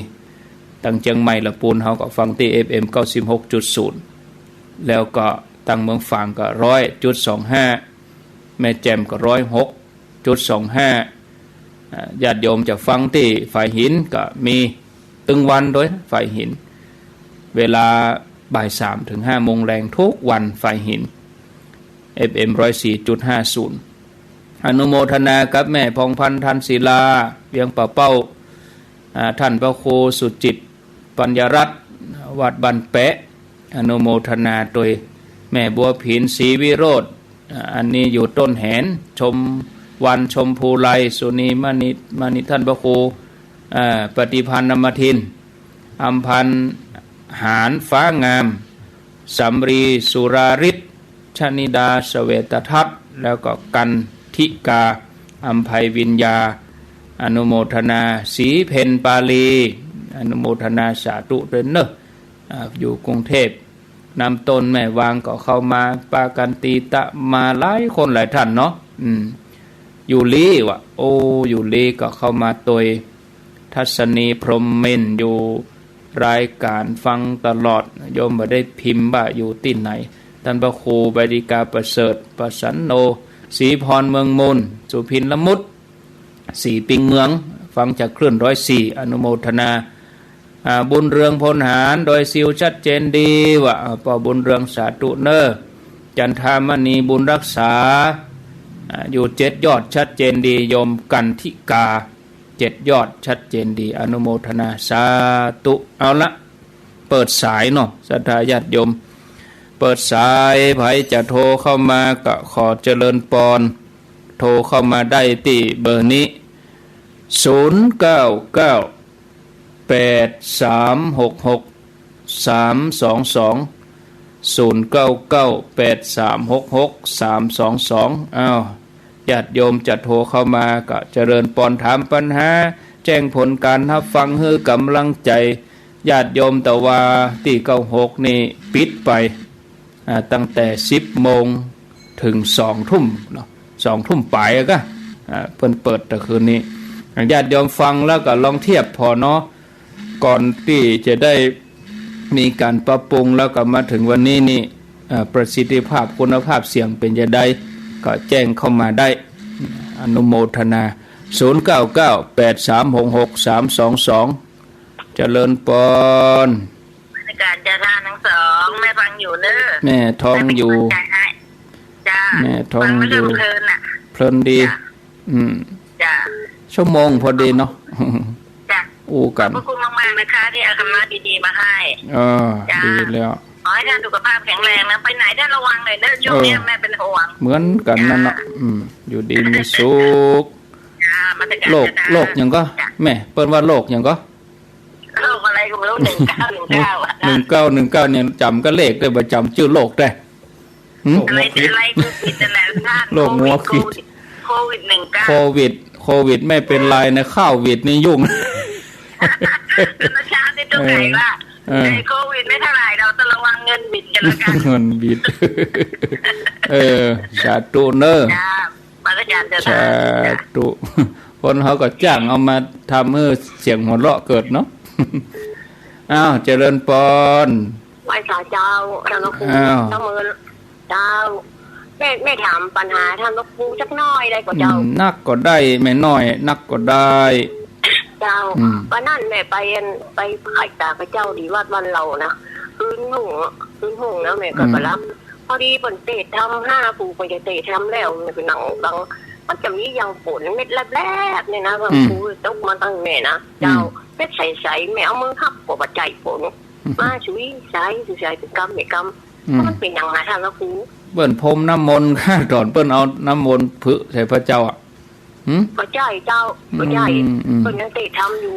ตางเจียงใหม่ละปูน เฮาก็ฟังตี้ เอฟเอ็ม เก้าสิบหกจุดศูนย์ แล้วก็ตางเมืองฝางก็ร้อยจุดสองห้า แม่แจ่มก็ร้อยหกจุดสองห้า อ่า ญาติโยมจะฟังตี้ฝายหินก็มีตึงวันโดยฝายหิน เวลาบ่ายสามถึงห้าโมงแลงทุกวัน ฝายหิน เอฟเอ็ม ร้อยสี่จุดห้าศูนย์ อนุโมทนากับแม่พองพันธ์ ทันศิลา เวียงป่าเป้า อ่า ท่านพระครูสุจิต ปัญญารัตน์ วัดบ้านแปะ อนุโมทนาโดยแม่บัวผิน ศรีวิโรจน์ อ่า อันนี้อยู่ต้นแหน ชมวัน ชมพูไล สุนี มณี มณี ท่านพระครู อ่า ปฏิภาณนมทิน อำพันธ์ หานฟ้างาม สำลี สุราริศ ชนิดา เสวตทัศน์ แล้วก็กันทิกา อำไพวิญญา อนุโมทนา ศรีเพ็ญปาลี อนุโมทนาสาธุด้วยเนอะ อ่า อยู่กรุงเทพฯ น้ำต้นแม่วางก็เข้ามา ปากันตีตะมาหลายคนหลายท่านเนาะ อืม อยู่ลี้วะ โอ้ อยู่ลี้ก็เข้ามาโดย ทัศนี พรหมเมน อยู่รายการฟังตลอด โยมบ่ได้พิมพ์ว่าอยู่ตี้ไหน ท่านพระครูใบดิกาประเสริฐ ประสันโน ศรีพร เมืองมูล สุพินละมุต ศรีปิงเมือง ฟังจากคลื่นร้อยสี่ อนุโมทนา อ่า บุญเรือง พลหาร ดอยซิว ชัดเจนดีวะ อ่า ป้อบุญเรือง สาธุเนอ จันทามณี บุญรักษา อ่า อยู่เจ็ดยอด ชัดเจนดี โยมกันทิกา เจ็ดยอด ชัดเจนดี อนุโมทนา สาธุ เอาละ เปิดสายเนาะ ศรัทธาญาติโยม เปิดสาย ใผจะโทรเข้ามาก็ขอเจริญปอน โทรเข้ามาได้ตี้เบอร์นี้ ศูนย์เก้าเก้า แปดสามหกหก สามสองสอง ศูนย์เก้าเก้า แปดสามหกหก สามสองสอง อ้าว ญาติโยมจะโทรเข้ามาก็เจริญปอน ถามปัญหา แจ้งผลการฮับฟัง หื้อก๋ำลังใจ๋ญาติโยม แต่ว่าตี้เก้าหกนี่ปิดไป อ่า ตั้งแต่สิบโมงเถิงสองทุ่มเนาะ สองทุ่มป๋ายอะกะ อ่า เปิ้นเปิดแต่คืนนี้ ญาติโยมฟังแล้วก็ลองเทียบผ่อเนาะ ก่อนตี้จะได้มีก๋านปรับปรุง แล้วก็มาเถิงวันนี้นี่ อ่า ประสิทธิภาพคุณภาพเสียงเป๋นจะใด ก็แจ้งเข้ามาได้ อนุโมทนา ศูนย์เก้าเก้า แปดสามหกหก สามสองสอง เจริญปอน นมัสก๋านเจ้า ต้านตังสอง แม่ฟังอยู่เน้อ แม่ทองอยู่ แม่เป๋นก๋ำลังใจ๋หื้อ จ้า แม่ทองอยู่ ฟังแล้วก็เพลินน่ะ เพลินดี จ้ะ อืม จ้ะ ชั่วโมงพอดีเนาะ จ้ะ อู้กั๋น ขอบพระคุณมากๆ นะคะ ตี้เอาธรรมะดีๆ มาหื้อ เออ จ้ะ ดีแล้ว ขอหื้อต้านสุขภาพแข็งแรงนะ ไปไหนต้านระวังหน่อยเน้อ ช่วงเนี้ย เออ แม่เป๋นห่วง เหมือนกั๋นนั่นเนาะ จ้ะ อืม อยู่ดีมีสุข จ้ะ นมัสก๋าน โรค เจ้า โรคหยังก่อ จ้ะ แม่ เปิ้นว่าโรคหยังก่อ โรคอะไรก็ไม่รู้ หนึ่งเก้าหนึ่งเก้าอะ หนึ่งเก้าหนึ่งเก้า เนี่ยจ๋ำก้าเลขได้ บ่จ๋ำจื้อโรคได้ หึ อะไร อะไรโควิดนั่นแหละต้าน โรคหัวขีด โควิด โควิดหนึ่งเก้า โควิด โควิดไม่เป็นไรนะ ข้าววิดนี่ยุ่ง เมื่อเช้านี่ตุ๊กไก่ว่า เออ ไอ้โควิดไม่เท่าไหร่ เราจะระวังเงินบิดกันแล้วกัน เงินบิด เออ สาธุเน้อ จ้า นมัสก๋านเจ้า สาธุ คนเขาก็จ้างเอามาทำหื้อเสียงหัวเราะเกิดเนาะ อ้าว เจริญปอน ไหว้สาเจ้า ต้านพระครู อ้าว เจ้าเมิน เจ้า แม่ แม่ถามปัญหาต้านพระครูจักหน้อยได้ก่อเจ้า อืม นักก็ได้ แม่น้อย นักก็ได้ เจ้า อืม วันนั้นแม่ไปอัน ไปไหว้ตาพระเจ้าตี้วัดบ้านเรานะ คืนหนึ่งอะ คืนหนึ่งนะ แม่ก็ อืม ไปรับ พอดีเปิ้นเตศน์ธรรม ห้าผู้เปิ้นจะเตศน์ธรรมแล้ว แม่ไปนั่งฟัง มันจะมีอย่างฝนเม็ดแลบๆ เนี่ยนะ อืม พระครู ตกมาตังแม่นะ เจ้า อืม เม็ดใสๆ แม่เอามือฮับก็บ่ใจ้ฝน อืม มาสุยใส สุยใสเป๋นกำเป๋นกำ อืม มันเป๋นหยังนะต้านพระครู เปิ้นพรมน้ำมนต์ ต๋อนเปิ้นเอาน้ำมนต์ผึใส่พระเจ้าอะ หึ บ่ใจ้เจ้า บ่ใจ้ อืม อืม เปิ้นยังเตศน์ธรรมอยู่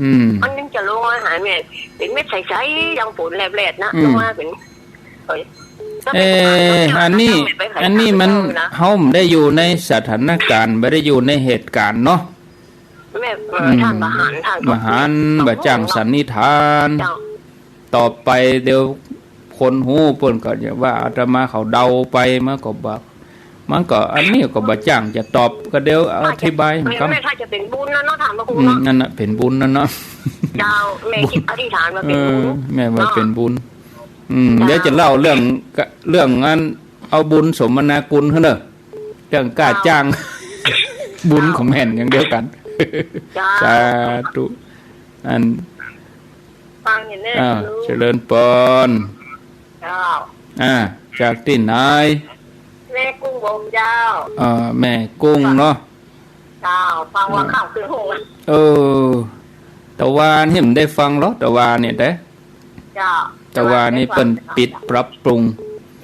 อืม มันยังจะลงมาหาแม่ เป๋นเม็ดใสๆ อย่างฝนแลบๆ นะ อืม ลงมาเป๋น เอ้ย เอ๊ะ อันนี้ อันนี้มัน เฮาบ่ได้อยู่ในสถานการณ์ บ่ได้อยู่ในเหตุการณ์เนาะ แม่ เออ อืม ต้านบ่หัน ต้านก็ บ่หัน บ่จ้างสันนิษฐาน เจ้า ต่อไปเดี๋ยวคนฮู้เปิ้นก็จะว่าอาตมาเขาเดาไป มันก็บ่ มันก็ อันนี้ก็บ่จ้างจะตอบ ก็เดี๋ยวอธิบาย แม่ กำ แม่ ถ้าจะเป๋นบุญแล้วเนาะ ต้านพระครู อืม เนาะ นั่นน่ะ เป๋นบุญแล้วเนาะ เจ้า แม่คิดอธิษฐานว่าเป๋นบุญ เออ แม่ว่าเป๋นบุญ เนาะ อืม เจ้า เดี๋ยวจะเล่าเรื่อง เรื่องอันเอาบุญสมนาคุณหื้อเน้อ เรื่องกล้าจ้าง เจ้า บุญของแม่นอย่างเดียวกั๋น เจ้า สาธุ อัน ฟังอยู่เน้อ อ้าว เจริญปอน เจ้า อ่า จากตี้ไหน แม่กุ้งบงเจ้า เอ่อ แม่กุ้งเนาะ เจ้า ฟังว่าข้าวคือหุง เออ ตะวานี่บ่ได้ฟังหรอก ตะวานี่แต๊ เจ้า ตะวานี่เปิ้นปิดปรับปรุง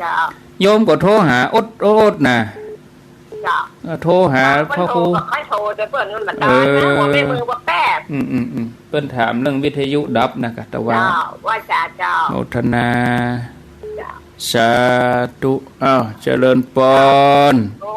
เจ้า โยมก็โทรหาอดๆ นะ เจ้า เออ โทรหาพระครู เปิ้นโทรก็ค่อยโทร แต่เปิ้นมันบ่ตอบนะ เออ หัวแม่มือบ่แป๊บ อืม อืม อืม เปิ้นถามเรื่องวิทยุดับนะกะ ตะวา เจ้า ไหว้สาเจ้า โมทนา เจ้า สาธุ อ้าว เจริญปอน โอ้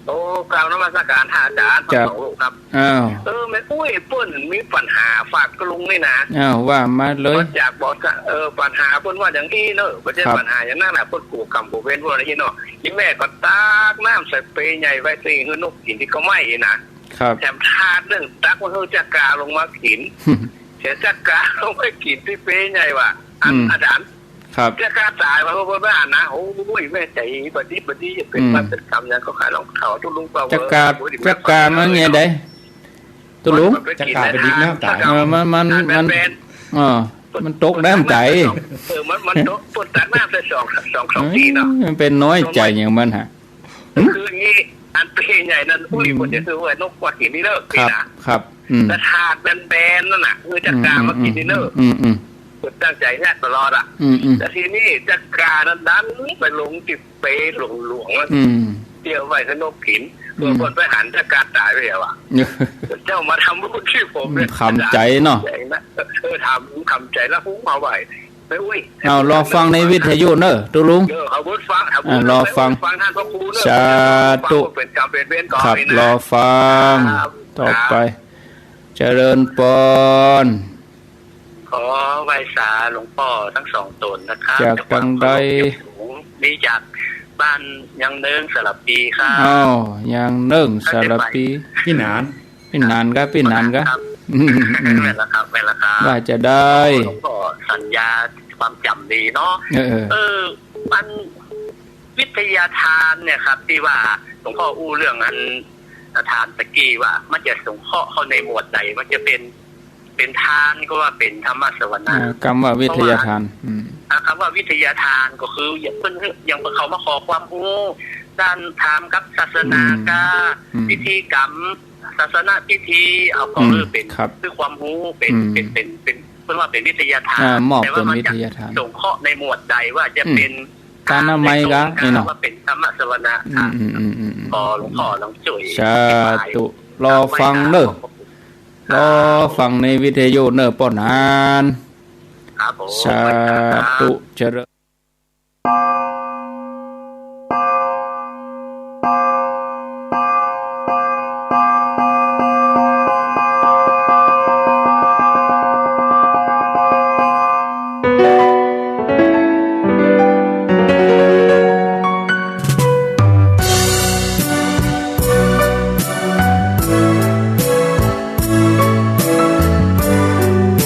โอ้ กราบนมัสการท่านอาจารย์ จ้ะ ทั้งสองรูปครับ อ้าว เออ แม่ปุ้ยเปิ้นมีปัญหาฝากกับลุงนี่นะ อ้าว ว่ามาเลย เปิ้นอยากบอกว่า เออ ปัญหาเปิ้นว่าอย่างอี้เนอะ บ่ใจ้ ครับ ปัญหาอย่างนั้นน่ะ เปิ้นกู้กรรมกู้เวรเปิ้นว่าอย่างอี้เนาะ อีแม่ก็ตักน้ำใส่เปใหญ่ไว้ตี้หื้อนกกิ๋นตี้เก๊าไม้นะ ครับ แถมถาดนึ่งตักมาหื้อจักราลงมากิ๋น เสียจักราลงมากิ๋นตี้เปใหญ่ว่ะ อัน อืม อาจารย์ ครับ จักราต๋ายมาเปิ้นว่านะ โอ้ย แม่ใจ๋ บ่ดี บ่ดี จะเป๋น อืม บาปเป๋นกรรมหยังก็ข้าลองเฒ่าตุ๊ลุงเปล่า จักรา เว้ย จักรามันไงใด ตุ๊ลุง จักราไปดิบน้ำต๋าย เออ มัน มัน มัน มัน เออ มันตกน้ำต๋าย เออ มัน มันตก เปิ้นตักน้ำใส่สอง สอง สองทีเนาะ เออ มันเป๋นน้อยใจ๋อย่างมันฮะ คืออย่างนี้ อันเปใหญ่นั่น อุ้ย อืม เปิ้นจะซื้อไว้นกกวักกิ๋นนี่เนอะ ครับ นี่นะ ครับ อืม แต่ถาดแบนๆ นั่นน่ะ คือจักรามากิ๋นนี่เนอะ อืม อืม อืม อืม ตั้งใจ๋เฮียตลอดอะ อืม อืม แต่ทีนี้ตะกร้านั้นดันไปลงตี้เปลหลวงๆ อืม เตี้ยไว้หื้อนกกิ๋น อืม เปื้อคนไปหันตะกร้าต๋ายไปแล้วอะ เจ้ามาทำบุญตี้ผมเนี่ย อืม ขำใจ๋เนาะ เออ ถามขำใจ๋แล้วหุงเอาไว้ เอ้ย เอา รอฟังในวิทยุเน่อ ตุ๊ลุง เออ เอาบทฟัง เอาบท อ่า รอฟัง ฟังต้านพระครูเน่อ สาธุ ฟังเป๋นกรรมเป๋นเวรก่อน ครับ นะ รอฟัง ครับ ต่อไป ครับ เจริญปอน ขอไหว้สาหลวงป้อตึงสองต๋นนะครับ จากตางใด จากวัดหลวงเก็บสูง นี่จากบ้านยางเนิ่งสระปีครับ อ้าว ยางเนิ่งสระปี ตี้หนาน ตี้หนานกา ตี้หนานกา ครับ อืม อืม แม่นแล้วครับ แม่นแล้วครับ ว่าจะใด หลวงป้อสัญญาความจ๋ำดีเนาะ เออ เออ เออ มันวิทยาทานเนี่ยครับ ตี้ว่าหลวงป้ออู้เรื่องอันทานตะกี้ว่า มันจะสงเคราะห์เข้าในหมวดใด มันจะเป๋น เป๋นทานก็ว่าเป๋นธรรมสวนา อ่า กำว่าวิทยาทาน เพราะว่า อืม อ่า กำว่าวิทยาทานก็คืออย่างเปิ้น อย่างเปิ้นเข้ามาขอความฮู้ ด้านถามกับศาสนากา อืม อืม พิธีกรรม ศาสนพิธี เอาก็ อืม คือเป๋น ครับ คือความฮู้ เป๋น อืม เป๋น เป๋น เป๋น เปิ้นว่าเป๋นวิทยาทาน อ่า มอบ แต่ว่ามันจะ เป๋นวิทยาทาน สงเคราะห์ในหมวดใด ว่าจะ อืม เป๋น ทานน้ำไหมกา นี่เนาะ ว่าเป๋นธรรมสวนา อืม อืม อืม อืม อืม ขอหลวงป้อลองจ้วย สาธุ อธิบาย รอฟังเน่อ ครับ รอฟังในวิทยุเน่อป้อหนาน ครับผม สาธุ เจริญ